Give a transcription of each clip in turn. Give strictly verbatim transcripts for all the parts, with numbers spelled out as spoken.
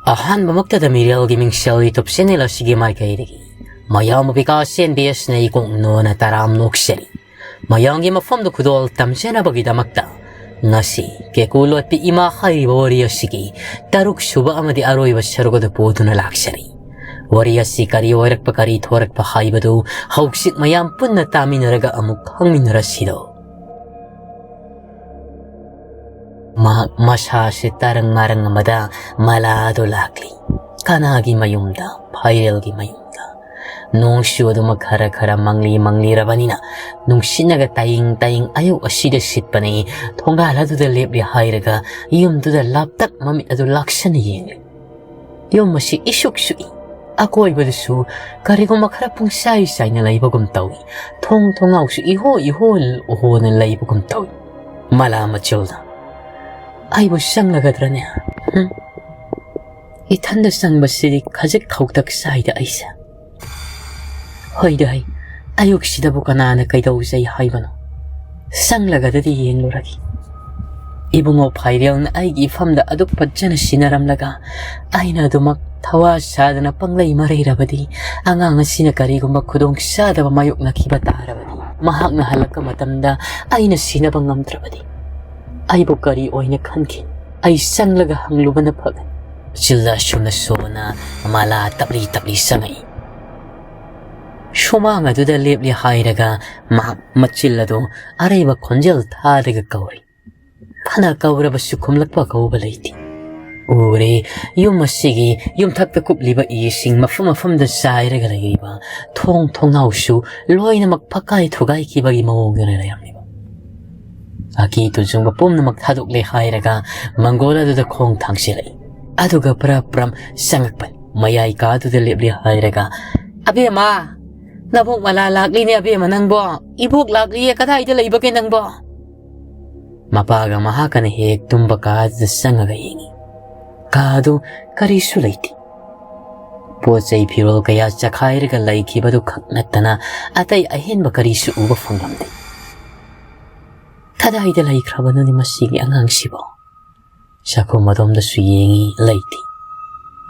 ꯑꯍꯥꯟꯕꯃꯛꯇꯗ ꯃꯤꯔꯦꯜꯒꯤ ꯃꯤꯡꯁꯦꯜ YouTube channel ꯑꯁꯤꯒꯤ ꯃꯥꯏꯀꯩꯗꯒꯤ ꯃꯌꯥꯝꯕꯨ ꯕꯤꯀꯥꯁ ꯑꯦꯟ ꯕꯤ ꯑꯦꯁꯅ ꯏꯀꯣꯛ ꯅꯣꯟꯅ ꯇꯔꯥꯝ ꯅꯣꯛꯆꯔꯤ꯫ ꯃꯌꯥꯝꯒꯤ ꯃꯐꯝꯗ ꯈꯨꯗꯣꯜ ꯇꯝꯖꯅꯕꯒꯤꯗꯃꯛꯇ ꯉꯁꯤ ꯀꯦꯀꯨ ꯂꯣꯠꯄꯤ ꯏꯃꯥ ꯍꯥꯏꯔꯤꯕ ꯋꯥꯔꯤ ꯑꯁꯤꯒꯤ ꯇꯔꯨꯛ ꯁꯨꯕ ꯑꯃꯗꯤ ꯑꯔꯣꯏꯕ ꯁꯔꯨꯛ ꯑꯗꯨ ꯄꯨꯗꯨꯅ ꯂꯥꯛꯆꯔꯤ꯫ ꯋꯥꯔꯤ ꯑꯁꯤ ꯀꯔꯤ ꯑꯣꯏꯔꯛꯄ, ꯀꯔꯤ ꯊꯣꯔꯛꯄ ꯍꯥꯏꯕꯗꯨ ꯍꯧꯖꯤꯛ ꯃꯌꯥꯝ ꯄꯨꯟꯅ ꯇꯥꯃꯤꯟꯅꯔꯒ ꯑꯃꯨꯛ ꯈꯪꯃꯤꯟꯅꯔꯁꯤꯗꯣ꯫ ꯃꯍꯥꯛ ꯃꯁꯥꯁꯦ ꯇꯔꯪ ꯃꯔꯪ ꯑꯃꯗ ꯃꯂꯥꯗꯨ ꯂꯥꯛꯂꯤ꯫ ꯀꯅꯥꯒꯤ ꯃꯌꯨꯝꯗ? ꯐꯥꯏꯔꯦꯜꯒꯤ ꯃꯌꯨꯝꯗ꯫ ꯅꯣꯡꯁꯨ ꯑꯗꯨꯃꯛ ꯈꯔ ꯈꯔ ꯃꯪꯂꯤ ꯃꯪꯂꯤꯔꯕꯅꯤꯅ ꯅꯨꯡꯁꯤꯠꯅꯒ ꯇꯥꯌꯤꯡ ꯇꯥꯌꯤꯡ ꯑꯌꯨꯛ ꯑꯁꯤꯗ ꯁꯤꯠꯄꯅꯤ꯫ ꯊꯣꯡꯒꯥꯜ ꯑꯗꯨꯗ ꯂꯦꯞꯂꯦ ꯍꯥꯏꯔꯒ ꯌꯨꯝꯗꯨꯗ ꯂꯥꯞꯇꯛ ꯃꯃꯤꯠ ꯑꯗꯨ ꯂꯥꯛꯁꯟꯅ ꯌꯦꯡꯂꯤ꯫ ꯌꯨꯝ ꯑꯁꯤ ꯏꯁꯨꯛ ꯁꯨꯛꯏ꯫ ꯑꯀꯣꯏꯕꯗꯁꯨ ꯀꯔꯤꯒꯨꯝꯕ ꯈꯔ ꯄꯨꯡꯁꯥꯏ ꯁꯥꯏꯅ ꯂꯩꯕꯒꯨꯝ ꯇꯧꯏ꯫ ꯊꯣꯡ ꯊꯣꯡꯅꯥꯎꯁꯨ ꯏꯍꯣ ꯏꯍꯣ ꯍꯣꯅ ꯂꯩꯕꯒꯨꯝ ꯇꯧꯏ꯫ ꯃꯂꯥ ꯃꯆꯤꯜꯗ, "ꯑꯩꯕꯨ ꯆꯪꯂꯒꯗ꯭ꯔꯅꯦ? ꯍꯨꯝ? ꯏꯊꯟꯗ ꯆꯪꯕꯁꯤꯗꯤ ꯈꯖꯤꯛ ꯈꯧꯇꯛ ꯆꯥꯏꯗ ꯑꯩꯁꯦ꯫ ꯍꯣꯏꯗ ꯍꯩ, ꯑꯌꯨꯛꯁꯤꯗꯕꯨ ꯀꯅꯥꯅ ꯀꯩꯗꯧꯖꯩ ꯍꯥꯏꯕꯅꯣ? ꯆꯪꯂꯒꯗꯗꯤ ꯌꯦꯡꯂꯨꯔꯒꯦ꯫ ꯏꯕꯨꯡꯉꯣ ꯐꯥꯏꯔꯦꯜꯅ ꯑꯩꯒꯤ ꯏꯐꯝꯗ ꯑꯗꯨꯛ ꯐꯖꯅ ꯁꯤꯟꯅꯔꯝꯂꯒ ꯑꯩꯅ ꯑꯗꯨꯃꯛ ꯊꯋꯥ ꯁꯥꯗꯅ ꯄꯪꯂꯩ ꯃꯔꯩꯔꯕꯗꯤ ꯑꯉꯥꯡ ꯑꯁꯤꯅ ꯀꯔꯤꯒꯨꯝꯕ ꯈꯨꯗꯣꯡ ꯆꯥꯗꯕ ꯃꯥꯌꯣꯛꯅꯈꯤꯕ ꯇꯥꯔꯕꯗꯤ, ꯃꯍꯥꯛꯅ ꯍꯜꯂꯛꯄ ꯃꯇꯝꯗ ꯑꯩꯅ ꯁꯤꯟꯅꯕ ꯉꯝꯗ꯭ꯔꯕꯗꯤ ꯑꯩꯕꯨ ꯀꯔꯤ ꯑꯣꯏꯅ ꯈꯟꯈꯤ? ꯑꯩ ꯆꯪꯂꯒ ꯍꯪꯂꯨꯕꯅ ꯐꯒꯅꯤ꯫" ꯆꯤꯜꯗ ꯑꯁꯨꯝꯅ ꯁꯣꯟꯅ ꯃꯂꯥ ꯇꯞꯂꯤ ꯇꯞꯂꯤ ꯆꯪꯉꯛꯏ꯫ ꯁꯨꯃꯥꯡ ꯑꯗꯨꯗ ꯂꯦꯞꯂꯤ ꯍꯥꯏꯔꯒ ꯃꯍꯥꯛ ꯃꯆꯤꯜ ꯑꯗꯨ ꯑꯔꯩꯕ ꯈꯣꯟꯖꯦꯜ ꯊꯥꯔꯒ ꯀꯧꯔꯤ꯫ ꯐꯅ ꯀꯧꯔꯕꯁꯨ ꯈꯨꯝꯂꯛꯄ ꯀꯧꯕ ꯂꯩꯇꯦ꯫ ꯎꯔꯦ, ꯌꯨꯝ ꯑꯁꯤꯒꯤ ꯌꯨꯝꯊꯛꯇ ꯀꯨꯞꯂꯤꯕ ꯏꯁꯤꯡ ꯃꯐꯝ ꯃꯐꯝꯗ ꯆꯥꯏꯔꯒ ꯂꯩꯔꯤꯕ ꯊꯣꯡ ꯊꯣꯡꯅꯥꯎꯁꯨ ꯂꯣꯏꯅꯃꯛ ꯐꯛꯀꯥꯏ ꯊꯨꯒꯥꯏꯈꯤꯕꯒꯤ ꯃꯑꯣꯡꯗ ꯂꯩꯔꯝꯂꯤꯕ꯫ ꯑꯀꯤ ꯇꯨꯖꯨꯡꯕ ꯄꯨꯝꯅꯃꯛ ꯊꯥꯗꯣꯛꯂꯦ ꯍꯥꯏꯔꯒ ꯃꯪꯒꯣꯜ ꯑꯗꯨꯗ ꯈꯣꯡ ꯊꯥꯡꯖꯤꯜꯂꯛꯏ꯫ ꯑꯗꯨꯒ ꯄꯔꯞ ꯄꯔꯞ ꯆꯪꯉꯛꯄꯅꯤ꯫ ꯃꯌꯥꯏ ꯀꯥꯗꯨꯗ ꯂꯦꯞꯂꯦ ꯍꯥꯏꯔꯒ, "ꯑꯕꯦꯝꯃ, ꯅꯕꯣꯛ ꯃꯂꯥ ꯂꯥꯛꯂꯤꯅꯦ ꯑꯕꯦꯝꯃ ꯅꯪꯕꯣ꯫ ꯏꯕꯣꯛ ꯂꯥꯛꯂꯤꯌꯦ, ꯀꯗꯥꯏꯗ ꯂꯩꯕꯒꯦ ꯅꯪꯕꯣ?" ꯃꯄꯥꯒ ꯃꯍꯥꯛꯀꯅ ꯍꯦꯛ ꯇꯨꯝꯕ ꯀꯥꯗꯨꯗ ꯆꯪꯉꯒ ꯌꯦꯡꯉꯤ꯫ ꯀꯥꯗꯨ ꯀꯔꯤꯁꯨ ꯂꯩꯇꯦ꯫ ꯄꯣꯠ ꯆꯩ ꯐꯤꯔꯣꯜ ꯀꯌꯥ ꯆꯈꯥꯏꯔꯒ ꯂꯩꯈꯤꯕꯗꯨ ꯈꯛ ꯅꯠꯇꯅ ꯑꯇꯩ ꯑꯍꯦꯟꯕ ꯀꯔꯤꯁꯨ ꯎꯕ ꯐꯪꯂꯝꯗꯦ꯫ "ꯀꯗꯥꯏꯗ ꯂꯩꯈ꯭ꯔꯕꯅꯣꯅꯦ ꯃꯁꯤꯒꯤ ꯑꯉꯥꯡꯁꯤꯕꯣ?" ꯆꯥꯛꯈꯨꯝ ꯑꯗꯣꯝꯗꯁꯨ ꯌꯦꯡꯉꯤ, ꯂꯩꯇꯦ꯫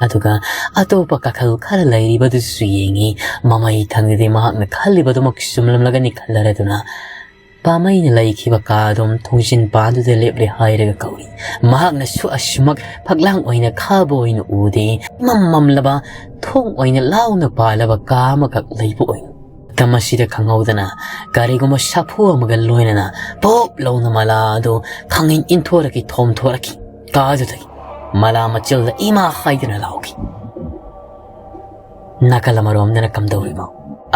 ꯑꯗꯨꯒ ꯑꯇꯣꯞꯄ ꯀꯥꯈꯜ ꯈꯔ ꯂꯩꯔꯤꯕꯗꯨꯁꯨ ꯌꯦꯡꯉꯤ꯫ ꯃꯃꯩ ꯊꯪꯗꯗꯤ ꯃꯍꯥꯛꯅ ꯈꯜꯂꯤꯕꯗꯨꯃꯛ ꯆꯨꯝꯂꯝꯂꯒꯅꯤ ꯈꯜꯂꯔꯗꯨꯅ ꯄꯥꯃꯩꯅ ꯂꯩꯈꯤꯕ ꯀꯥ ꯑꯗꯨꯝ ꯊꯣꯡꯖꯤꯟ ꯄꯥꯟꯗꯨꯗ ꯂꯦꯞꯂꯦ ꯍꯥꯏꯔꯒ ꯀꯧꯔꯤ꯫ ꯃꯍꯥꯛꯅꯁꯨ ꯑꯁꯨꯃꯛ ꯐꯛꯂꯥꯡ ꯑꯣꯏꯅ ꯈꯥꯕ ꯑꯣꯏꯅ ꯎꯗꯦ꯫ ꯏꯃꯝ ꯃꯝꯂꯕ ꯊꯣꯡ ꯑꯣꯏꯅ ꯂꯥꯎꯅ ꯄꯥꯜꯂꯕ ꯀꯥ ꯑꯃꯈꯛ ꯂꯩꯕ ꯑꯣꯏꯅ꯫ ꯃꯇꯝ ꯑꯁꯤꯗ ꯈꯪꯍꯧꯗꯅ ꯀꯔꯤꯒꯨꯝꯕ ꯁꯥꯐꯨ ꯑꯃꯒ ꯂꯣꯏꯅꯅ ꯄꯣꯞ ꯂꯥꯎꯅ ꯃꯂꯥ ꯑꯗꯨ ꯈꯪꯏꯟ ꯏꯟꯊꯣꯔꯛꯈꯤ, ꯊꯣꯝꯊꯣꯔꯛꯈꯤ꯫ ꯀꯥ ꯑꯗꯨꯗꯒꯤ ꯃꯂꯥ ꯃꯆꯤꯜꯗ ꯏꯃꯥ ꯍꯥꯏꯗꯨꯅ ꯂꯥꯎꯈꯤ꯫ ꯅꯥꯀꯜ ꯑꯃꯔꯣꯝꯗꯅ ꯀꯝꯗꯧꯔꯤꯕꯣ?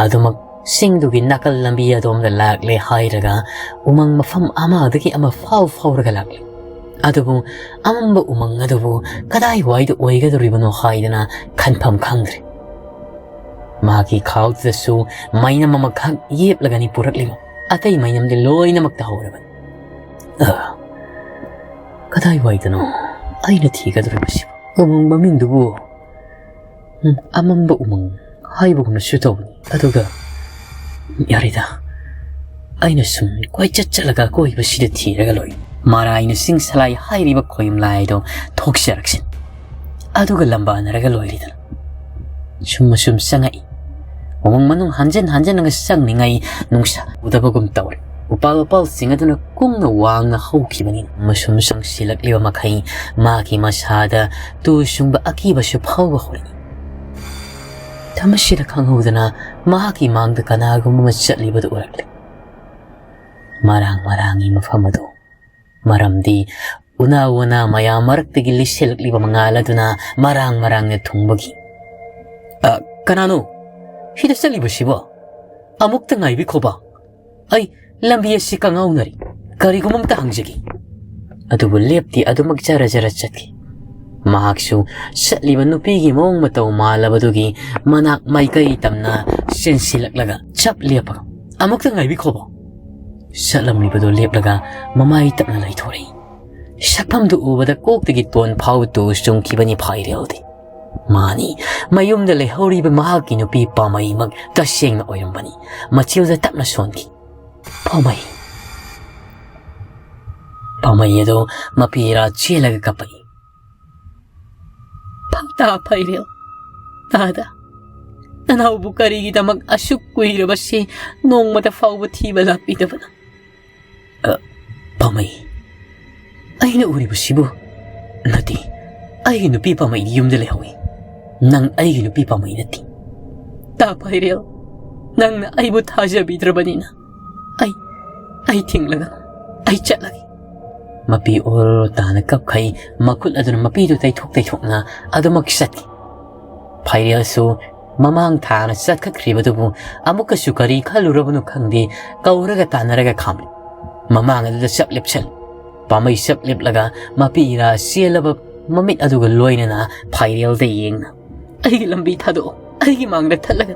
ꯑꯗꯨꯃꯛ ꯆꯤꯡꯗꯨꯒꯤ ꯅꯥꯀꯜ ꯂꯝꯕꯤ ꯑꯗꯣꯝꯗ ꯂꯥꯛꯂꯦ ꯍꯥꯏꯔꯒ ꯎꯃꯪ ꯃꯐꯝ ꯑꯃꯗꯒꯤ ꯑꯃ ꯐꯥꯎ ꯐꯥꯎꯔꯒ ꯂꯥꯛꯂꯦ꯫ ꯑꯗꯨꯕꯨ ꯑꯃꯝꯕ ꯎꯃꯪ ꯑꯗꯨꯕꯨ ꯀꯗꯥꯏꯋꯥꯏꯗ ꯑꯣꯏꯒꯗꯧꯔꯤꯕꯅꯣ ꯍꯥꯏꯗꯅ ꯈꯟꯐꯝ ꯈꯪꯗ꯭ꯔꯦ꯫ ꯃꯍꯥꯛꯀꯤ ꯈꯥꯎꯗꯨꯗꯁꯨ ꯃꯩꯅꯝ ꯑꯃꯈꯛ ꯌꯦꯞꯂꯒꯅꯤ ꯄꯨꯔꯛꯂꯤꯕ꯫ ꯑꯇꯩ ꯃꯩꯅꯝꯗꯤ ꯂꯣꯏꯅꯃꯛ ꯇꯥꯍꯧꯔꯕꯅꯤ꯫ ꯑ, ꯀꯗꯥꯏꯋꯥꯏꯗꯅꯣ ꯑꯩꯅ ꯊꯤꯒꯗꯧꯔꯤꯕꯁꯤꯕꯨ? ꯎꯃꯪ ꯃꯃꯤꯡꯗꯨꯕꯨ, ꯎꯝ, ꯑꯃꯝꯕ ꯎꯃꯪ ꯍꯥꯏꯕꯒꯨꯝꯅꯁꯨ ꯇꯧꯕꯅꯤ꯫ ꯑꯗꯨꯒ, ꯌꯥꯔꯦꯗ, ꯑꯩꯅ ꯁꯨꯝ ꯀꯣꯏꯆꯠ ꯆꯠꯂꯒ ꯑꯀꯣꯏꯕꯁꯤꯗ ꯊꯤꯔꯒ ꯂꯣꯏꯔꯦ꯫ ꯃꯔꯥꯏꯅ ꯆꯤꯡ ꯁꯂꯥꯏ ꯍꯥꯏꯔꯤꯕ ꯈꯣꯌꯨꯝ ꯂꯥꯏꯗꯣ ꯊꯣꯛꯆꯔꯛꯁꯅꯤ꯫ ꯑꯗꯨꯒ ꯂꯝꯕꯥꯅꯔꯒ ꯂꯣꯏꯔꯦꯗꯅ꯫ ꯁꯨꯝ ꯑꯁꯨꯝ ꯆꯪꯉꯛꯏ꯫ ꯎꯃꯪ ꯃꯅꯨꯡ ꯍꯟꯖꯤꯟ ꯍꯟꯖꯤꯟꯅꯒ ꯆꯪꯂꯤꯉꯩ ꯅꯨꯡꯁꯥ ꯎꯗꯕꯒꯨꯝ ꯇꯧꯔꯦ꯫ ꯎꯄꯥꯜ ꯋꯥꯄꯥꯜꯁꯤꯡ ꯑꯗꯨꯅ ꯀꯨꯡꯅ ꯋꯥꯡꯅ ꯍꯧꯈꯤꯕꯅꯤꯅ, ꯃꯁꯨꯝ ꯆꯪꯁꯤꯜꯂꯛꯂꯤꯕ ꯃꯈꯩ ꯃꯥꯒꯤ ꯃꯁꯥꯗ ꯇꯨ ꯆꯨꯡꯕ ꯑꯀꯤꯕꯁꯨ ꯐꯥꯎꯕ ꯍꯧꯔꯛꯏ꯫ ꯃꯇꯝ ꯑꯁꯤꯗ ꯈꯪꯍꯧꯗꯅ ꯃꯍꯥꯛꯀꯤ ꯃꯥꯡꯗ ꯀꯅꯥꯒꯨꯝꯕ ꯑꯃ ꯆꯠꯂꯤꯕꯗꯨ ꯎꯔꯛꯂꯦ꯫ ꯃꯔꯥꯡ ꯃꯔꯥꯡꯒꯤ ꯃꯐꯝ ꯑꯗꯨ ꯃꯔꯝꯗꯤ ꯎꯅꯥ ꯋꯥꯅꯥ ꯃꯌꯥꯝ ꯃꯔꯛꯇꯒꯤ ꯂꯤꯁꯤꯜꯂꯛꯂꯤꯕ ꯃꯉꯥꯜ ꯑꯗꯨꯅ ꯃꯔꯥꯡ ꯃꯔꯥꯡꯅ ꯊꯨꯡꯕꯒꯤ꯫ "ꯑ, ꯀꯅꯥꯅꯣ ꯁꯤꯗ ꯆꯠꯂꯤꯕꯁꯤꯕꯣ? ꯑꯃꯨꯛꯇ ꯉꯥꯏꯕꯤꯈꯣꯕ, ꯑꯩ ꯂꯝꯕꯤ ꯑꯁꯤ ꯀꯉꯥꯎꯅꯔꯤ, ꯀꯔꯤꯒꯨꯝꯕ ꯑꯝꯇ ꯍꯪꯖꯒꯦ꯫" ꯑꯗꯨꯕꯨ ꯂꯦꯞꯇꯦ, ꯑꯗꯨꯃꯛ ꯖꯔ ꯖꯔ ꯆꯠꯈꯤ꯫ ꯃꯍꯥꯛꯁꯨ ꯆꯠꯂꯤꯕ ꯅꯨꯄꯤꯒꯤ ꯃꯑꯣꯡ ꯃꯇꯧ ꯃꯥꯜꯂꯕꯗꯨꯒꯤ ꯃꯅꯥꯛ ꯃꯥꯏꯀꯩ ꯇꯝꯅ ꯆꯦꯟꯁꯤꯜꯂꯛꯂꯒ ꯆꯞ ꯂꯦꯞꯄꯒ, "ꯑꯃꯨꯛꯇ ꯉꯥꯏꯕꯤꯈꯣꯕ꯫" ꯆꯠꯂꯝꯂꯤꯕꯗꯨ ꯂꯦꯞꯂꯒ ꯃꯃꯥꯏ ꯇꯞꯅ ꯂꯩꯊꯣꯔꯛꯏ꯫ ꯁꯛꯐꯝꯗꯨ ꯎꯕꯗ ꯀꯣꯛꯇꯒꯤ ꯇꯣꯟ ꯐꯥꯎꯕ ꯇꯨ ꯆꯨꯡꯈꯤꯕꯅꯤ ꯐꯥꯏꯔꯦꯜꯗꯤ꯫ ꯃꯥꯅꯤ, ꯃꯌꯨꯝꯗ ꯂꯩꯍꯧꯔꯤꯕ ꯃꯍꯥꯛꯀꯤ ꯅꯨꯄꯤ ꯄꯥꯃꯩꯃꯛ ꯇꯁꯦꯡꯅ ꯑꯣꯏꯔꯝꯕꯅꯤ꯫ ꯃꯆꯤꯜꯗ ꯇꯞꯅ ꯁꯣꯟꯈꯤ꯫ "ꯄꯥꯃꯩ!" ꯄꯥꯃꯩ ꯑꯗꯨ ꯃꯄꯤ ꯏꯔꯥ ꯆꯦꯜꯂꯒ ꯀꯞꯄꯛꯏ꯫ ꯐꯛ ꯇꯥ ꯐꯩꯔꯦꯜ, ꯇꯥꯗ꯫ ꯅꯅꯥꯎꯕꯨ ꯀꯔꯤꯒꯤꯗꯃꯛ ꯑꯁꯨꯛ ꯀꯨꯏꯔꯕꯁꯤ ꯅꯣꯡꯃꯇ ꯐꯥꯎꯕ ꯊꯤꯕ ꯂꯥꯛꯄꯤꯗꯕꯅꯣ? ꯑ, ꯄꯥꯃꯩ, ꯑꯩꯅ ꯎꯔꯤꯕꯁꯤꯕꯨ? ꯅꯠꯇꯦ, ꯑꯩꯒꯤ ꯅꯨꯄꯤ ꯄꯥꯃꯩꯗꯤ ꯌꯨꯝꯗ ꯂꯩꯍꯧꯏ꯫ ꯅꯪ ꯑꯩꯒꯤ ꯅꯨꯄꯤ ꯄꯥꯃꯩ ꯅꯠꯇꯦ꯫ ꯇꯥ ꯐꯩꯔꯦꯜ, ꯅꯪꯅ ꯑꯩꯕꯨ ꯊꯥꯖꯕꯤꯗ꯭ꯔꯕꯅꯤꯅ ꯑꯩ, ꯑꯩ ꯊꯤꯡꯂꯒ ꯑꯩ ꯆꯠꯂꯒꯦ꯫ ꯃꯄꯤ ꯑꯣꯔꯣ ꯇꯥꯅ ꯀꯞꯈꯩ, ꯃꯈꯨꯠ ꯑꯗꯨꯅ ꯃꯄꯤꯗꯨ ꯇꯩꯊꯣꯛ ꯇꯩꯊꯣꯛꯅ ꯑꯗꯨꯃꯛ ꯆꯠꯈꯤ꯫ ꯐꯩꯔꯦꯜꯁꯨ ꯃꯃꯥꯡ ꯊꯥꯅ ꯆꯠꯈꯠꯈ꯭ꯔꯤꯕꯗꯨꯕꯨ ꯑꯃꯨꯛꯀꯁꯨ ꯀꯔꯤ ꯈꯜꯂꯨꯔꯕꯅꯣ ꯈꯪꯗꯦ, ꯀꯧꯔꯒ ꯇꯥꯟꯅꯔꯒ ꯈꯥꯝꯂꯤ꯫ ꯃꯃꯥꯡ ꯑꯗꯨꯗ ꯆꯞ ꯂꯦꯞꯁꯜꯂꯤ꯫ ꯄꯥꯃꯩ ꯆꯞ ꯂꯦꯞꯂꯒ ꯃꯄꯤ ꯏꯔꯥ ꯆꯦꯜꯂꯕ ꯃꯃꯤꯠ ꯑꯗꯨꯒ ꯂꯣꯏꯅꯅ ꯐꯩꯔꯦꯜꯗ ꯌꯦꯡꯅ, "ꯑꯩꯒꯤ ꯂꯝꯕꯤ ꯊꯥꯗꯣꯛꯑꯣ, ꯑꯩꯒꯤ ꯃꯥꯡꯗ ꯊꯠꯂꯒ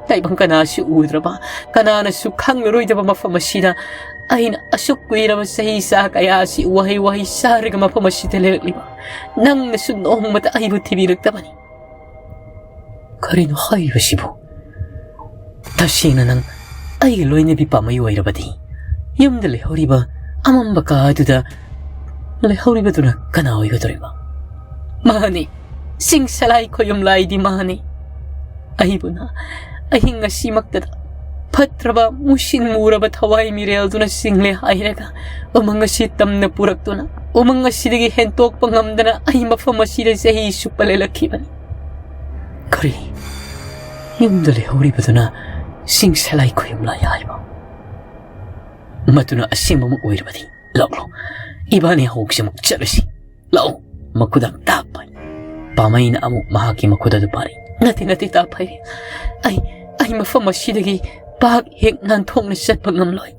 ꯇꯥꯏꯕꯪ ꯀꯅꯥꯁꯨ ꯎꯗ꯭ꯔꯕ, ꯀꯅꯥꯅꯁꯨ ꯈꯪꯂꯔꯣꯏꯗꯕ ꯃꯐꯝ ꯑꯁꯤꯗ ꯑꯩꯅ ꯑꯁꯨꯛ ꯀꯨꯏꯔꯕ ꯆꯍꯤ ꯆꯥ ꯀꯌꯥ ꯑꯁꯤ ꯋꯥꯍꯩ ꯋꯥꯍꯩ ꯆꯥꯔꯒ ꯃꯐꯝ ꯑꯁꯤꯗ ꯂꯩꯔꯛꯂꯤꯕ, ꯅꯪꯅꯁꯨ ꯅꯣꯡꯃꯇ ꯑꯩꯕꯨ ꯊꯤꯕꯤꯔꯛꯇꯕꯅꯤ꯫ ꯀꯔꯤꯅꯣ ꯍꯥꯏꯔꯤꯕꯁꯤꯕꯨ? ꯇꯁꯦꯡꯅ ꯅꯪ ꯑꯩꯒꯤ ꯂꯣꯏꯅꯕꯤ ꯄꯥꯝꯕꯩ ꯑꯣꯏꯔꯕꯗꯤ, ꯌꯨꯝꯗ ꯂꯩꯍꯧꯔꯤꯕ ꯑꯃꯝꯕ ꯀꯥ ꯑꯗꯨꯗ ꯂꯩꯍꯧꯔꯤꯕꯗꯨꯅ ꯀꯅꯥ ꯑꯣꯏꯒꯗꯧꯔꯤꯕ?" "ꯃꯥꯅꯤ, ꯆꯤꯡ ꯁꯂꯥꯏ ꯈꯣꯌꯨꯝ ꯂꯥꯏꯗꯤ ꯃꯥꯅꯤ꯫ ꯑꯩꯕꯨꯅ ꯑꯍꯤꯡ ꯑꯁꯤꯃꯛꯇꯗ ꯐꯠꯇ꯭ꯔꯕ, ꯃꯨꯁꯤꯟ ꯃꯨꯔꯕ ꯊꯋꯥꯏ ꯃꯤꯔꯦꯜꯗꯨꯅ ꯆꯤꯡꯂꯦ ꯍꯥꯏꯔꯒ ꯎꯃꯪ ꯑꯁꯤ ꯇꯝꯅ ꯄꯨꯔꯛꯇꯨꯅ, ꯎꯃꯪ ꯑꯁꯤꯗꯒꯤ ꯍꯦꯟꯇꯣꯛꯄ ꯉꯝꯗꯅ ꯑꯩ ꯃꯐꯝ ꯑꯁꯤꯗ ꯆꯍꯤ ꯆꯨꯞꯄ ꯂꯦꯜꯂꯛꯈꯤꯕꯅꯤ꯫ ꯀꯔꯤ? ꯌꯨꯝꯗ ꯂꯩꯍꯧꯔꯤꯕꯗꯨꯅ ꯆꯤꯡ ꯁꯂꯥꯏ ꯈꯣꯌꯨꯝ ꯂꯥꯏ ꯍꯥꯏꯕ? ꯃꯗꯨꯅ ꯑꯁꯦꯡꯕꯃꯛ ꯑꯣꯏꯔꯕꯗꯤ, ꯂꯥꯛꯂꯣ, ꯏꯕꯥꯅꯤ ꯍꯧꯖꯤꯛꯃꯛ ꯆꯠꯂꯁꯤ꯫ ꯂꯥꯛꯎ, ꯃꯈꯨꯗꯥꯡ ꯇꯥꯛꯄ ꯍꯥꯏ꯫" ꯄꯥꯃꯩꯅ ꯑꯃꯨꯛ ꯃꯍꯥꯛꯀꯤ ꯃꯈꯨꯠ ꯑꯗꯨ ꯄꯥꯔꯤ꯫ "ꯅꯠꯇꯦ, ꯅꯠꯇꯦ, ꯇꯥ ꯐꯩꯔꯦꯜ꯫ ꯑꯩ, ꯑꯩ ꯃꯐꯝ ꯑꯁꯤꯗꯒꯤ ꯄꯥꯛ ꯍꯦꯛ ꯅꯥꯟꯊꯣꯛꯅ ꯆꯠꯄ ꯉꯝꯂꯣꯏ꯫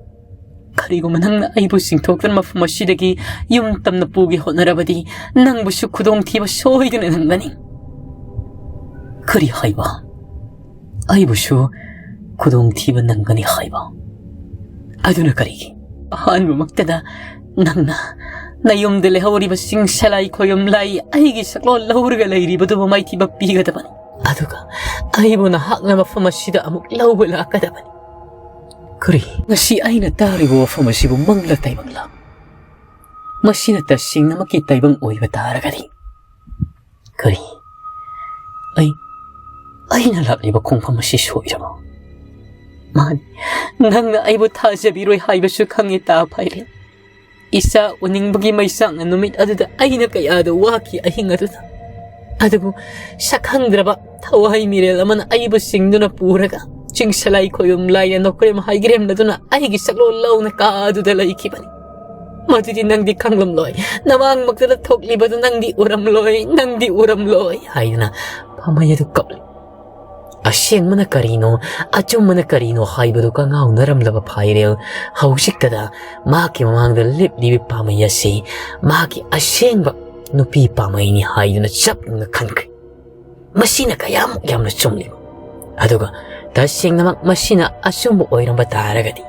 ꯀꯔꯤꯒꯨꯝꯕ ꯅꯪꯅ ꯑꯩꯕꯨ ꯆꯤꯡꯊꯣꯛꯇꯨꯅ ꯃꯐꯝ ꯑꯁꯤꯗꯒꯤ ꯌꯨꯝ ꯇꯝꯅ ꯄꯨꯒꯦ ꯍꯣꯠꯅꯔꯕꯗꯤ, ꯅꯪꯕꯨꯁꯨ ꯈꯨꯗꯣꯡꯊꯤꯕ ꯁꯣꯏꯗꯅ ꯅꯪꯒꯅꯤ꯫" "ꯀꯔꯤ ꯍꯥꯏꯕ? ꯑꯩꯕꯨꯁꯨ ꯈꯨꯗꯣꯡꯊꯤꯕ ꯅꯪꯒꯅꯤ ꯍꯥꯏꯕ? ꯑꯗꯨꯅ ꯀꯔꯤꯒꯤ?" "ꯑꯍꯥꯟꯕꯃꯛꯇꯗ ꯅꯪꯅ ꯅꯌꯨꯝꯗ ꯂꯩꯍꯧꯔꯤꯕ ꯆꯤꯡ ꯁꯂꯥꯏ ꯈꯣꯌꯨꯝ ꯂꯥꯏ ꯑꯩꯒꯤ ꯁꯛꯂꯣꯟ ꯂꯧꯔꯒ ꯂꯩꯔꯤꯕꯗꯨꯕꯨ ꯃꯥꯏꯊꯤꯕ ꯄꯤꯒꯗꯕꯅꯤ꯫ ꯑꯗꯨꯒ ꯑꯩꯕꯨ ꯅꯍꯥꯛꯅ ꯃꯐꯝ ꯑꯁꯤꯗ ꯑꯃꯨꯛ ꯂꯧꯕ ꯂꯥꯛꯀꯗꯕꯅꯤ꯫" "ꯀꯔꯤ? ꯉꯁꯤ ꯑꯩꯅ ꯇꯥꯔꯤꯕ ꯋꯥꯐꯝ ꯑꯁꯤꯕꯨ ꯃꯪꯂ ꯇꯥꯏꯕꯪꯂ? ꯃꯁꯤꯅ ꯇꯁꯦꯡꯅꯃꯛꯀꯤ ꯇꯥꯏꯕꯪ ꯑꯣꯏꯕ ꯇꯥꯔꯒꯗꯤ, ꯀꯔꯤ? ꯑꯩ, ꯑꯩꯅ ꯂꯥꯛꯂꯤꯕ ꯈꯣꯡꯐꯝ ꯑꯁꯤ ꯁꯣꯏꯔꯕ? ꯃꯥꯅꯤ, ꯅꯪꯅ ꯑꯩꯕꯨ ꯊꯥꯖꯕꯤꯔꯣꯏ ꯍꯥꯏꯕꯁꯨ ꯈꯪꯉꯤ, ꯇꯥ ꯐꯥꯏꯔꯦꯜ꯫ ꯏꯆꯥ ꯎꯅꯤꯡꯕꯒꯤ ꯃꯩꯆꯥꯛꯅ ꯅꯨꯃꯤꯠ ꯑꯗꯨꯗ ꯑꯩꯅ ꯀꯌꯥꯗ ꯋꯥꯈꯤ ꯑꯍꯤꯡ ꯑꯗꯨꯗ꯫ ꯑꯗꯨꯕꯨ ꯁꯛꯈꯪꯗ꯭ꯔꯕ ꯊꯋꯥꯏ ꯃꯤꯔꯦꯜ ꯑꯃꯅ ꯑꯩꯕꯨ ꯆꯤꯡꯗꯨꯅ ꯄꯨꯔꯒ ꯆꯤꯡ ꯁꯂꯥꯏ ꯈꯣꯏꯕꯨꯝ ꯂꯥꯏꯅ ꯅꯣꯀ꯭ꯔꯦꯝ ꯍꯥꯏꯒ꯭ꯔꯦꯝꯅꯗꯨꯅ ꯑꯩꯒꯤ ꯁꯛꯂꯣꯟ ꯂꯧꯅ ꯀꯥ ꯑꯗꯨꯗ ꯂꯩꯈꯤꯕꯅꯤ꯫ ꯃꯗꯨꯗꯤ ꯅꯪꯗꯤ ꯈꯪꯂꯝꯂꯣꯏ, ꯅꯃꯥꯡꯃꯛꯇꯗ ꯊꯣꯛꯂꯤꯕꯗꯨ ꯅꯪꯗꯤ ꯎꯔꯝꯂꯣꯏ, ꯅꯪꯗꯤ ꯎꯔꯝꯂꯣꯏ ꯍꯥꯏꯗꯨꯅ ꯄꯥꯝꯃꯩ ꯑꯗꯨ ꯀꯞꯂꯤ꯫ ꯑꯁꯦꯡꯕꯅ ꯀꯔꯤꯅꯣ, ꯑꯆꯨꯝꯕꯅ ꯀꯔꯤꯅꯣ ꯍꯥꯏꯕꯗꯨ ꯀꯉꯥꯎꯅꯔꯝꯂꯕ ꯐꯥꯏꯔꯦꯜ ꯍꯧꯖꯤꯛꯇꯗ ꯃꯍꯥꯛꯀꯤ ꯃꯃꯥꯡꯗ ꯂꯦꯞꯂꯤꯕ ꯄꯥꯝꯃꯩ ꯑꯁꯤ ꯃꯍꯥꯛꯀꯤ ꯑꯁꯦꯡꯕ ꯅꯨꯄꯤ ꯄꯥꯝꯃꯩꯅꯤ ꯍꯥꯏꯗꯨꯅ ꯆꯞ ꯌꯨꯡꯅ ꯈꯟꯈ꯭ꯔꯦ꯫ ꯃꯁꯤꯅ ꯀꯌꯥꯃꯨꯛ ꯌꯥꯝꯅ ꯆꯨꯝꯂꯤꯕ? ꯑꯗꯨꯒ ꯇꯁꯦꯡꯅꯃꯛ ꯃꯁꯤꯅ ꯑꯆꯨꯝꯕ ꯑꯣꯏꯔꯝꯕ ꯇꯥꯔꯒꯗꯤ,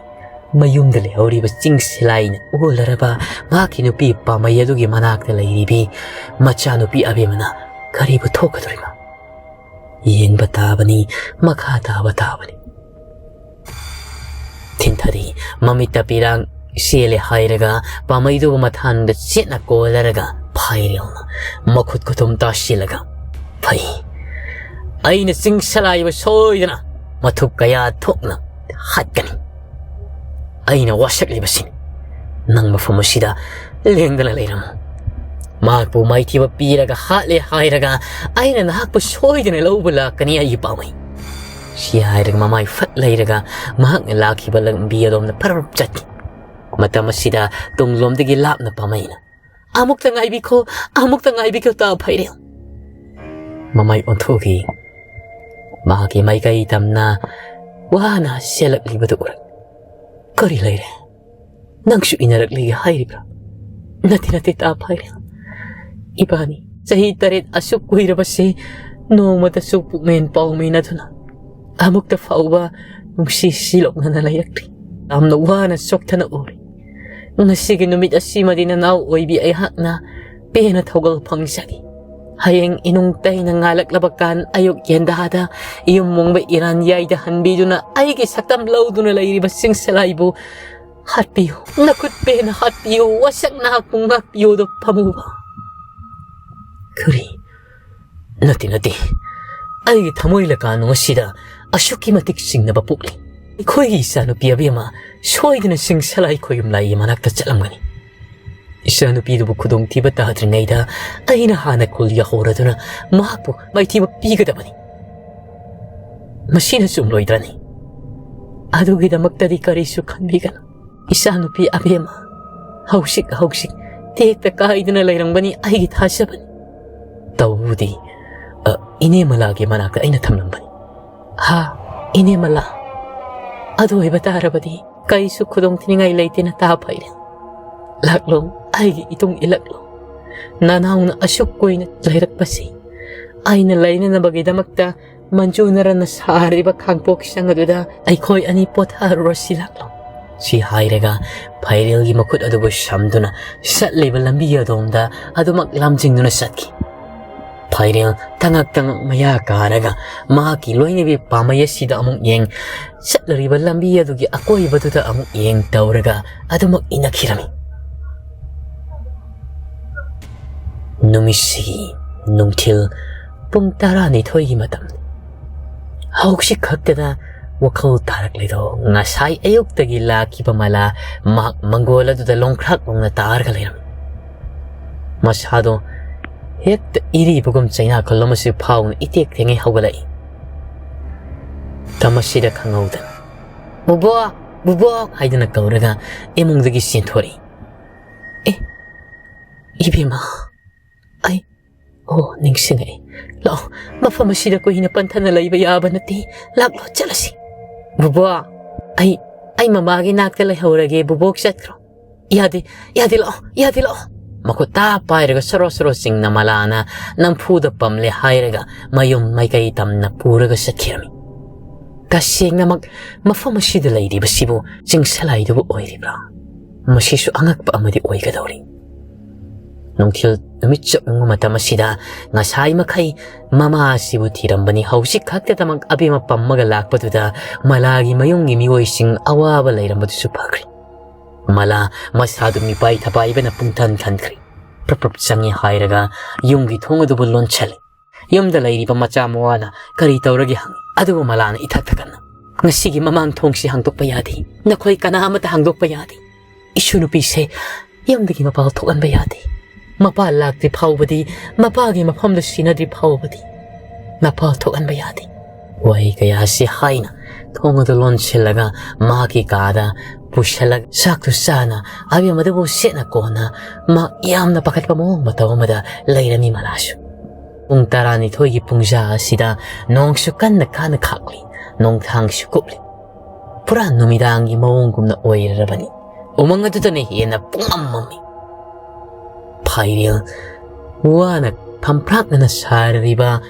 ꯃꯌꯨꯝꯗ ꯂꯩꯍꯧꯔꯤꯕ ꯆꯤꯡ ꯁꯤꯂꯥꯏꯅ ꯑꯣꯜꯂꯔꯕ ꯃꯍꯥꯛꯀꯤ ꯅꯨꯄꯤ ꯄꯥꯝꯃꯩ ꯑꯗꯨꯒꯤ ꯃꯅꯥꯛꯇ ꯂꯩꯔꯤꯕꯤ ꯃꯆꯥꯅꯨꯄꯤ ꯑꯕꯦꯝꯃꯅ ꯀꯔꯤꯕꯨ ꯊꯣꯛꯀꯗꯧꯔꯤꯕ? ꯌꯦꯡꯕ ꯇꯥꯕꯅꯤ, ꯃꯈꯥ ꯇꯥꯕ ꯇꯥꯕꯅꯤ꯫ ꯊꯤꯟꯊꯔꯤ, ꯃꯃꯤꯠꯇ ꯄꯤꯔꯥꯡ ꯆꯦꯜꯂꯦ ꯍꯥꯏꯔꯒ ꯄꯥꯝꯃꯩꯗꯨꯕꯨ ꯃꯊꯥꯟꯗ ꯆꯦꯠꯅ ꯀꯣꯜꯂꯔꯒ ꯐꯥꯏꯔꯦꯜꯅ ꯃꯈꯨꯠ ꯈꯨꯇꯨꯝ ꯇꯥꯁꯤꯜꯂꯒ, "ꯐꯩ, ꯑꯩꯅ ꯆꯤꯡ ꯁꯂꯥꯏꯕ ꯁꯣꯏꯗꯅ ꯃꯊꯨꯞ ꯀꯌꯥ ꯊꯣꯛꯅ ꯍꯥꯠꯀꯅꯤ꯫ ꯑꯩꯅ ꯋꯥꯁꯛꯂꯤꯕꯁꯤꯅꯤ꯫ ꯅꯪ ꯃꯐꯝ ꯑꯁꯤꯗ ꯂꯦꯡꯗꯅ ꯂꯩꯔꯝꯃꯨ꯫ ꯃꯍꯥꯛꯄꯨ ꯃꯥꯏꯊꯤꯕ ꯄꯤꯔꯒ ꯍꯥꯠꯂꯦ ꯍꯥꯏꯔꯒ ꯑꯩꯅ ꯅꯍꯥꯛꯄꯨ ꯁꯣꯏꯗꯅ ꯂꯧꯕ ꯂꯥꯛꯀꯅꯤ, ꯑꯩꯒꯤ ꯄꯥꯝꯃꯩ"꯫ ꯁꯤ ꯍꯥꯏꯔꯒ ꯃꯃꯥꯏ ꯐꯠ ꯂꯩꯔꯒ ꯃꯍꯥꯛꯅ ꯂꯥꯛꯈꯤꯕ ꯂꯝꯕꯤ ꯑꯗꯣꯝꯗ ꯐꯔꯞ ꯆꯠꯈꯤ꯫ ꯃꯇꯝ ꯑꯁꯤꯗ ꯇꯨꯡꯂꯣꯝꯗꯒꯤ ꯂꯥꯞꯅ ꯄꯥꯝꯃꯩꯅ, "ꯑꯃꯨꯛꯇ ꯉꯥꯏꯕꯤꯈꯣ, ꯑꯃꯨꯛꯇ ꯉꯥꯏꯕꯤꯈꯣ, ꯇꯥ ꯐꯥꯏꯔꯦꯜ"꯫ ꯃꯃꯥꯏ ꯑꯣꯟꯊꯣꯛꯈꯤ꯫ ꯃꯍꯥꯛꯀꯤ ꯃꯥꯏꯀꯩ ꯇꯝꯅ ꯋꯥꯅ ꯆꯦꯜꯂꯛꯂꯤꯕꯗꯨ ꯎꯔꯦ꯫ "ꯀꯔꯤ ꯂꯩꯔꯦ? ꯅꯪꯁꯨ ꯏꯟꯅꯔꯛꯂꯤꯒꯦ ꯍꯥꯏꯔꯤꯕ꯭ꯔꯥ?" "ꯅꯠꯇꯦ, ꯅꯠꯇꯦ, ꯇꯥ ꯐꯥꯏꯔꯦꯜ꯫ ꯏꯕꯥꯅꯤ ꯆꯍꯤ ꯇꯔꯦꯠ ꯑꯁꯨꯛ ꯀꯨꯏꯔꯕꯁꯤ ꯅꯣꯡꯃꯇꯁꯨ ꯄꯨꯛꯃꯦꯟ ꯄꯥꯎꯃꯦꯟ ꯑꯗꯨꯅ ꯑꯃꯨꯛꯇ ꯐꯥꯎꯕ ꯅꯨꯡꯁꯤ ꯁꯤꯂꯣꯛꯅꯅ ꯂꯩꯔꯛꯇ꯭ꯔꯤ꯫ ꯌꯥꯝꯅ ꯋꯥꯅ ꯆꯣꯛꯊꯅ ꯎꯔꯤ꯫ ꯉꯁꯤꯒꯤ ꯅꯨꯃꯤꯠ ꯑꯁꯤꯃꯗꯤ ꯅꯅꯥꯎ ꯑꯣꯏꯕꯤ ꯑꯩꯍꯥꯛꯅ ꯄꯦꯟꯅ ꯊꯧꯒꯜ ꯐꯪꯖꯒꯦ꯫ ꯍꯌꯦꯡ ꯏꯅꯨꯡ ꯇꯩꯅ ꯉꯥꯜꯂꯛꯂꯕ ꯀꯥꯟ ꯑꯌꯨꯛ ꯌꯦꯟꯗꯥꯗ ꯌꯨꯝ ꯃꯣꯡꯕ ꯏꯔꯥꯟ ꯌꯥꯏꯗ ꯍꯟꯕꯤꯗꯨꯅ ꯑꯩꯒꯤ ꯁꯛꯇꯝ ꯂꯧꯗꯨꯅ ꯂꯩꯔꯤꯕ ꯆꯤꯡ ꯁꯂꯥꯏꯕꯨ ꯍꯥꯠꯄꯤꯌꯨ꯫ ꯅꯈꯨꯠ ꯄꯦꯟꯅ ꯍꯥꯠꯄꯤꯌꯨ꯫ ꯋꯥꯁꯛ ꯅꯍꯥꯛꯄꯨ ꯉꯥꯛꯄꯤꯌꯨꯗꯣ ꯐꯃꯨꯕ"꯫ ꯀꯔꯤ? "ꯅꯠꯇꯦ, ꯅꯠꯇꯦ꯫ ꯑꯩꯒꯤ ꯊꯃꯣꯏ ꯂꯀꯥꯅꯨꯡ ꯑꯁꯤꯗ ꯑꯁꯨꯛꯀꯤ ꯃꯇꯤꯛ ꯆꯤꯡꯅꯕ ꯄꯣꯛꯂꯤ꯫ ꯑꯩꯈꯣꯏꯒꯤ ꯏꯆꯥꯅꯨꯄꯤ ꯑꯕꯦꯝꯃ ꯁꯣꯏꯗꯅ ꯆꯤꯡ ꯁꯂꯥꯏ ꯈꯣꯌꯨꯝ ꯂꯥꯏꯒꯤ ꯃꯅꯥꯛꯇ ꯆꯠꯂꯝꯒꯅꯤ꯫ ꯏꯆꯥꯅꯨꯄꯤꯗꯨꯕꯨ ꯈꯨꯗꯣꯡꯊꯤꯕ ꯇꯥꯗ꯭ꯔꯤꯉꯩꯗ ꯑꯩꯅ ꯍꯥꯟꯅ ꯈꯨꯜ ꯌꯧꯍꯧꯔꯗꯨꯅ ꯃꯍꯥꯛꯄꯨ ꯃꯥꯏꯊꯤꯕ ꯄꯤꯒꯗꯕꯅꯤ꯫ ꯃꯁꯤꯅ ꯆꯨꯝꯂꯣꯏꯗ꯭ꯔꯅꯤ? ꯑꯗꯨꯒꯤꯗꯃꯛꯇꯗꯤ ꯀꯔꯤꯁꯨ ꯈꯟꯕꯤꯒꯅꯨ꯫ ꯏꯆꯥꯅꯨꯄꯤ ꯑꯕꯦꯝꯃ ꯍꯧꯖꯤꯛ ꯍꯧꯖꯤꯛ ꯇꯦꯛꯇ ꯀꯥꯏꯗꯅ ꯂꯩꯔꯝꯒꯅꯤ ꯑꯩꯒꯤ ꯊꯥꯖꯕꯅꯤ꯫ ꯇꯧꯕꯨꯗꯤ, ꯑ, ꯏꯅꯦ ꯃꯂꯥꯒꯤ ꯃꯅꯥꯛꯇ ꯑꯩꯅ ꯊꯝꯂꯝꯕꯅꯤ꯫" "ꯍꯥ, ꯏꯅꯦ ꯃꯂꯥ? ꯑꯗꯨ ꯑꯣꯏꯕ ꯇꯥꯔꯕꯗꯤ ꯀꯩꯁꯨ ꯈꯨꯗꯣꯡꯊꯤꯅꯤꯡꯉꯥꯏ ꯂꯩꯇꯦ ꯅꯇꯥ ꯐꯩꯔꯦꯜ꯫ ꯂꯥꯛꯂꯣ, ꯑꯩꯒꯤ ꯏꯇꯨꯡ ꯏꯜꯂꯛꯂꯣ꯫ ꯅꯅꯥꯎꯅ ꯑꯁꯨꯛ ꯀꯨꯏꯅ ꯂꯩꯔꯛꯄꯁꯤ ꯑꯩꯅ ꯂꯩꯅꯅꯕꯒꯤꯗꯃꯛꯇ ꯃꯟꯖꯨꯅꯔꯅ ꯁꯥꯔꯤꯕ ꯈꯥꯡꯄꯣꯛꯁꯪ ꯑꯗꯨꯗ ꯑꯩꯈꯣꯏ ꯑꯅꯤ ꯄꯣꯊꯥꯔꯨꯔꯁꯤ ꯂꯥꯛꯂꯣ꯫" ꯁꯤ ꯍꯥꯏꯔꯒ ꯐꯩꯔꯦꯜꯒꯤ ꯃꯈꯨꯠ ꯑꯗꯨꯕꯨ ꯁꯝꯗꯨꯅ ꯆꯠꯂꯤꯕ ꯂꯝꯕꯤ ꯑꯗꯣꯝꯗ ꯑꯗꯨꯃꯛ ꯂꯝꯖꯤꯡꯗꯨꯅ ꯆꯠꯈꯤ꯫ ꯐꯩꯔꯦꯜ ꯇꯉꯛ ꯇꯉꯛ ꯃꯌꯥ ꯀꯥꯔꯒ ꯃꯍꯥꯛꯀꯤ ꯂꯣꯏꯅꯕꯤ ꯄꯥꯝꯃꯩ ꯑꯁꯤꯗ ꯑꯃꯨꯛ ꯌꯦꯡ, ꯆꯠꯂꯔꯤꯕ ꯂꯝꯕꯤ ꯑꯗꯨꯒꯤ ꯑꯀꯣꯏꯕꯗꯨꯗ ꯑꯃꯨꯛ ꯌꯦꯡ ꯇꯧꯔꯒ ꯑꯗꯨꯃꯛ ꯏꯟꯅꯈꯤꯔꯝꯃꯤ꯫ ꯅꯨꯃꯤꯠꯁꯤꯒꯤ ꯅꯨꯡꯊꯤꯜ ꯄꯨꯡ ꯇꯔꯥꯅꯤꯊꯣꯏꯒꯤ ꯃꯇꯝꯅꯤ꯫ ꯍꯧꯖꯤꯛ ꯈꯛꯇꯗ ꯋꯥꯈꯜ ꯇꯥꯔꯛꯂꯤꯗꯣ ꯉꯁꯥꯏ ꯑꯌꯨꯛꯇꯒꯤ ꯂꯥꯛꯈꯤꯕ ꯃꯂꯥ ꯃꯍꯥꯛ ꯃꯪꯒꯣꯜ ꯑꯗꯨꯗ ꯂꯣꯡꯈ꯭ꯔꯥꯛ ꯂꯣꯡꯅ ꯇꯥꯔꯒ ꯂꯩꯔꯝꯃꯤ꯫ ꯃꯁꯥꯗꯣ ꯍꯦꯛꯇ ꯏꯔꯤꯕꯒꯨꯝ ꯆꯩꯅꯥ ꯈꯨꯜ ꯑꯃꯁꯨ ꯐꯥꯎꯅ ꯏꯇꯦꯛ ꯊꯦꯡꯉꯩ ꯍꯧꯒꯠꯂꯛꯏ꯫ ꯇꯃꯁꯤꯗ ꯈꯪꯍꯧꯗꯅ "ꯕꯨꯕꯣꯛ! ꯕꯨꯕꯣꯛ!" ꯍꯥꯏꯗꯨꯅ ꯀꯧꯔꯒ ꯏꯃꯨꯡꯗꯒꯤ ꯆꯦꯟꯊꯣꯔꯛꯏ꯫ "ꯑꯦ, ꯏꯕꯦꯝꯃ, ꯑꯩ, ꯑꯣ, ꯅꯤꯡꯁꯤꯡꯉꯛꯑꯦ꯫ ꯂꯥꯛꯑꯣ, ꯃꯐꯝ ꯑꯁꯤꯗ ꯀꯨꯏꯅ ꯄꯟꯊꯅ ꯂꯩꯕ ꯌꯥꯕ ꯅꯠꯇꯦ꯫ ꯂꯥꯛꯂꯣ, ꯆꯠꯂꯁꯤ꯫" "ꯕꯨꯕꯣꯛ, ꯑꯩ, ꯑꯩ ꯃꯃꯥꯒꯤ ꯅꯥꯛꯇ ꯂꯩꯍꯧꯔꯒꯦ, ꯕꯨꯕꯣꯛ ꯆꯠꯈ꯭ꯔꯣ꯫" "ꯌꯥꯗꯦ, ꯌꯥꯗꯦ, ꯂꯥꯛꯑꯣ, ꯌꯥꯗꯦ, ꯂꯥꯛꯑꯣ꯫" ꯃꯈꯨꯠ ꯇꯥ ꯄꯥꯏꯔꯒ ꯁꯣꯔꯣ ꯁꯣꯔꯣ ꯆꯤꯡꯅ ꯃꯂꯥꯅ ꯅꯝꯐꯨꯗ ꯄꯝꯂꯦ ꯍꯥꯏꯔꯒ ꯃꯌꯨꯝ ꯃꯥꯏꯀꯩ ꯇꯝꯅ ꯄꯨꯔꯒ ꯆꯠꯈꯤꯔꯝꯃꯤ꯫ ꯇꯁꯦꯡꯅꯃꯛ ꯃꯐꯝ ꯑꯁꯤꯗ ꯂꯩꯔꯤꯕꯁꯤꯕꯨ ꯆꯤꯡꯁꯂꯥꯏꯗꯨꯕꯨ ꯑꯣꯏꯔꯤꯕ꯭ꯔꯥ? ꯃꯁꯤꯁꯨ ꯑꯉꯛꯄ ꯑꯃꯗꯤ ꯑꯣꯏꯒꯗꯧꯔꯤ꯫ ꯅꯨꯡꯊꯤꯜ ꯅꯨꯃꯤꯠ ꯆꯞ ꯌꯨꯡꯕ ꯃꯇꯝ ꯑꯁꯤꯗ ꯉꯁꯥꯏ ꯃꯈꯩ ꯃꯃꯥ ꯑꯁꯤꯕꯨ ꯊꯤꯔꯝꯕꯅꯤ꯫ ꯍꯧꯖꯤꯛ ꯈꯛꯇꯗꯃꯛ ꯑꯕꯦꯝꯃ ꯄꯝꯃꯒ ꯂꯥꯛꯄꯗꯨꯗ ꯃꯂꯥꯒꯤ ꯃꯌꯨꯝꯒꯤ ꯃꯤꯑꯣꯏꯁꯤꯡ ꯑꯋꯥꯕ ꯂꯩꯔꯝꯕꯗꯨꯁꯨ ꯐꯈ꯭ꯔꯦ꯫ ꯃꯂꯥ ꯃꯁꯥꯗꯨ ꯃꯤꯄꯥꯏ ꯊꯄꯥꯏꯕꯅ ꯄꯨꯡꯊꯟ ꯊꯟꯈ꯭ꯔꯦ꯫ ꯄ꯭ꯔꯞ ꯄ꯭ꯔꯞ ꯆꯪꯉꯤ ꯍꯥꯏꯔꯒ ꯌꯨꯝꯒꯤ ꯊꯣꯡ ꯑꯗꯨꯕꯨ ꯂꯣꯟꯁꯜꯂꯤ꯫ ꯌꯨꯝꯗ ꯂꯩꯔꯤꯕ ꯃꯆꯥ ꯃꯋꯥꯅ ꯀꯔꯤ ꯇꯧꯔꯒꯦ ꯍꯪꯉꯤ꯫ ꯑꯗꯨꯕꯨ ꯃꯂꯥꯅ ꯏꯊꯛ ꯊꯛꯀꯠꯅ, "ꯉꯁꯤꯒꯤ ꯃꯃꯥꯡ ꯊꯣꯡꯁꯤ ꯍꯥꯡꯗꯣꯛꯄ ꯌꯥꯗꯦ꯫ ꯅꯈꯣꯏ ꯀꯅꯥ ꯑꯃꯠꯇ ꯍꯥꯡꯗꯣꯛꯄ ꯌꯥꯗꯦ꯫ ꯏꯁꯨ ꯅꯨꯄꯤꯁꯦ ꯌꯨꯝꯗꯒꯤ ꯃꯄꯥꯜ ꯊꯣꯛꯍꯟꯕ ꯌꯥꯗꯦ꯫ ꯃꯄꯥ ꯂꯥꯛꯇ꯭ꯔꯤ ꯐꯥꯎꯕꯗꯤ, ꯃꯄꯥꯒꯤ ꯃꯐꯝꯗ ꯁꯤꯟꯅꯗ꯭ꯔꯤ ꯐꯥꯎꯕꯗꯤ ꯃꯄꯥꯜ ꯊꯣꯛꯍꯟꯕ ꯌꯥꯗꯦ"꯫ ꯋꯥꯍꯩ ꯀꯌꯥ ꯑꯁꯤ ꯍꯥꯏꯅ ꯊꯣꯡ ꯑꯗꯨ ꯂꯣꯟꯁꯤꯜꯂꯒ ꯃꯍꯥꯛꯀꯤ ꯀꯥꯗ ꯄꯨꯁꯤꯜꯂꯒ ꯆꯥꯛꯇꯨ ꯆꯥꯅ ꯑꯕꯦꯝꯃꯗꯨꯕꯨ ꯁꯦꯠꯅ ꯀꯣꯟꯅ ꯃꯍꯥꯛ ꯌꯥꯝꯅ ꯄꯥꯈꯠꯄ ꯃꯑꯣꯡ ꯃꯇꯧ ꯑꯃꯗ ꯂꯩꯔꯝꯃꯤ ꯃꯂꯥꯁꯨ꯫ ꯄꯨꯡ ꯇꯔꯥꯅꯤꯊꯣꯏꯒꯤ ꯄꯨꯡꯖꯥ ꯑꯁꯤꯗ ꯅꯣꯡꯁꯨ ꯀꯟꯅ ꯀꯟꯅ ꯈꯥꯛꯂꯤ, ꯅꯣꯡꯊꯥꯡꯁꯨ ꯀꯨꯞꯂꯤ꯫ ꯄꯨꯔꯥ ꯅꯨꯃꯤꯗꯥꯡꯒꯤ ꯃꯑꯣꯡꯒꯨꯝꯅ ꯑꯣꯏꯔꯔꯕꯅꯤ꯫ ꯎꯃꯪ ꯑꯗꯨꯗꯅ ꯍꯦꯟꯅ ꯄꯨꯡꯃꯝ ꯃꯝꯃꯤ꯫ ꯐꯥꯏꯔꯦꯜ ꯋꯥꯅ ꯐꯝꯄ꯭ꯔꯥꯛꯅꯅ ꯁꯥꯔꯤꯕ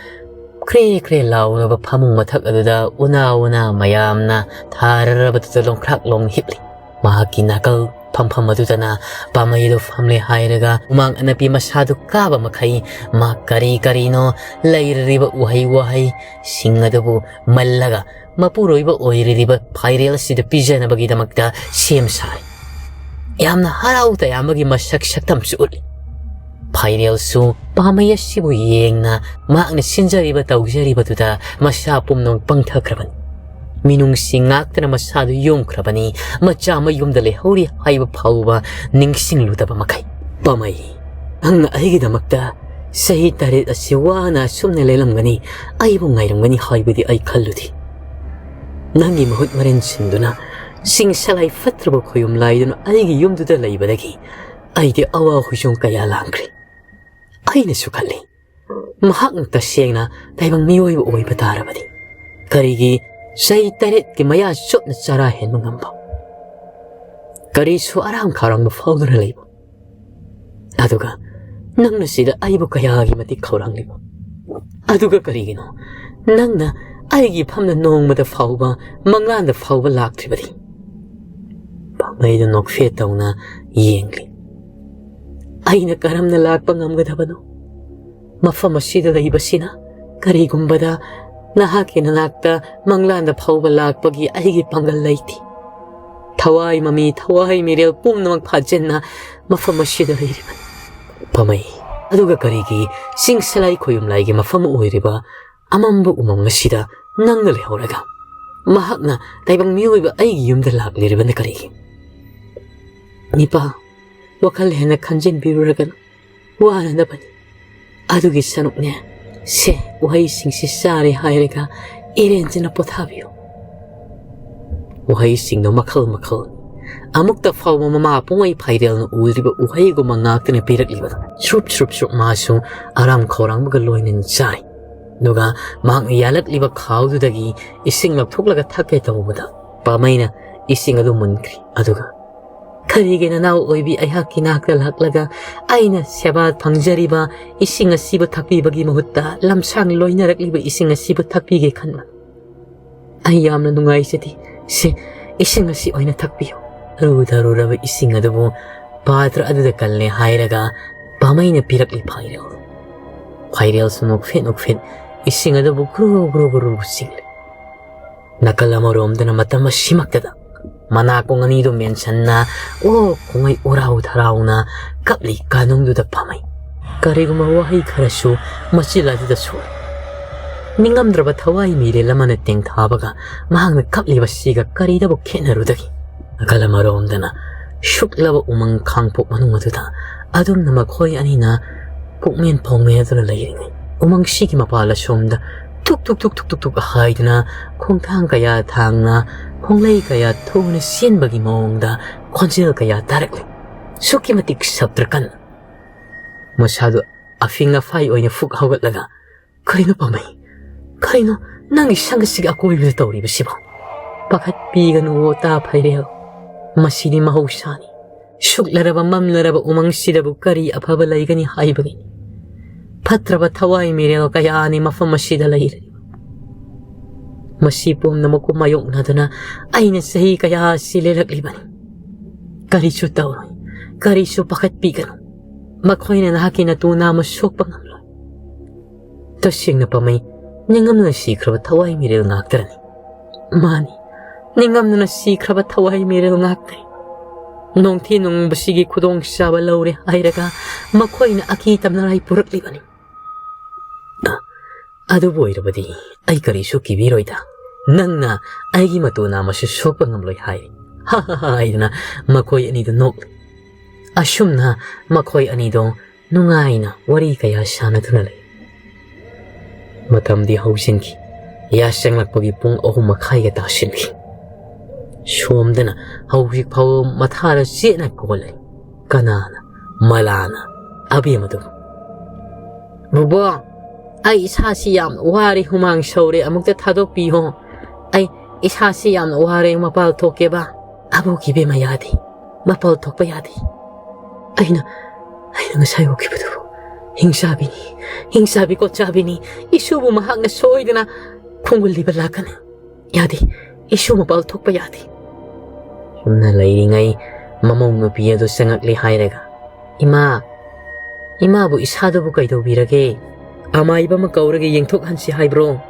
ꯀ꯭ꯔꯦ ꯀ꯭ꯔꯦ ꯂꯥꯎꯔꯕ ꯐꯃꯨꯡ ꯃꯊꯛ ꯑꯗꯨꯗ ꯎꯅꯥ ꯎꯅꯥ ꯃꯌꯥꯝꯅ ꯊꯥꯔꯔꯕꯗꯨꯗ ꯂꯣꯡꯈ꯭ꯔꯥꯛ ꯂꯣꯡ ꯍꯤꯞꯂꯤ꯫ ꯃꯍꯥꯛꯀꯤ ꯅꯥꯀꯜ ꯐꯝꯐꯝ ꯑꯗꯨꯗꯅ ꯄꯥꯃꯩꯗꯨ ꯐꯝꯂꯦ ꯍꯥꯏꯔꯒ ꯍꯨꯃꯥꯡ ꯑꯅꯞꯄꯤ ꯃꯁꯥꯗꯨ ꯀꯥꯕ ꯃꯈꯩ ꯃꯍꯥꯛ ꯀꯔꯤ ꯀꯔꯤꯅꯣ ꯂꯩꯔꯤꯕ ꯎꯍꯩ ꯋꯥꯍꯩꯁꯤꯡ ꯑꯗꯨꯕꯨ ꯃꯜꯂꯒ ꯃꯄꯨꯔꯣꯏꯕ ꯑꯣꯏꯔꯤꯕ ꯐꯥꯏꯔꯦꯜ ꯑꯁꯤꯗ ꯄꯤꯖꯅꯕꯒꯤꯗꯃꯛꯇ ꯁꯦꯝ ꯁꯥꯔꯤ꯫ ꯌꯥꯝꯅ ꯍꯔꯥꯎ ꯇꯌꯥꯝꯕꯒꯤ ꯃꯁꯛ ꯁꯛꯇꯝꯁꯨ ꯎꯠꯂꯤ꯫ ꯐꯥꯏꯔꯦꯜꯁꯨ ꯄꯥꯃꯩ ꯑꯁꯤꯕꯨ ꯌꯦꯡꯅ ꯃꯍꯥꯛꯅ ꯁꯤꯟꯖꯔꯤꯕ ꯇꯧꯖꯔꯤꯕꯗꯨꯗ ꯃꯁꯥ ꯄꯨꯝꯅꯃꯛ ꯄꯪꯊꯈ꯭ꯔꯕꯅꯤ꯫ ꯃꯤꯅꯨꯡꯁꯤ ꯉꯥꯛꯇꯅ ꯃꯁꯥꯗꯨ ꯌꯣꯝꯈ꯭ꯔꯕꯅꯤ꯫ ꯃꯆꯥ ꯃꯌꯨꯝꯗ ꯂꯩꯍꯧꯔꯤ ꯍꯥꯏꯕ ꯐꯥꯎꯕ ꯅꯤꯡꯁꯤꯡꯂꯨꯗꯕ ꯃꯈꯩ꯫ "ꯄꯥꯃꯩ, ꯅꯪꯅ ꯑꯩꯒꯤꯗꯃꯛꯇ ꯆꯍꯤ ꯇꯔꯦꯠ ꯑꯁꯤ ꯋꯥꯅ ꯑꯁꯨꯝꯅ ꯂꯦꯜꯂꯝꯒꯅꯤ, ꯑꯩꯕꯨ ꯉꯥꯏꯔꯝꯒꯅꯤ ꯍꯥꯏꯕꯗꯤ ꯑꯩ ꯈꯜꯂꯨꯗꯦ꯫ ꯅꯪꯒꯤ ꯃꯍꯨꯠ ꯃꯔꯦꯟ ꯁꯤꯟꯗꯨꯅ ꯆꯤꯡ ꯁꯂꯥꯏ ꯐꯠꯇ꯭ꯔꯕ ꯈꯣꯌꯨꯝ ꯂꯥꯏꯗꯨꯅ ꯑꯩꯒꯤ ꯌꯨꯝꯗꯨꯗ ꯂꯩꯕꯗꯒꯤ ꯑꯩꯗꯤ ꯑꯋꯥ ꯍꯨꯏꯖꯣꯡ ꯀꯌꯥ ꯂꯥꯡꯈ꯭ꯔꯦ"꯫ ꯑꯩꯅꯁꯨ ꯈꯜꯂꯤ, ꯃꯍꯥꯛꯅ ꯇꯁꯦꯡꯅ ꯇꯥꯏꯕꯪ ꯃꯤꯑꯣꯏꯕ ꯑꯣꯏꯕ ꯇꯥꯔꯕꯗꯤ ꯀꯔꯤꯒꯤ ꯆꯍꯤ ꯇꯔꯦꯠꯀꯤ ꯃꯌꯥ ꯆꯣꯠꯅ ꯆꯔꯥ ꯍꯦꯟꯕ ꯉꯝꯕ? ꯀꯔꯤꯁꯨ ꯑꯔꯥꯡ ꯈꯧꯔꯥꯡꯕ ꯐꯥꯎꯗꯅ ꯂꯩꯕ? ꯑꯗꯨꯒ ꯅꯪꯅ ꯁꯤꯗ ꯑꯩꯕꯨ ꯀꯌꯥꯒꯤ ꯃꯇꯤꯛ ꯈꯧꯔꯥꯡꯂꯤꯕ? ꯑꯗꯨꯒ ꯀꯔꯤꯒꯤꯅꯣ ꯅꯪꯅ ꯑꯩꯒꯤ ꯐꯝꯗ ꯅꯣꯡꯃꯗ ꯐꯥꯎꯕ, ꯃꯪꯂꯥꯟꯗ ꯐꯥꯎꯕ ꯂꯥꯛꯇ꯭ꯔꯤꯕꯗꯤ? ꯄꯥꯃꯩꯗꯨ ꯅꯣꯛꯐꯦꯠ ꯇꯧꯅ ꯌꯦꯡꯂꯤ꯫ "ꯑꯩꯅ ꯀꯔꯝꯅ ꯂꯥꯛꯄ ꯉꯝꯒꯗꯕꯅꯣ? ꯃꯐꯝ ꯑꯁꯤꯗ ꯂꯩꯕꯁꯤꯅ ꯀꯔꯤꯒꯨꯝꯕꯗ ꯅꯍꯥꯛꯀꯤ ꯅꯅꯥꯛꯇ ꯃꯪꯂꯥꯟꯗ ꯐꯥꯎꯕ ꯂꯥꯛꯄꯒꯤ ꯑꯩꯒꯤ ꯄꯥꯡꯒꯜ ꯂꯩꯇꯦ꯫ ꯊꯋꯥꯏ ꯃꯃꯤ, ꯊꯋꯥꯏ ꯃꯤꯔꯦꯜ ꯄꯨꯝꯅꯃꯛ ꯐꯥꯖꯤꯟꯅ ꯃꯐꯝ ꯑꯁꯤꯗ ꯂꯩꯔꯤꯕꯅꯤ"꯫ "ꯄꯥꯃꯩ, ꯑꯗꯨꯒ ꯀꯔꯤꯒꯤ ꯆꯤꯡ ꯁꯂꯥꯏ ꯈꯣꯌꯨꯝ ꯂꯥꯏꯒꯤ ꯃꯐꯝ ꯑꯣꯏꯔꯤꯕ ꯑꯃꯝꯕ ꯎꯃꯪ ꯑꯁꯤꯗ ꯅꯪꯅ ꯂꯩꯍꯧꯔꯒ ꯃꯍꯥꯛꯅ ꯇꯥꯏꯕꯪ ꯃꯤꯑꯣꯏꯕ ꯑꯩꯒꯤ ꯌꯨꯝꯗ ꯂꯥꯛꯂꯤꯔꯤꯕꯅ ꯀꯔꯤꯒꯤ? ꯅꯤꯄꯥ, ꯋꯥꯈꯜ ꯍꯦꯟꯅ ꯈꯟꯖꯤꯟꯕꯤꯔꯨꯔꯒꯅꯨ, ꯋꯥꯅꯅꯕꯅꯤ꯫ ꯑꯗꯨꯒꯤ ꯁꯔꯨꯛꯅꯦ, ꯁꯦ, ꯎꯍꯩꯁꯤꯡꯁꯤ ꯆꯥꯔꯦ ꯍꯥꯏꯔꯒ ꯏꯔꯦꯟꯖꯅ ꯄꯣꯊꯥꯕꯤꯌꯨ꯫ ꯎꯍꯩꯁꯤꯡꯗꯣ ꯃꯈꯜ ꯃꯈꯜ, ꯑꯃꯨꯛꯇ ꯐꯥꯎꯕ ꯃꯃꯥ ꯄꯨꯡꯉꯩ ꯐꯥꯏꯔꯦꯜꯅ ꯎꯗ꯭ꯔꯤꯕ ꯎꯍꯩꯒꯨꯝꯕ ꯉꯥꯛꯇꯅ ꯄꯤꯔꯛꯂꯤꯕꯗꯣ꯫ ꯁ꯭ꯔꯨꯞ ꯁ꯭ꯔꯨꯞ ꯁ꯭ꯔꯨꯞ ꯃꯥꯁꯨ ꯑꯔꯥꯝ ꯈꯧꯔꯥꯡꯕꯒ ꯂꯣꯏꯅꯅ ꯆꯥꯏ꯫ ꯑꯗꯨꯒ ꯃꯍꯥꯛꯅ ꯌꯥꯜꯂꯛꯂꯤꯕ ꯈꯥꯎꯗꯨꯗꯒꯤ ꯏꯁꯤꯡ ꯂꯧꯊꯣꯛꯂꯒ ꯊꯛꯀꯦ ꯇꯧꯕꯗ ꯄꯥꯃꯩꯅ ꯏꯁꯤꯡ ꯑꯗꯨ ꯃꯨꯟꯈ꯭ꯔꯤ꯫ ꯑꯗꯨꯒ, "ꯀꯔꯤꯒꯤ ꯅꯅꯥꯎ ꯑꯣꯏꯕꯤ ꯑꯩꯍꯥꯛꯀꯤ ꯅꯥꯛꯇ ꯂꯥꯛꯂꯒ ꯑꯩꯅ ꯁꯦꯕꯥ ꯐꯪꯖꯔꯤꯕ ꯏꯁꯤꯡ ꯑꯁꯤꯕꯨ ꯊꯛꯄꯤꯕꯒꯤ ꯃꯍꯨꯠꯇ ꯂꯝꯁꯥꯡ ꯂꯣꯏꯅꯔꯛꯂꯤꯕ ꯏꯁꯤꯡ ꯑꯁꯤꯕꯨ ꯊꯛꯄꯤꯒꯦ ꯈꯟꯕ? ꯑꯩ ꯌꯥꯝꯅ ꯅꯨꯡꯉꯥꯏꯖꯗꯦ꯫ ꯁꯤ ꯏꯁꯤꯡ ꯑꯁꯤ ꯑꯣꯏꯅ ꯊꯛꯄꯤꯌꯨ"꯫ ꯊꯔꯨ ꯊꯔꯨꯔꯕ ꯏꯁꯤꯡ ꯑꯗꯨꯕꯨ ꯄꯥꯇ꯭ꯔ ꯑꯗꯨꯗ ꯀꯜꯂꯦ ꯍꯥꯏꯔꯒ ꯄꯥꯃꯩꯅ ꯄꯤꯔꯛꯂꯤ ꯐꯥꯏꯔꯦꯜ꯫ ꯐꯥꯏꯔꯦꯜꯁꯨ ꯅꯣꯛꯐꯦꯠ ꯅꯣꯛꯐꯦꯠ ꯏꯁꯤꯡ ꯑꯗꯨꯕꯨ ꯒ꯭ꯔꯨ ꯒ꯭ꯔꯨ ꯒ꯭ꯔꯨ ꯆꯤꯡꯂꯤ꯫ ꯅꯥꯀꯜ ꯑꯃꯔꯣꯝꯗꯅ ꯃꯇꯝ ꯑꯁꯤꯃꯛꯇꯗ ꯃꯅꯥꯀꯣꯡ ꯑꯅꯤꯗꯨ ꯃꯦꯟꯁꯟꯅ ꯑꯣ ꯈꯣꯡꯉꯩ ꯎꯔꯥꯎ ꯊꯔꯥꯎꯅ ꯀꯞꯂꯤ ꯀꯥꯅꯨꯡꯗꯨꯗ ꯄꯥꯃꯩ꯫ ꯀꯔꯤꯒꯨꯝꯕ ꯋꯥꯍꯩ ꯈꯔꯁꯨ ꯃꯆꯤꯜ ꯑꯗꯨꯗ ꯁꯣꯛꯏ꯫ ꯅꯤꯡꯉꯝꯗ꯭ꯔꯕ ꯊꯋꯥꯏ ꯃꯤꯔꯦꯜ ꯑꯃꯅ ꯇꯦꯡꯊꯥꯕꯒ ꯃꯍꯥꯛꯅ ꯀꯞꯂꯤꯕꯁꯤꯒ ꯀꯔꯤꯗꯕꯨ ꯈꯦꯠꯅꯔꯨꯗꯒꯦ? ꯅꯥꯀꯜ ꯑꯃꯔꯣꯝꯗꯅ ꯁꯨꯛꯂꯕ ꯎꯃꯪ ꯈꯥꯡꯄꯣꯛ ꯃꯅꯨꯡ ꯑꯗꯨꯗ ꯑꯗꯨꯝꯅ ꯃꯈꯣꯏ ꯑꯅꯤꯅ ꯄꯨꯛꯃꯦꯟ ꯐꯥꯎꯃꯦꯟꯗꯨꯅ ꯂꯩꯔꯤꯉꯩ, ꯎꯃꯪꯁꯤꯒꯤ ꯃꯄꯥꯜ ꯑꯁꯣꯝꯗ ꯊꯨꯛ ꯊꯨꯛ ꯊꯨꯛ ꯊꯨꯛ ꯊꯨꯛ ꯊꯨꯛ ꯍꯥꯏꯗꯨꯅ ꯈꯣꯡꯊꯥꯡ ꯀꯌꯥ ꯊꯥꯡꯅ ꯈꯣꯡꯂꯩ ꯀꯌꯥ ꯊꯨꯅ ꯆꯦꯟꯕꯒꯤ ꯃꯑꯣꯡꯗ ꯈꯣꯟꯖꯦꯜ ꯀꯌꯥ ꯇꯥꯔꯛꯂꯤ꯫ ꯑꯁꯨꯛꯀꯤ ꯃꯇꯤꯛ ꯁꯞꯇ꯭ꯔ ꯀꯟꯅ꯫ ꯃꯁꯥꯗꯨ ꯑꯐꯤꯡ ꯑꯐꯥꯏ ꯑꯣꯏꯅ ꯐꯨꯛ ꯍꯧꯒꯠꯂꯒ, "ꯀꯔꯤꯅꯣ ꯄꯥꯃꯩ? ꯀꯔꯤꯅꯣ? ꯅꯪꯒꯤ ꯁꯪꯒꯠꯁꯤꯒꯤ ꯑꯀꯣꯏꯕꯗ ꯇꯧꯔꯤꯕꯁꯤꯕꯣ?" "ꯄꯥꯈꯠꯄꯤꯒꯅꯨ ꯑꯣ ꯇꯥ ꯐꯩꯔꯦꯜ, ꯃꯁꯤꯗꯤ ꯃꯍꯧꯁꯥꯅꯤ꯫ ꯁꯨꯛꯂꯔꯕ ꯃꯝꯂꯔꯕ ꯎꯃꯪꯁꯤꯗꯕꯨ ꯀꯔꯤ ꯑꯐꯕ ꯂꯩꯒꯅꯤ ꯍꯥꯏꯕꯒꯤꯅꯤ꯫ ꯐꯠꯇ꯭ꯔꯕ ꯊꯋꯥꯏ ꯃꯤꯔꯦꯜ ꯀꯌꯥꯅꯤ ꯃꯐꯝ ꯑꯁꯤꯗ ꯂꯩꯔꯤꯕ꯫ ꯃꯁꯤ ꯄꯨꯝꯅꯃꯛꯄꯨ ꯃꯥꯌꯣꯛꯅꯗꯨꯅ ꯑꯩꯅ ꯆꯍꯤ ꯀꯌꯥ ꯑꯁꯤ ꯂꯦꯜꯂꯛꯂꯤꯕꯅꯤ꯫ ꯀꯔꯤꯁꯨ ꯇꯧꯔꯣꯏ, ꯀꯔꯤꯁꯨ ꯄꯥꯈꯠꯄꯤꯒꯅꯨ꯫ ꯃꯈꯣꯏꯅ ꯅꯍꯥꯛꯀꯤ ꯅꯇꯨ ꯅꯥꯝꯃ ꯁꯣꯛꯄ ꯉꯝꯂꯣꯏ꯫ ꯇꯁꯦꯡꯅ ꯄꯥꯃꯩ, ꯅꯤꯡꯉꯝꯗꯅ ꯁꯤꯈ꯭ꯔꯕ ꯊꯋꯥꯏ ꯃꯤꯔꯦꯜ ꯉꯥꯛꯇꯅꯤ꯫ ꯃꯥꯅꯤ, ꯅꯤꯡꯉꯝꯗꯅ ꯁꯤꯈ꯭ꯔꯕ ꯊꯋꯥꯏ ꯃꯤꯔꯦꯜ ꯉꯥꯛꯇꯅꯤ꯫ ꯅꯣꯡꯊꯤ ꯅꯣꯡꯃꯪꯕꯁꯤꯒꯤ ꯈꯨꯗꯣꯡꯆꯥꯕ ꯂꯧꯔꯦ ꯍꯥꯏꯔꯒ ꯃꯈꯣꯏꯅ ꯑꯀꯤ ꯇꯝꯅꯉꯥꯏ ꯄꯨꯔꯛꯂꯤꯕꯅꯤ꯫ ꯑ, ꯑꯗꯨꯕꯨ ꯑꯣꯏꯔꯕꯗꯤ ꯑꯩ ꯀꯔꯤꯁꯨ ꯀꯤꯕꯤꯔꯣꯏꯗ꯫ ꯅꯪꯅ ꯑꯩꯒꯤ ꯃꯇꯨ ꯅꯥꯝꯃꯁꯨ ꯁꯣꯛꯄ ꯉꯝꯂꯣꯏ ꯍꯥꯏ꯫ ꯍꯥꯏꯗꯨꯅ ꯃꯈꯣꯏ ꯑꯅꯤꯗꯨ ꯅꯣꯛꯂꯤ꯫ ꯑꯁꯨꯝꯅ ꯃꯈꯣꯏ ꯑꯅꯤꯗꯣ ꯅꯨꯡꯉꯥꯏꯅ ꯋꯥꯔꯤ ꯀꯌꯥ ꯁꯥꯟꯅꯗꯨꯅ ꯂꯩ꯫ ꯃꯇꯝꯗꯤ ꯍꯧꯖꯤꯟꯈꯤ꯫ ꯌꯥꯆꯪꯂꯛꯄꯒꯤ ꯄꯨꯡ ꯑꯍꯨꯝ ꯃꯈꯥꯏꯒ ꯇꯥꯁꯤꯟꯈꯤ꯫ ꯁꯣꯝꯗꯅ ꯍꯧꯖꯤꯛ ꯐꯥꯎꯕ ꯃꯊꯥꯔ ꯆꯦꯠꯅ ꯀꯣꯜꯂꯤ꯫ ꯀꯅꯥꯅ? ꯃꯂꯥꯅ ꯑꯕꯦꯝꯃꯗꯨ꯫ "ꯕꯨꯕꯣ, ꯑꯩ ꯏꯁꯥꯁꯤ ꯌꯥꯝ ꯋꯥꯔꯦ, ꯍꯨꯃꯥꯡ ꯁꯧꯔꯦ, ꯑꯃꯨꯛꯇ ꯊꯥꯗꯣꯛꯄꯤꯌꯣ꯫ ꯑꯩ ꯏꯁꯥꯁꯤ ꯌꯥꯝꯅ ꯋꯥꯔꯦ, ꯃꯄꯥꯜ ꯊꯣꯛꯀꯦꯕ꯫" "ꯑꯕꯣꯛꯀꯤ ꯏꯕꯦꯝꯃ ꯌꯥꯗꯦ, ꯃꯄꯥꯜ ꯊꯣꯛꯄ ꯌꯥꯗꯦ꯫ ꯑꯩꯅ, ꯑꯩꯅ ꯉꯁꯥꯏ ꯎꯈꯤꯕꯗꯨꯕꯨ ꯍꯤꯡꯆꯥꯕꯤꯅꯤ, ꯍꯤꯡꯆꯥꯕꯤ ꯀꯣꯠꯆꯥꯕꯤꯅꯤ꯫ ꯏꯁꯨꯕꯨ ꯃꯍꯥꯛꯅ ꯁꯣꯏꯗꯅ ꯈꯣꯡꯒꯨꯜꯂꯤꯕ ꯂꯥꯛꯀꯅꯤ꯫ ꯌꯥꯗꯦ, ꯏꯁꯨ ꯃꯄꯥꯜ ꯊꯣꯛꯄ ꯌꯥꯗꯦ꯫" ꯁꯨꯝꯅ ꯂꯩꯔꯤꯉꯩ ꯃꯃꯧ ꯅꯨꯄꯤ ꯑꯗꯨ ꯆꯪꯉꯛꯂꯦ ꯍꯥꯏꯔꯒ, "ꯏꯃꯥ, ꯏꯃꯥꯕꯨ ꯏꯁꯥꯗꯨꯕꯨ ꯀꯩꯗꯧꯕꯤꯔꯒꯦ? ꯑꯃꯥꯏꯕ ꯑꯃ ꯀꯧꯔꯒ ꯌꯦꯡꯊꯣꯛꯍꯟꯁꯤ ꯍꯥꯏꯕ꯭ꯔꯣ?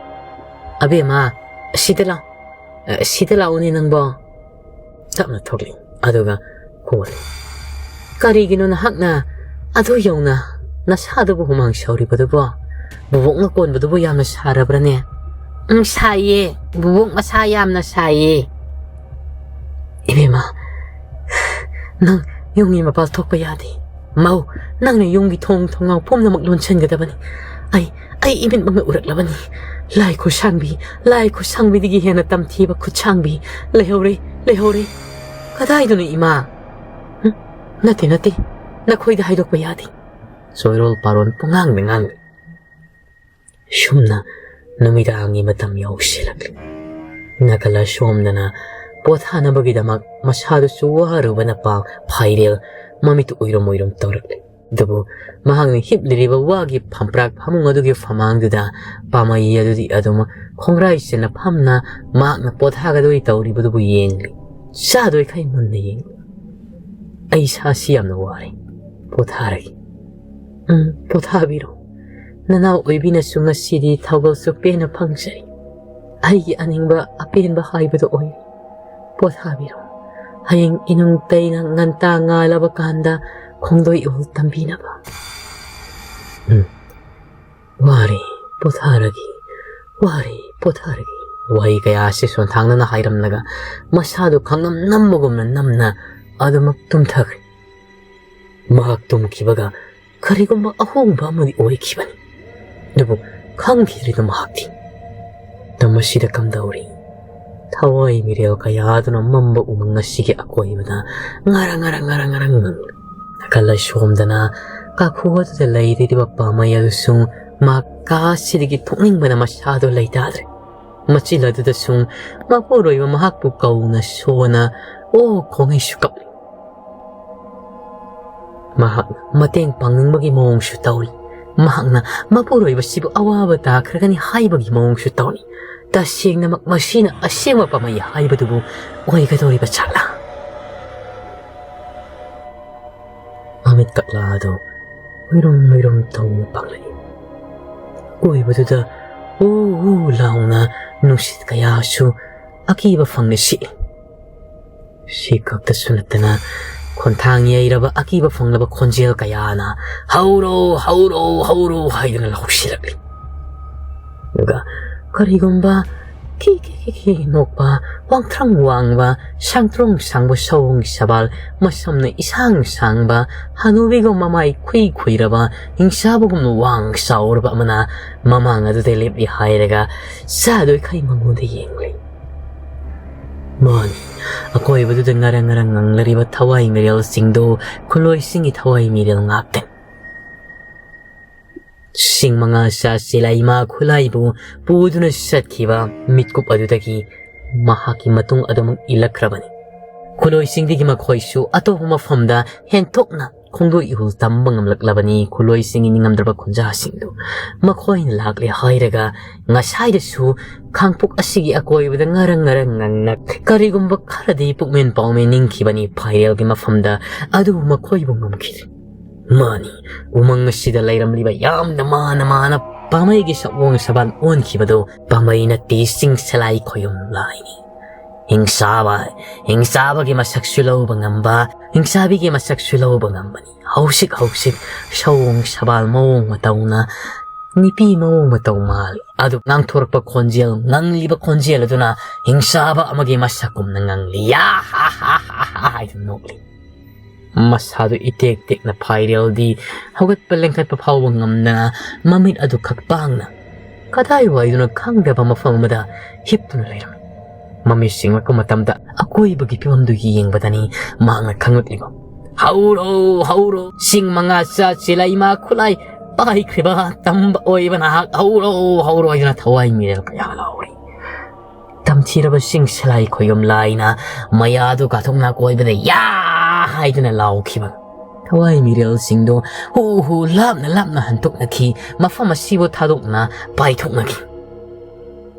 ꯑꯕꯦꯝꯃ, ꯑꯁꯤꯗ ꯂꯥꯛ, ꯑꯁꯤꯗ ꯂꯥꯛꯎꯅꯦ ꯅꯪꯕꯣ꯫" ꯇꯞꯅ ꯊꯣꯛꯂꯛꯏ꯫ ꯑꯗꯨꯒ ꯀꯣꯜꯂꯤ꯫ "ꯀꯔꯤꯒꯤꯅꯣ ꯅꯍꯥꯛꯅ ꯑꯗꯨ ꯌꯧꯅ ꯅꯁꯥꯗꯨꯕꯨ ꯍꯨꯃꯥꯡ ꯁꯧꯔꯤꯕꯗꯨꯕꯣ? ꯕꯨꯕꯣꯛꯅ ꯀꯣꯟꯕꯗꯨꯕꯨ ꯌꯥꯝꯅ ꯁꯥꯔꯕ꯭ꯔꯅꯦ?" "ꯎꯝ, ꯁꯥꯏꯌꯦ꯫ ꯕꯨꯕꯣꯛ ꯃꯁꯥ ꯌꯥꯝꯅ ꯁꯥꯏꯌꯦ꯫" "ꯏꯕꯦꯝꯃ, ꯅꯪ ꯌꯨꯝꯒꯤ ꯃꯄꯥꯜ ꯊꯣꯛꯄ ꯌꯥꯗꯦ꯫ ꯃꯧ, ꯅꯪꯅ ꯌꯨꯝꯒꯤ ꯊꯣꯡ ꯊꯣꯡꯅꯥꯎ ꯄꯨꯝꯅꯃꯛ ꯂꯣꯟꯁꯤꯟꯒꯗꯕꯅꯤ꯫ ꯑꯩ, ꯑꯩ ꯏꯃꯤꯠꯃꯛꯅ ꯎꯔꯛꯂꯕꯅꯤ꯫ ꯂꯥꯏ ꯈꯨꯠꯁꯥꯡꯕꯤ, ꯂꯥꯏ ꯈꯨꯠꯁꯥꯡꯕꯤꯗꯒꯤ ꯍꯦꯟꯅ ꯇꯝꯊꯤꯕ ꯈꯨꯠꯁꯥꯡꯕꯤ ꯂꯩꯍꯧꯔꯦ, ꯂꯩꯍꯧꯔꯦ꯫" "ꯀꯗꯥꯏꯗꯅꯣ ꯏꯃꯥ?" "ꯎꯝ, ꯅꯠꯇꯦ, ꯅꯠꯇꯦ, ꯅꯈꯣꯏꯗ ꯍꯥꯏꯗꯣꯛꯄ ꯌꯥꯗꯦ꯫" ꯆꯣꯏꯔꯣꯜ ꯄꯥꯔꯣꯜ ꯄꯨꯡꯉꯥꯡꯗ ꯉꯥꯡꯂꯤ꯫ ꯁꯨꯝꯅ ꯅꯨꯃꯤꯗꯥꯡꯒꯤ ꯃꯇꯝ ꯌꯧꯁꯤꯜꯂꯛꯂꯤ꯫ ꯅꯥꯀꯜ ꯑꯁꯣꯝꯗꯅ ꯄꯣꯊꯥꯅꯕꯒꯤꯗꯃꯛ ꯃꯁꯥꯗꯨꯁꯨ ꯋꯥꯔꯨꯕꯅ ꯄꯥꯎ ꯐꯥꯏꯔꯦꯜ ꯃꯃꯤꯠꯇꯨ ꯎꯏꯔꯨꯝ ꯎꯏꯔꯨꯝ ꯇꯧꯔꯛꯂꯤ꯫ ꯑꯗꯨꯕꯨ ꯃꯍꯥꯛꯅ ꯍꯤꯞꯂꯤꯔꯤꯕ ꯋꯥꯒꯤ ꯐꯝꯄ꯭ꯔꯥꯛ ꯐꯃꯨꯡ ꯑꯗꯨꯒꯤ ꯐꯃꯥꯡꯗꯨꯗ ꯄꯥꯝꯃꯩ ꯑꯗꯨꯗꯤ ꯑꯗꯨꯝ ꯈꯣꯡꯒ꯭ꯔꯥꯏ ꯆꯦꯟꯅ ꯐꯝꯅ ꯃꯍꯥꯛꯅ ꯄꯣꯊꯥꯒꯗꯣꯏ ꯇꯧꯔꯤꯕꯗꯨꯕꯨ ꯌꯦꯡꯂꯤ꯫ ꯆꯥꯗꯣꯏꯈꯩ ꯃꯨꯟꯅ ꯌꯦꯡꯂꯤ꯫ "ꯑꯩ ꯏꯁꯥꯁꯤ ꯌꯥꯝꯅ ꯋꯥꯔꯦ꯫ ꯄꯣꯊꯥꯔꯒꯦ꯫" "ꯎꯝ, ꯄꯣꯊꯥꯕꯤꯔꯣ꯫ ꯅꯅꯥꯎ ꯑꯣꯏꯕꯤꯅꯁꯨ ꯉꯁꯤꯗꯤ ꯊꯧꯒꯜꯁꯨ ꯄꯦꯟꯅ ꯐꯪꯖꯩ꯫ ꯑꯩꯒꯤ ꯑꯅꯤꯡꯕ ꯑꯄꯦꯟꯕ ꯍꯥꯏꯕꯗꯨ ꯑꯣꯏ꯫ ꯄꯣꯊꯥꯕꯤꯔꯣ꯫ ꯍꯌꯦꯡ ꯏꯅꯨꯡ ꯇꯩꯅ ꯉꯟꯇꯥ ꯉꯥꯜꯂꯕ ꯀꯥꯟꯗ ꯈꯣꯡꯗꯣꯏ ꯏꯍꯨꯜ ꯇꯝꯕꯤꯅꯕ꯫ ꯎꯝ꯫ ꯋꯥꯔꯦ, ꯄꯣꯊꯥꯔꯒꯦ, ꯋꯥꯔꯦ, ꯄꯣꯊꯥꯔꯒꯦ꯫ ꯋꯥꯍꯩ ꯀꯌꯥ ꯑꯁꯤ ꯁꯣꯟꯊꯥꯡꯅꯅ ꯍꯥꯏꯔꯝꯂꯒ ꯃꯁꯥꯗꯨ ꯈꯪꯅꯝ ꯅꯝꯕꯒꯨꯝꯅ ꯅꯝꯅ ꯑꯗꯨꯃꯛ ꯇꯨꯝꯊꯈ꯭ꯔꯦ꯫ ꯃꯍꯥꯛ ꯇꯨꯝꯈꯤꯕꯒ ꯀꯔꯤꯒꯨꯝꯕ ꯑꯍꯣꯡꯕ ꯑꯃꯗꯤ ꯑꯣꯏꯈꯤꯕꯅꯤ꯫ ꯑꯗꯨꯕꯨ ꯈꯪꯈꯤꯗ꯭ꯔꯤꯗ ꯃꯍꯥꯛꯇꯤ꯫ ꯃꯇꯝ ꯑꯁꯤꯗ ꯀꯝꯗꯧꯔꯤ? ꯊꯋꯥꯏ ꯃꯤꯔꯦꯜ ꯀꯌꯥꯗꯨꯅ ꯃꯝꯕ ꯎꯃꯪ ꯑꯁꯤꯒꯤ ꯑꯀꯣꯏꯕꯗ ꯉꯔꯪ ꯉꯔꯪ ꯉꯔꯪ ꯉꯔꯪ ꯉꯪꯂꯤ꯫ ꯅꯥꯀꯜ ꯑꯁꯣꯝꯗꯅ ꯀꯥꯈꯨ ꯑꯗꯨꯗ ꯂꯩꯔꯤꯕ ꯄꯥꯝꯃꯩ ꯑꯗꯨꯁꯨ ꯃꯍꯥꯛ ꯀꯥ ꯑꯁꯤꯗꯒꯤ ꯊꯣꯛꯅꯤꯡꯕꯅ ꯃꯁꯥꯗꯨ ꯂꯩꯇꯥꯗ꯭ꯔꯦ꯫ ꯃꯆꯤꯜ ꯑꯗꯨꯗꯁꯨ ꯃꯄꯨꯔꯣꯏꯕ ꯃꯍꯥꯛꯄꯨ ꯀꯧꯅ ꯁꯣꯟꯅ ꯑꯣ ꯈꯣꯡꯉꯩꯁꯨ ꯀꯞꯂꯤ꯫ ꯃꯍꯥꯛꯅ ꯃꯇꯦꯡ ꯄꯥꯡꯅꯤꯡꯕꯒꯤ ꯃꯑꯣꯡꯁꯨ ꯇꯧꯔꯤ꯫ ꯃꯍꯥꯛꯅ ꯃꯄꯨꯔꯣꯏꯕꯁꯤꯕꯨ ꯑꯋꯥꯕ ꯇꯥꯈ꯭ꯔꯒꯅꯤ ꯍꯥꯏꯕꯒꯤ ꯃꯑꯣꯡꯁꯨ ꯇꯧꯔꯤ꯫ ꯇꯁꯦꯡꯅꯃꯛ ꯃꯁꯤꯅ ꯑꯁꯦꯡꯕ ꯄꯥꯝꯕꯩ ꯍꯥꯏꯕꯗꯨꯕꯨ ꯑꯣꯏꯒꯗꯧꯔꯤꯕ ꯖꯥꯠꯂꯥ? ꯃꯃꯤꯠ ꯀꯛꯂꯥ ꯑꯗꯨ ꯃꯤꯔꯨꯝ ꯃꯤꯔꯨꯝ ꯇꯧꯅ ꯄꯥꯡꯂꯛꯏ꯫ ꯑꯀꯣꯏꯕꯗꯨꯗ ꯎ ꯎ ꯂꯥꯎꯅ ꯅꯨꯡꯁꯤꯠ ꯀꯌꯥꯁꯨ ꯑꯀꯤꯕ ꯐꯪꯅ ꯁꯤꯠꯂꯤ꯫ ꯁꯤ ꯈꯛꯇꯁꯨ ꯅꯠꯇꯅ ꯈꯣꯟꯊꯥꯡ ꯌꯩꯔꯕ ꯑꯀꯤꯕ ꯐꯪꯂꯕ ꯈꯣꯟꯖꯦꯜ ꯀꯌꯥꯅ "ꯍꯧꯔꯣ, ꯍꯧꯔꯣ, ꯍꯧꯔꯣ" ꯍꯥꯏꯗꯨꯅ ꯂꯥꯎꯁꯤꯜꯂꯛꯂꯤ꯫ ꯑꯗꯨꯒ ꯀꯔꯤꯒꯨꯝꯕ ꯈꯤ ꯈꯤ ꯈꯤ ꯈꯤ ꯅꯣꯛꯄ, ꯋꯥꯡꯊ꯭ꯔꯪ ꯋꯥꯡꯕ, ꯁꯥꯡꯇ꯭ꯔꯣꯡ ꯁꯥꯡꯕ ꯁꯑꯣꯡꯒꯤ ꯁꯕꯥꯜ, ꯃꯁꯝꯅ ꯏꯁꯥꯡ ꯁꯥꯡꯕ, ꯍꯅꯨꯕꯤꯒꯨꯝ ꯃꯃꯥꯏ ꯈꯨꯏ ꯈꯨꯏꯔꯕ, ꯍꯤꯡꯁꯥꯕꯒꯨꯝꯅ ꯋꯥꯡ ꯆꯥꯎꯔꯕ ꯑꯃꯅ ꯃꯃꯥꯡ ꯑꯗꯨꯗ ꯂꯦꯞꯂꯤ ꯍꯥꯏꯔꯒ ꯆꯥꯗꯣꯏꯈꯩ ꯃꯉꯣꯟꯗ ꯌꯦꯡꯂꯤ꯫ ꯃꯥꯅꯤ, ꯑꯀꯣꯏꯕꯗꯨꯗ ꯉꯔꯪ ꯉꯔꯪ ꯉꯪꯂꯔꯤꯕ ꯊꯋꯥꯏ ꯃꯤꯔꯦꯜꯁꯤꯡꯗꯨ ꯈꯨꯂꯣꯏꯁꯤꯡꯒꯤ ꯊꯋꯥꯏ ꯃꯤꯔꯦꯜ ꯉꯥꯛꯇꯅꯤ꯫ ꯁꯤꯡ ꯃꯉꯥ ꯆꯥ ꯆꯦꯂꯥꯏꯃ ꯈꯨꯂꯥꯏꯕꯨ ꯄꯨꯗꯨꯅ ꯆꯠꯈꯤꯕ ꯃꯤꯠꯀꯨꯞ ꯑꯗꯨꯗꯒꯤ ꯃꯍꯥꯛꯀꯤ ꯃꯇꯨꯡ ꯑꯗꯨꯃꯛ ꯏꯜꯂꯛꯈ꯭ꯔꯕꯅꯤ꯫ ꯈꯨꯂꯣꯏꯁꯤꯡꯗꯒꯤ ꯃꯈꯣꯏꯁꯨ ꯑꯇꯣꯞꯄ ꯃꯐꯝꯗ ꯍꯦꯟꯊꯣꯛꯅ ꯈꯣꯡꯗꯣꯏ ꯏꯍꯨꯜ ꯇꯝꯕ ꯉꯝꯂꯛꯂꯕꯅꯤ꯫ ꯈꯨꯂꯣꯏꯁꯤꯡꯒꯤ ꯅꯤꯡꯉꯝꯗ꯭ꯔꯕ ꯈꯣꯟꯖꯥꯁꯤꯡꯗꯨ ꯃꯈꯣꯏꯅ ꯂꯥꯛꯂꯦ ꯍꯥꯏꯔꯒ ꯉꯁꯥꯏꯗꯁꯨ ꯈꯥꯡꯄꯣꯛ ꯑꯁꯤꯒꯤ ꯑꯀꯣꯏꯕꯗ ꯉꯔꯪ ꯉꯔꯪ ꯉꯪꯅ ꯀꯔꯤꯒꯨꯝꯕ ꯈꯔꯗꯤ ꯄꯨꯛꯃꯦꯟ ꯄꯥꯎꯃꯦꯟ ꯅꯤꯡꯈꯤꯕꯅꯤ ꯐꯥꯏꯔꯦꯜꯒꯤ ꯃꯐꯝꯗ, ꯑꯗꯨꯕꯨ ꯃꯈꯣꯏꯕꯨ ꯉꯝꯈꯤꯗ꯭ꯔꯦ꯫ ꯃꯥꯅꯤ, ꯎꯃꯪ ꯑꯁꯤꯗ ꯂꯩꯔꯝꯂꯤꯕ ꯌꯥꯝꯅ ꯃꯥꯅ ꯃꯥꯅ ꯄꯥꯝꯕꯩꯒꯤ ꯁꯛꯑꯣꯡ ꯁꯕꯥꯟ ꯑꯣꯟꯈꯤꯕꯗꯨ ꯄꯥꯝꯕꯩ ꯅꯠꯇꯦ, ꯆꯤꯡ ꯁꯂꯥꯏ ꯈꯣꯌꯨꯝ ꯂꯥꯏꯅꯤ꯫ ꯍꯤꯡꯆꯥꯕ, ꯍꯤꯡꯆꯥꯕꯒꯤ ꯃꯁꯛꯁꯨ ꯂꯧꯕ ꯉꯝꯕ, ꯍꯤꯡꯆꯥꯕꯤꯒꯤ ꯃꯁꯛꯁꯨ ꯂꯧꯕ ꯉꯝꯕꯅꯤ꯫ ꯍꯧꯖꯤꯛ ꯍꯧꯖꯤꯛ ꯁꯑꯣꯡ ꯁꯕꯥꯜ ꯃꯑꯣꯡ ꯃꯇꯧꯅ, ꯅꯨꯄꯤ ꯃꯑꯣꯡ ꯃꯇꯧ ꯃꯥꯜꯂꯤ꯫ ꯑꯗꯨ ꯉꯥꯡꯊꯣꯔꯛꯄ ꯈꯣꯟꯖꯦꯜ, ꯉꯪꯂꯤꯕ ꯈꯣꯟꯖꯦꯜ ꯑꯗꯨꯅ ꯍꯤꯡꯆꯥꯕ ꯑꯃꯒꯤ ꯃꯁꯛꯀꯨꯝꯅ ꯉꯪꯂꯤ꯫ "ꯌꯥ ꯍꯥ ꯍꯥ ꯍꯥ ꯍꯥ" ꯍꯥꯏꯗꯨꯅ ꯅꯣꯛꯂꯤ꯫ ꯃꯁꯥꯗꯨ ꯏꯇꯦꯛ ꯇꯦꯛꯅ ꯐꯥꯏꯔꯦꯜꯗꯤ ꯍꯧꯒꯠꯄ ꯂꯦꯡꯈꯠꯄ ꯐꯥꯎꯕ ꯉꯝꯗꯅ ꯃꯃꯤꯠ ꯑꯗꯨ ꯈꯛ ꯄꯥꯡꯅ ꯀꯗꯥꯏꯋꯥꯏꯗꯨꯅ ꯈꯪꯗꯕ ꯃꯐꯝ ꯑꯃꯗ ꯍꯤꯞꯇꯨꯅ ꯂꯩꯔꯝꯃꯤ꯫ ꯃꯃꯤꯠ ꯁꯤꯡꯂꯛꯄ ꯃꯇꯝꯗ ꯑꯀꯣꯏꯕꯒꯤ ꯐꯤꯕꯝꯗꯨ ꯌꯦꯡꯕꯗꯅꯤ ꯃꯍꯥꯛꯅ ꯈꯪꯂꯛꯂꯤꯕ꯫ "ꯍꯧꯔꯣ, ꯍꯧꯔꯣ, ꯆꯤꯡ ꯃꯉꯥ ꯆꯥ ꯆꯦꯂꯩꯃ ꯈꯨꯠꯂꯥꯏ ꯄꯥꯏꯈ꯭ꯔꯤꯕ ꯇꯝꯕ ꯑꯣꯏꯕ ꯅꯍꯥꯛ, ꯍꯧꯔꯣ, ꯍꯧꯔꯣ" ꯍꯥꯏꯗꯨꯅ ꯊꯋꯥꯏ ꯃꯤꯔꯦꯜ ꯀꯌꯥ ꯂꯥꯎꯔꯤ꯫ ꯇꯝꯊꯤꯔꯕ ꯆꯤꯡ ꯁꯂꯥꯏ ꯈꯣꯌꯨꯝ ꯂꯥꯏꯅ ꯃꯌꯥꯗꯨ ꯀꯥꯊꯣꯛꯅ ꯀꯣꯏꯕꯗ "ꯌꯥ" ꯍꯥꯏꯗꯨꯅ ꯂꯥꯎꯈꯤꯕ꯫ ꯊꯋꯥꯏ ꯃꯤꯔꯦꯜꯁꯤꯡꯗꯨ ꯍꯨ ꯍꯨ ꯂꯥꯞꯅ ꯂꯥꯞꯅ ꯍꯟꯇꯣꯛꯅꯈꯤ, ꯃꯐꯝ ꯑꯁꯤꯕꯨ ꯊꯥꯗꯣꯛꯅ ꯄꯥꯏꯊꯣꯛꯅꯈꯤ꯫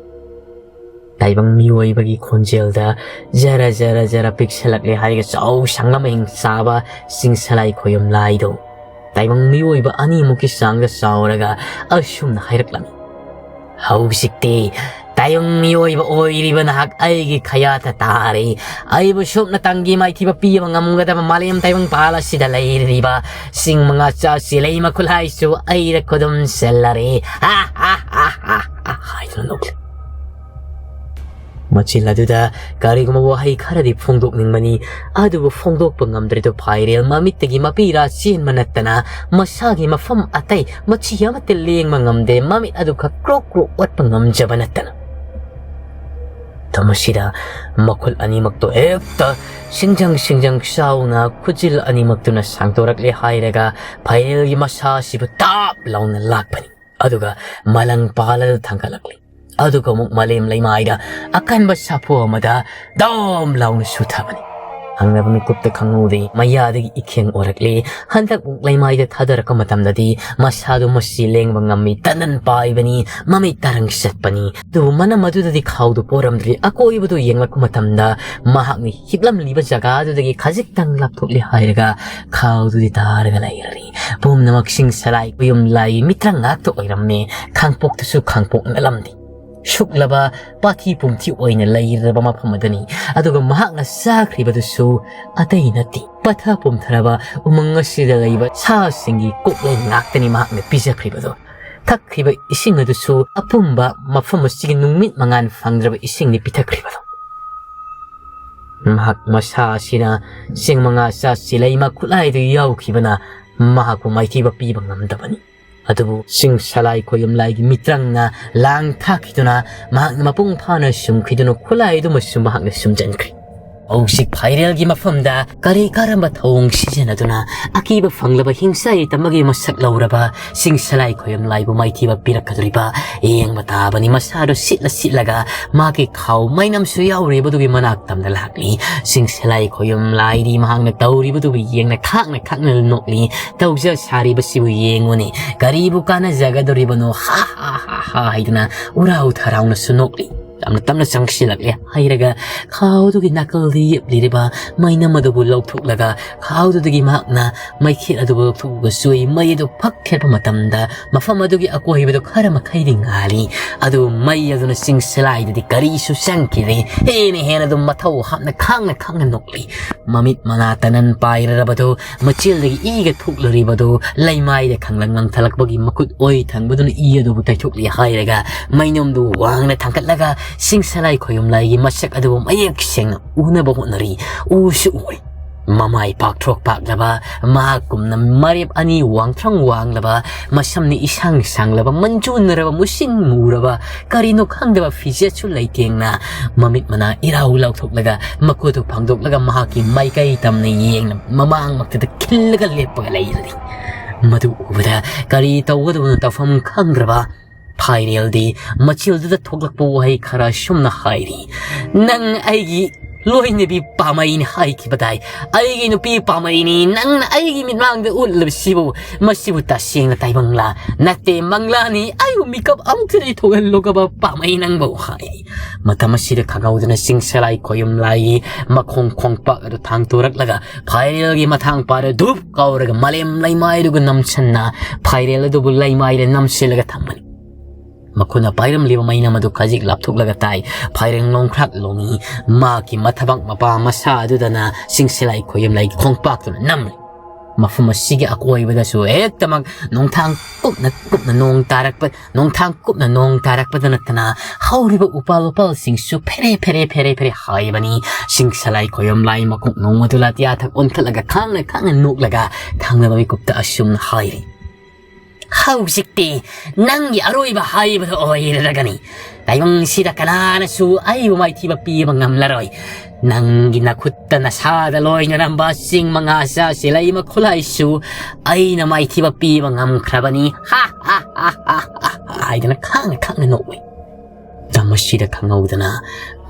ꯇꯥꯏꯕꯪ ꯃꯤꯑꯣꯏꯕꯒꯤ ꯈꯣꯟꯖꯦꯜꯗ ꯖꯔ ꯖꯔ ꯖꯔ ꯄꯤꯛꯁꯜꯂꯛꯂꯦ ꯍꯥꯏꯔꯒ ꯆꯥꯎ ꯁꯪꯒꯝ ꯍꯤꯡ ꯆꯥꯕ ꯆꯤꯡ ꯁꯂꯥꯏ ꯈꯣꯌꯨꯝ ꯂꯥꯏꯗꯣ ꯇꯥꯏꯕꯪ ꯃꯤꯑꯣꯏꯕ ꯑꯅꯤꯃꯨꯛꯀꯤ ꯆꯥꯡꯗ ꯆꯥꯎꯔꯒ ꯑꯁꯨꯝꯅ ꯍꯥꯏꯔꯛꯂꯝꯃꯤ꯫ "ꯍꯧꯖꯤꯛꯇꯤ ꯇꯥꯏꯕꯪ ꯃꯤꯑꯣꯏꯕ ꯑꯣꯏꯔꯤꯕ ꯅꯍꯥꯛ ꯑꯩꯒꯤ ꯈꯌꯥꯠꯇ ꯇꯥꯔꯦ꯫ ꯑꯩꯕꯨ ꯁꯨꯞꯅꯇꯪꯒꯤ ꯃꯥꯏꯊꯤꯕ ꯄꯤꯕ ꯉꯝꯒꯗꯕ ꯃꯥꯂꯦꯝ ꯇꯥꯏꯕꯪ ꯄꯥꯜ ꯑꯁꯤꯗ ꯂꯩꯔꯤꯕ ꯆꯤꯡ ꯃꯉꯥ ꯆꯥ ꯆꯦꯂꯩ ꯃꯈꯨꯜ ꯍꯥꯏꯁꯨ ꯑꯩꯗ ꯈꯨꯗꯨꯝ ꯆꯜꯂꯔꯦ" ꯍꯥꯏꯗꯨꯅ ꯅꯣꯛꯂꯤ꯫ ꯃꯆꯤꯜ ꯑꯗꯨꯗ ꯀꯔꯤꯒꯨꯝꯕ ꯋꯥꯍꯩ ꯈꯔꯗꯤ ꯐꯣꯡꯗꯣꯛꯅꯤꯡꯕꯅꯤ, ꯑꯗꯨꯕꯨ ꯐꯣꯡꯗꯣꯛꯄ ꯉꯝꯗ꯭ꯔꯤꯗꯨ ꯐꯥꯏꯔꯦꯜ ꯃꯃꯤꯠꯇꯒꯤ ꯃꯄꯤꯔꯥ ꯆꯦꯟꯕ ꯅꯠꯇꯅ ꯃꯁꯥꯒꯤ ꯃꯐꯝ ꯑꯇꯩ ꯃꯆꯤ ꯑꯃꯠꯇ ꯂꯦꯡꯕ ꯉꯝꯗꯦ, ꯃꯃꯤꯠ ꯑꯗꯨ ꯈꯛ ꯀ꯭ꯔꯣꯛ ꯀ꯭ꯔꯣꯛ ꯑꯣꯠꯄ ꯉꯝꯖꯕ ꯅꯠꯇꯅ꯫ ꯃꯇꯝ ꯑꯁꯤꯗ ꯃꯈꯨꯠ ꯑꯅꯤꯃꯛꯇꯨ ꯍꯦꯛꯇ ꯁꯤꯡꯖꯪ ꯁꯤꯡꯖꯪ ꯆꯥꯎꯅ ꯈꯨꯠꯖꯤꯜ ꯑꯅꯤꯃꯛꯇꯨꯅ ꯁꯥꯡꯗꯣꯔꯛꯂꯦ ꯍꯥꯏꯔꯒ ꯐꯥꯏꯔꯦꯜꯒꯤ ꯃꯁꯥ ꯑꯁꯤꯕꯨ ꯇꯥꯞ ꯂꯥꯎꯅ ꯂꯥꯛꯄꯅꯤ꯫ ꯑꯗꯨꯒ ꯃꯂꯪ ꯄꯥꯜꯂꯗꯨ ꯊꯥꯡꯒꯠꯂꯛꯂꯤ꯫ ꯑꯗꯨꯒ ꯑꯃꯨꯛ ꯃꯥꯂꯦꯝ ꯂꯩꯃꯥꯏꯗ ꯑꯀꯟꯕ ꯁꯥꯐꯨ ꯑꯃꯗ ꯗꯣꯝ ꯂꯥꯎꯅ ꯁꯨꯊꯕꯅꯤ꯫ ꯍꯪꯅꯕ ꯃꯤꯀꯨꯞꯇ ꯈꯪꯍꯧꯗꯦ, ꯃꯌꯥꯗꯒꯤ ꯏꯈꯦꯡ ꯑꯣꯔꯛꯂꯦ꯫ ꯍꯟꯗꯛ ꯃꯨꯛ ꯂꯩꯃꯥꯏꯗ ꯊꯥꯗꯔꯛꯄ ꯃꯇꯝꯗꯗꯤ ꯃꯁꯥꯗꯨ ꯃꯁꯤ ꯂꯦꯡꯕ ꯉꯝꯃꯤ, ꯇꯅꯟ ꯄꯥꯏꯕꯅꯤ, ꯃꯃꯤꯠ ꯇꯔꯪ ꯆꯠꯄꯅꯤ꯫ ꯑꯗꯨꯕꯨ ꯃꯅꯝ ꯑꯗꯨꯗꯗꯤ ꯈꯥꯎꯗꯨ ꯄꯣꯔꯝꯗ꯭ꯔꯤ꯫ ꯑꯀꯣꯏꯕꯗꯨ ꯌꯦꯡꯂꯛꯄ ꯃꯇꯝꯗ ꯃꯍꯥꯛꯅ ꯍꯤꯞꯂꯝꯂꯤꯕ ꯖꯒꯥꯗꯨꯗꯒꯤ ꯈꯖꯤꯛꯇꯪ ꯂꯥꯞꯊꯣꯛꯂꯦ ꯍꯥꯏꯔꯒ ꯈꯥꯎꯗꯨꯗꯤ ꯇꯥꯔꯒ ꯂꯩꯔꯔꯤ꯫ ꯄꯨꯝꯅꯃꯛꯁꯤꯡ ꯁꯂꯥꯏ ꯈꯨꯌꯨꯝ ꯂꯥꯏ ꯃꯤꯇ꯭ꯔꯪ ꯉꯥꯛꯇ ꯑꯣꯏꯔꯝꯃꯦ꯫ ꯈꯥꯡꯄꯣꯛꯇꯁꯨ ꯈꯥꯡꯄꯣꯛ ꯅꯠꯂꯝꯗꯦ꯫ ꯁꯨꯛꯂꯕ ꯄꯥꯊꯤ ꯄꯨꯝꯊꯤ ꯑꯣꯏꯅ ꯂꯩꯔꯕ ꯃꯐꯝ ꯑꯗꯨꯅꯤ꯫ ꯑꯗꯨꯒ ꯃꯍꯥꯛꯅ ꯆꯥꯈ꯭ꯔꯤꯕꯗꯨꯁꯨ ꯑꯇꯩ ꯅꯠꯇꯦ, ꯄꯠꯊ ꯄꯨꯝꯊꯔꯕ ꯎꯃꯪ ꯑꯁꯤꯗ ꯂꯩꯕ ꯁꯥꯁꯤꯡꯒꯤ ꯀꯣꯛꯂꯩ ꯉꯥꯛꯇꯅꯤ ꯃꯍꯥꯛꯅ ꯄꯤꯖꯈ꯭ꯔꯤꯕꯗꯣ꯫ ꯊꯛꯈ꯭ꯔꯤꯕ ꯏꯁꯤꯡ ꯑꯗꯨꯁꯨ ꯑꯄꯨꯝꯕ ꯃꯐꯝ ꯑꯁꯤꯒꯤ ꯅꯨꯃꯤꯠ ꯃꯉꯥꯜ ꯐꯪꯗ꯭ꯔꯕ ꯏꯁꯤꯡꯅꯤ ꯄꯤꯊꯛꯈ꯭ꯔꯤꯕꯗꯣ꯫ ꯃꯍꯥꯛ ꯃꯁꯥ ꯑꯁꯤꯅ ꯆꯦꯡ ꯃꯉꯥ ꯆꯥꯁꯤꯜꯂꯛꯏ, ꯃꯈꯨꯠꯂꯥꯏꯗꯨ ꯌꯥꯎꯈꯤꯕꯅ ꯃꯍꯥꯛꯄꯨ ꯃꯥꯏꯊꯤꯕ ꯄꯤꯕ ꯉꯝꯗꯕꯅꯤ꯫ ꯑꯗꯨꯕꯨ ꯆꯤꯡ ꯁꯂꯥꯏ ꯈꯣꯌꯨꯝ ꯂꯥꯏꯒꯤ ꯃꯤꯇ꯭ꯔꯪꯅ ꯂꯥꯡ ꯊꯥꯛꯈꯤꯗꯨꯅ ꯃꯍꯥꯛꯅ ꯃꯄꯨꯡ ꯐꯥꯅ ꯁꯨꯝꯈꯤꯗꯨꯅ ꯈꯨꯠꯂꯥꯏꯗꯨꯃꯁꯨ ꯃꯍꯥꯛꯅ ꯁꯨꯝꯖꯤꯟꯈ꯭ꯔꯦ꯫ ꯍꯧꯖꯤꯛ ꯐꯥꯏꯔꯦꯜꯒꯤ ꯃꯐꯝꯗ ꯀꯔꯤ ꯀꯔꯝꯕ ꯊꯧꯑꯣꯡ ꯁꯤꯖꯤꯟꯅꯗꯨꯅ ꯑꯀꯤꯕ ꯐꯪꯂꯕ ꯍꯤꯡꯆꯥꯏ ꯇꯝꯕꯒꯤ ꯃꯁꯛ ꯂꯧꯔꯕ ꯆꯤꯡ ꯁꯂꯥꯏ ꯈꯣꯌꯨꯝ ꯂꯥꯏꯕꯨ ꯃꯥꯏꯊꯤꯕ ꯄꯤꯔꯛꯀꯗꯧꯔꯤꯕ ꯌꯦꯡꯕ ꯇꯥꯕꯅꯤ꯫ ꯃꯁꯥꯗꯣ ꯁꯤꯠꯂ ꯁꯤꯠꯂꯒ ꯃꯥꯒꯤ ꯈꯥꯎ ꯃꯩꯅꯝꯁꯨ ꯌꯥꯎꯔꯤꯕꯗꯨꯒꯤ ꯃꯅꯥꯛ ꯇꯝꯅ ꯂꯥꯛꯂꯤ꯫ ꯆꯤꯡ ꯁꯂꯥꯏ ꯈꯣꯌꯨꯝ ꯂꯥꯏꯗꯤ ꯃꯍꯥꯛꯅ ꯇꯧꯔꯤꯕꯗꯨꯕꯨ ꯌꯦꯡꯅ ꯈꯥꯛꯅ ꯈꯥꯛꯅ ꯅꯣꯛꯂꯤ꯫ "ꯇꯧꯖ ꯁꯥꯔꯤꯕꯁꯤꯕꯨ ꯌꯦꯡꯉꯨꯅꯦ, ꯀꯔꯤꯕꯨ ꯀꯥꯟꯅꯖꯒꯗꯧꯔꯤꯕꯅꯣ, ꯍꯥ ꯍꯥ ꯍꯥ ꯍꯥ" ꯍꯥꯏꯗꯨꯅ ꯎꯔꯥꯎ ꯊꯔꯥꯎꯅꯁꯨ ꯅꯣꯛꯂꯤ꯫ ꯇꯞꯅ ꯇꯞꯅ ꯆꯪꯁꯤꯜꯂꯛꯂꯦ꯫ ꯍꯥꯏꯔꯒ ꯈꯥꯎꯗꯨꯒꯤ ꯅꯥꯀꯜꯗ ꯌꯦꯞꯂꯤꯔꯤꯕ ꯃꯩꯅꯝ ꯑꯗꯨꯕꯨ ꯂꯧꯊꯣꯛꯂꯒ ꯈꯥꯎꯗꯨꯗꯒꯤ ꯃꯍꯥꯛꯅ ꯃꯩꯈꯦꯠ ꯑꯗꯨꯕꯨ ꯂꯧꯊꯣꯛꯂꯒ ꯆꯨꯏ꯫ ꯃꯩ ꯑꯗꯨ ꯐꯛ ꯈꯦꯠꯄ ꯃꯇꯝꯗ ꯃꯐꯝ ꯑꯗꯨꯒꯤ ꯑꯀꯣꯏꯕꯗꯨ ꯈꯔ ꯃꯈꯩꯗꯤ ꯉꯥꯜꯂꯤ꯫ ꯑꯗꯨ ꯃꯩ ꯑꯗꯨꯅ ꯆꯤꯡ ꯁꯂꯥꯏꯗꯗꯤ ꯀꯔꯤꯁꯨ ꯆꯪꯈꯤꯗꯦ꯫ ꯍꯦꯟꯅ ꯍꯦꯟꯅ ꯑꯗꯨꯝ ꯃꯊꯧ ꯍꯥꯞꯅ ꯈꯥꯡꯅ ꯈꯥꯡꯅ ꯅꯣꯛꯂꯤ꯫ ꯃꯃꯤꯠ ꯃꯅꯥ ꯇꯅꯟ ꯄꯥꯏꯔꯔꯕꯗꯨ, ꯃꯆꯤꯜꯗꯒꯤ ꯏꯒ ꯊꯣꯛꯂꯔꯤꯕꯗꯨ, ꯂꯩꯃꯥꯏꯗ ꯈꯪꯂꯪ ꯂꯪꯊꯂꯛꯄꯒꯤ ꯃꯈꯨꯠ ꯑꯣꯏ ꯊꯪꯕꯗꯨꯅ ꯏ ꯑꯗꯨꯕꯨ ꯇꯩꯊꯣꯛꯂꯤ ꯍꯥꯏꯔꯒ ꯃꯩꯅꯣꯝꯗꯨ ꯋꯥꯡꯅ ꯊꯥꯡꯒꯠꯂꯒ ꯆꯤꯡ ꯁꯂꯥꯏ ꯈꯣꯌꯨꯝ ꯂꯥꯏꯒꯤ ꯃꯁꯛ ꯑꯗꯨꯕꯨ ꯃꯌꯦꯛ ꯁꯦꯡꯅ ꯎꯅꯕ ꯍꯣꯠꯅꯔꯤ꯫ ꯎꯁꯨ ꯎꯏ꯫ ꯃꯃꯥꯏ ꯄꯥꯛꯊ꯭ꯔꯣꯛ ꯄꯥꯛꯂꯕ, ꯃꯍꯥꯛꯀꯨꯝꯅ ꯃꯔꯦꯞ ꯑꯅꯤ ꯋꯥꯡꯊ꯭ꯔꯪ ꯋꯥꯡꯂꯕ, ꯃꯁꯝꯅ ꯏꯁꯥꯡ ꯁꯥꯡꯂꯕ, ꯃꯟꯖꯨꯅꯔꯕ, ꯃꯨꯁꯤꯟ ꯃꯨꯔꯕ, ꯀꯔꯤꯅꯣ ꯈꯪꯗꯕ ꯐꯤꯖꯦꯠꯁꯨ ꯂꯩꯇꯦꯡꯅ ꯃꯃꯤꯠ ꯃꯅꯥ ꯏꯔꯥꯎ ꯂꯥꯎꯊꯣꯛꯂꯒ ꯃꯈꯨꯠꯇꯨ ꯐꯥꯡꯗꯣꯛꯂꯒ ꯃꯍꯥꯛꯀꯤ ꯃꯥꯏꯀꯩ ꯇꯝꯅ ꯌꯦꯡꯅ ꯃꯃꯥꯡꯃꯛꯇꯗ ꯈꯤꯜꯂꯒ ꯂꯦꯞꯄꯒ ꯂꯩꯔꯤ꯫ ꯃꯗꯨ ꯎꯕꯗ ꯀꯔꯤ ꯇꯧꯒꯗꯕꯅꯣ ꯇꯧꯐꯝ ꯈꯪꯗ꯭ꯔꯕ ꯐꯥꯏꯔꯦꯜꯗꯤ ꯃꯆꯤꯜꯗꯨꯗ ꯊꯣꯛꯂꯛꯄ ꯋꯥꯍꯩ ꯈꯔ ꯁꯨꯝꯅ ꯍꯥꯏꯔꯤ, "ꯅꯪ ꯑꯩꯒꯤ ꯂꯣꯏꯅꯕꯤ ꯄꯥꯝꯃꯩꯅꯤ ꯍꯥꯏꯈꯤꯕꯗꯥꯏ? ꯑꯩꯒꯤ ꯅꯨꯄꯤ ꯄꯥꯝꯃꯩꯅꯤ ꯅꯪꯅ ꯑꯩꯒꯤ ꯃꯤꯠꯃꯥꯡꯗ ꯎꯠꯂꯤꯕꯁꯤꯕꯨ꯫ ꯃꯁꯤꯕꯨ ꯇꯁꯦꯡꯅ ꯇꯥꯏꯕꯪꯂꯥ? ꯅꯠꯇꯦ, ꯃꯪꯂꯥꯅꯤ꯫ ꯑꯩꯕꯨ ꯃꯤꯀꯞ ꯑꯃꯨꯛꯇꯗꯤ ꯊꯣꯛꯍꯜꯂꯣ ꯀꯕ ꯄꯥꯝꯃꯩ ꯅꯪꯕꯨ" ꯍꯥꯏ꯫ ꯃꯇꯝ ꯑꯁꯤꯗ ꯈꯪꯍꯧꯗꯅ ꯆꯤꯡ ꯁꯂꯥꯏ ꯈꯣꯌꯨꯝ ꯂꯥꯏꯒꯤ ꯃꯈꯣꯡ ꯈꯣꯡꯄꯥꯛ ꯑꯗꯨ ꯊꯥꯡꯇꯣꯔꯛꯂꯒ ꯐꯥꯏꯔꯦꯜꯒꯤ ꯃꯊꯥꯡ ꯄꯥꯔ ꯙꯨꯞ ꯀꯥꯎꯔꯒ ꯃꯥꯂꯦꯝ ꯂꯩꯃꯥꯏꯗꯨꯒ ꯅꯝꯁꯟꯅ ꯐꯥꯏꯔꯦꯜ ꯑꯗꯨꯕꯨ ꯂꯩꯃꯥꯏꯗ ꯅꯝꯁꯤꯜꯂꯒ ꯊꯝꯕꯅꯤ꯫ ꯃꯈꯨꯠꯅ ꯄꯥꯏꯔꯝꯂꯤꯕ ꯃꯩꯅꯝ ꯑꯗꯨ ꯈꯖꯤꯛ ꯂꯥꯞꯊꯣꯛꯂꯒ ꯇꯥꯏ꯫ ꯐꯥꯏꯔꯦꯜ ꯂꯣꯡꯈ꯭ꯔꯥꯛ ꯂꯣꯡꯉꯤ꯫ ꯃꯍꯥꯛꯀꯤ ꯃꯊꯕꯥꯛ ꯃꯄꯥ ꯃꯁꯥ ꯑꯗꯨꯗꯅ ꯁꯤꯡꯁꯂꯥꯏ ꯈꯣꯌꯨꯝꯂꯥꯏꯒꯤ ꯈꯣꯡꯄꯥꯛꯇꯨꯅ ꯅꯝꯂꯤ꯫ ꯃꯐꯝ ꯑꯁꯤꯒꯤ ꯑꯀꯣꯏꯕꯗꯁꯨ ꯍꯦꯛꯇꯃꯛ ꯅꯣꯡꯊꯥꯡ ꯀꯨꯞꯅ ꯀꯨꯞꯅ ꯅꯣꯡ ꯇꯥꯔꯛꯄ, ꯅꯣꯡꯊꯥꯡ ꯀꯨꯞꯅ ꯅꯣꯡ ꯇꯥꯔꯛꯄꯗ ꯅꯠꯇꯅ ꯍꯧꯔꯤꯕ ꯎꯄꯥꯜ ꯋꯥꯄꯥꯜꯁꯤꯡꯁꯨ ꯐꯦꯔꯦ ꯐꯦꯔꯦ ꯐꯦꯔꯦ ꯐꯦꯔꯦ ꯍꯥꯏꯕꯅꯤ꯫ ꯁꯤꯡꯁꯂꯥꯏ ꯈꯣꯌꯨꯝꯂꯥꯏ ꯃꯀꯣꯛ ꯅꯣꯡꯃꯗꯨ ꯂꯥꯇꯤꯌꯥ ꯊꯛ ꯑꯣꯟꯈꯠꯂꯒ ꯈꯥꯡꯅ ꯈꯥꯡꯅ ꯅꯣꯛꯂꯒ ꯊꯪꯅꯕ ꯃꯤꯀꯨꯞꯇ ꯑꯁꯨꯝꯅ ꯍꯥꯏꯔꯤ: "ꯍꯧꯖꯤꯛꯇꯤ ꯅꯪꯒꯤ ꯑꯔꯣꯏꯕ ꯍꯥꯏꯕꯗꯣ ꯑꯣꯏꯔꯒꯅꯤ꯫ ꯇꯥꯏꯕꯪꯁꯤꯗ ꯀꯅꯥꯅꯁꯨ ꯑꯩꯕꯨ ꯃꯥꯏꯊꯤꯕ ꯄꯤꯕ ꯉꯝꯂꯔꯣꯏ꯫ ꯅꯪꯒꯤ ꯅꯈꯨꯠꯇ ꯅꯁꯥꯗ ꯂꯣꯏꯅꯔꯝꯕ ꯆꯤꯡ ꯃꯉꯥ ꯆꯥꯁꯤꯂꯩ ꯃꯈꯨꯂꯥꯏꯁꯨ ꯑꯩꯅ ꯃꯥꯏꯊꯤꯕ ꯄꯤꯕ ꯉꯝꯈ꯭ꯔꯕꯅꯤ꯫ ꯍꯥ ꯍꯥ ꯍꯥ ꯍꯥ ꯍꯥ ꯍꯥ" ꯍꯥꯏꯗꯅ ꯈꯥꯡꯅ ꯈꯥꯡꯅ ꯅꯣꯛꯂꯤ꯫ ꯃꯇꯝ ꯑꯁꯤꯗ ꯈꯪꯍꯧꯗꯅ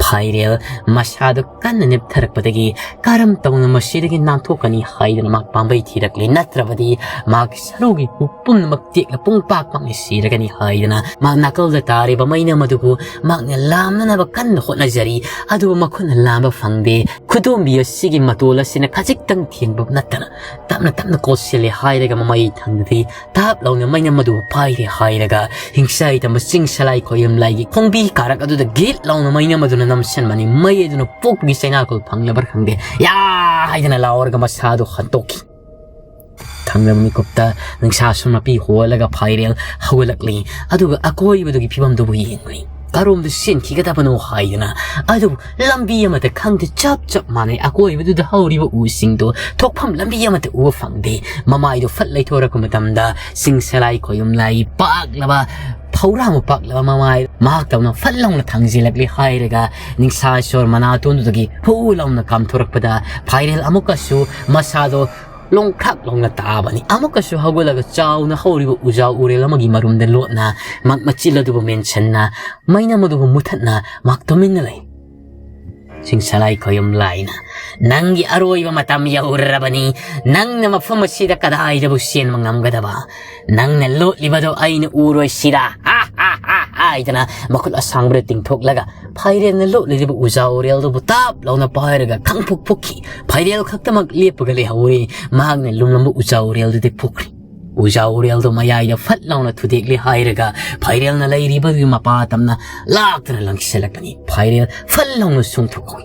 ꯐꯥꯏꯔꯦꯜ ꯃꯁꯥꯗꯨ ꯀꯟꯅ ꯅꯦꯞꯊꯔꯛꯄꯗꯒꯤ ꯀꯔꯝ ꯇꯧꯅ ꯃꯁꯤꯗꯒꯤ ꯅꯥꯟꯊꯣꯛꯀꯅꯤ ꯍꯥꯏꯗꯅ ꯃꯍꯥꯛ ꯄꯥꯝꯕꯩ ꯊꯤꯔꯛꯂꯤ꯫ ꯅꯠꯇ꯭ꯔꯕꯗꯤ ꯃꯍꯥꯛꯀꯤ ꯁꯔꯨꯒꯤ ꯄꯨꯝꯅꯃꯛ ꯇꯦꯛꯂ ꯄꯨꯡ ꯄꯥꯛ ꯄꯥꯛꯅ ꯁꯤꯔꯒꯅꯤ ꯍꯥꯏꯗꯅ ꯃꯍꯥꯛ ꯅꯥꯀꯜꯗ ꯇꯥꯔꯤꯕ ꯃꯩꯅꯝ ꯑꯗꯨꯕꯨ ꯃꯍꯥꯛꯅ ꯂꯥꯝꯅꯅꯕ ꯀꯟꯅ ꯍꯣꯠꯅꯖꯔꯤ꯫ ꯑꯗꯨꯕꯨ ꯃꯈꯨꯠꯅ ꯂꯥꯝꯕ ꯐꯪꯗꯦ꯫ ꯈꯨꯗꯣꯝꯕꯤ ꯑꯁꯤꯒꯤ ꯃꯇꯣꯜ ꯑꯁꯤꯅ ꯈꯖꯤꯛꯇꯪ ꯊꯦꯡꯕ ꯅꯠꯇꯅ ꯇꯞꯅ ꯇꯞꯅ ꯀꯣꯠꯁꯤꯜꯂꯦ ꯍꯥꯏꯔꯒ ꯃꯃꯩ ꯊꯪꯗꯗꯤ ꯇꯥꯞ ꯂꯥꯎꯅ ꯃꯩꯅꯝ ꯑꯗꯨ ꯄꯥꯏꯔꯦ ꯍꯥꯏꯔꯒ ꯍꯤꯡꯆꯥꯏ ꯇꯝꯕ ꯆꯤꯡ ꯁꯂꯥꯏ ꯈꯣꯌꯨꯝ ꯂꯥꯏꯒꯤ ꯈꯣꯡꯕꯤ ꯀꯥꯔꯛ ꯑꯗꯨꯗ ꯒꯤꯠ ꯂꯥꯎꯅ ꯃꯩꯅꯝ ꯑꯗꯨꯅ ꯅꯝꯁꯤꯟꯕꯅꯤ꯫ ꯃꯩ ꯑꯗꯨꯅ ꯄꯣꯛꯄꯒꯤ ꯆꯩꯅꯥꯈꯣꯜ ꯐꯪꯂꯕ꯭ꯔꯥ ꯈꯪꯗꯦ, "ꯌꯥ!" ꯍꯥꯏꯗꯅ ꯂꯥꯎꯔꯒ ꯃꯁꯥꯗꯨ ꯍꯟꯇꯣꯛꯈꯤ꯫ ꯊꯪꯅꯕ ꯃꯤꯀꯨꯞꯇ ꯅꯨꯡꯁꯥ ꯁꯨꯝ ꯃꯄꯤ ꯍꯣꯜꯂꯒ ꯐꯥꯏꯔꯦꯜ ꯍꯧꯒꯠꯂꯛꯂꯤ꯫ ꯑꯗꯨꯒ ꯑꯀꯣꯏꯕꯗꯨꯒꯤ ꯐꯤꯕꯝꯗꯨꯕꯨ ꯌꯦꯡꯂꯤ꯫ ꯀꯔꯣꯝꯗ ꯆꯦꯟꯈꯤꯒꯗꯕꯅꯣ ꯍꯥꯏꯗꯅ꯫ ꯑꯗꯨꯕꯨ ꯂꯝꯕꯤ ꯑꯃꯠꯇ ꯈꯪꯗꯦ꯫ ꯆꯞ ꯆꯞ ꯃꯥꯟꯅꯩ꯫ ꯑꯀꯣꯏꯕꯗꯨꯗ ꯍꯧꯔꯤꯕ ꯎꯁꯤꯡꯗꯣ ꯊꯣꯛꯐꯝ ꯂꯝꯕꯤ ꯑꯃꯠꯇ ꯎꯕ ꯐꯪꯗꯦ꯫ ꯃꯃꯥꯏꯗꯨ ꯐꯠ ꯂꯩꯊꯣꯔꯛꯄ ꯃꯇꯝꯗ ꯆꯤꯡ ꯁꯂꯥꯏ ꯈꯣꯌꯨꯝ ꯂꯥꯏ ꯄꯥꯛꯂꯕ, ꯐꯧꯔꯥ ꯑꯃ ꯄꯥꯛꯂꯕ ꯃꯃꯥꯏ ꯃꯍꯥꯛ ꯇꯧꯅ ꯐꯠ ꯂꯥꯎꯅ ꯊꯥꯡꯖꯤꯜꯂꯛꯂꯤ ꯍꯥꯏꯔꯒ ꯅꯤꯡꯁꯥ ꯁꯣꯔ ꯃꯅꯥꯇꯣꯟꯗꯨꯗꯒꯤ ꯐꯨ ꯂꯥꯎꯅ ꯀꯥꯝꯊꯣꯔꯛꯄꯗ ꯐꯥꯏꯔꯦꯜ ꯑꯃꯨꯛꯀꯁꯨ ꯃꯁꯥꯗꯣ ꯂꯣꯡꯈ꯭ꯔꯥꯛ ꯂꯣꯡꯅ ꯇꯥꯕꯅꯤ꯫ ꯑꯃꯨꯛꯀꯁꯨ ꯍꯧꯒꯠꯂꯒ ꯆꯥꯎꯅ ꯍꯧꯔꯤꯕ ꯎꯖꯥ ꯎꯔꯦꯜ ꯑꯃꯒꯤ ꯃꯔꯨꯝꯗ ꯂꯣꯠꯅ ꯃ-, ꯃꯆꯤꯜ ꯑꯗꯨꯕꯨ ꯃꯦꯟꯁꯤꯟꯅ ꯃꯩꯅꯝ ꯑꯗꯨꯕꯨ ꯃꯨꯊꯠꯅ ꯃꯍꯥꯛ ꯇꯨꯃꯤꯟꯅ ꯂꯩ꯫ ꯁꯤꯡꯁꯂꯥꯏ ꯈꯣꯌꯨꯝ ꯂꯥꯏꯅ, "ꯅꯪꯒꯤ ꯑꯔꯣꯏꯕ ꯃꯇꯝ ꯌꯧꯔꯕꯅꯤ꯫ ꯅꯪꯅ ꯃꯐꯝ ꯑꯁꯤꯗ ꯀꯗꯥꯏꯗꯕꯨ ꯆꯦꯟꯕ ꯉꯝꯒꯗꯕ? ꯅꯪꯅ ꯂꯣꯠꯂꯤꯕꯗꯣ ꯑꯩꯅ ꯎꯔꯣꯏꯁꯤꯔꯥ?" ꯍꯥ ꯍꯥ ꯍꯥ ꯍꯥꯏꯗꯅ ꯃꯈꯨꯠ ꯑꯁꯥꯡꯕꯗ ꯇꯤꯡꯊꯣꯛꯂꯒ ꯐꯥꯏꯔꯦꯜꯅ ꯂꯣꯠꯂꯤꯕ ꯎꯖꯥ ꯎꯔꯦꯜꯗꯨꯕꯨ ꯇꯥꯞ ꯂꯥꯎꯅ ꯄꯥꯏꯔꯒ ꯈꯪꯐꯨꯛ ꯐꯨꯛꯈꯤ꯫ ꯐꯥꯏꯔꯦꯜ ꯈꯛꯇꯃꯛ ꯂꯦꯞꯄꯒ ꯂꯩꯍꯧꯔꯦ꯫ ꯃꯍꯥꯛꯅ ꯂꯨꯝꯂꯝꯕ ꯎꯖꯥ ꯎꯔꯦꯜꯗꯨꯗꯤ ꯐꯨꯛꯈ꯭ꯔꯦ꯫ ꯎꯖꯥ ꯎꯔꯦꯜꯗꯣ ꯃꯌꯥꯏꯗ ꯐꯠ ꯂꯥꯎꯅ ꯊꯨꯗꯦꯛꯂꯦ ꯍꯥꯏꯔꯒ ꯐꯥꯏꯔꯦꯜꯅ ꯂꯩꯔꯤꯕꯗꯨꯒꯤ ꯃꯄꯥ ꯇꯝꯅ ꯂꯥꯛꯇꯨꯅ ꯂꯪꯁꯤꯜꯂꯛꯄꯅꯤ꯫ ꯐꯥꯏꯔꯦꯜ ꯐꯠ ꯂꯥꯎꯅ ꯆꯣꯡꯊꯣꯛꯍꯧꯏ꯫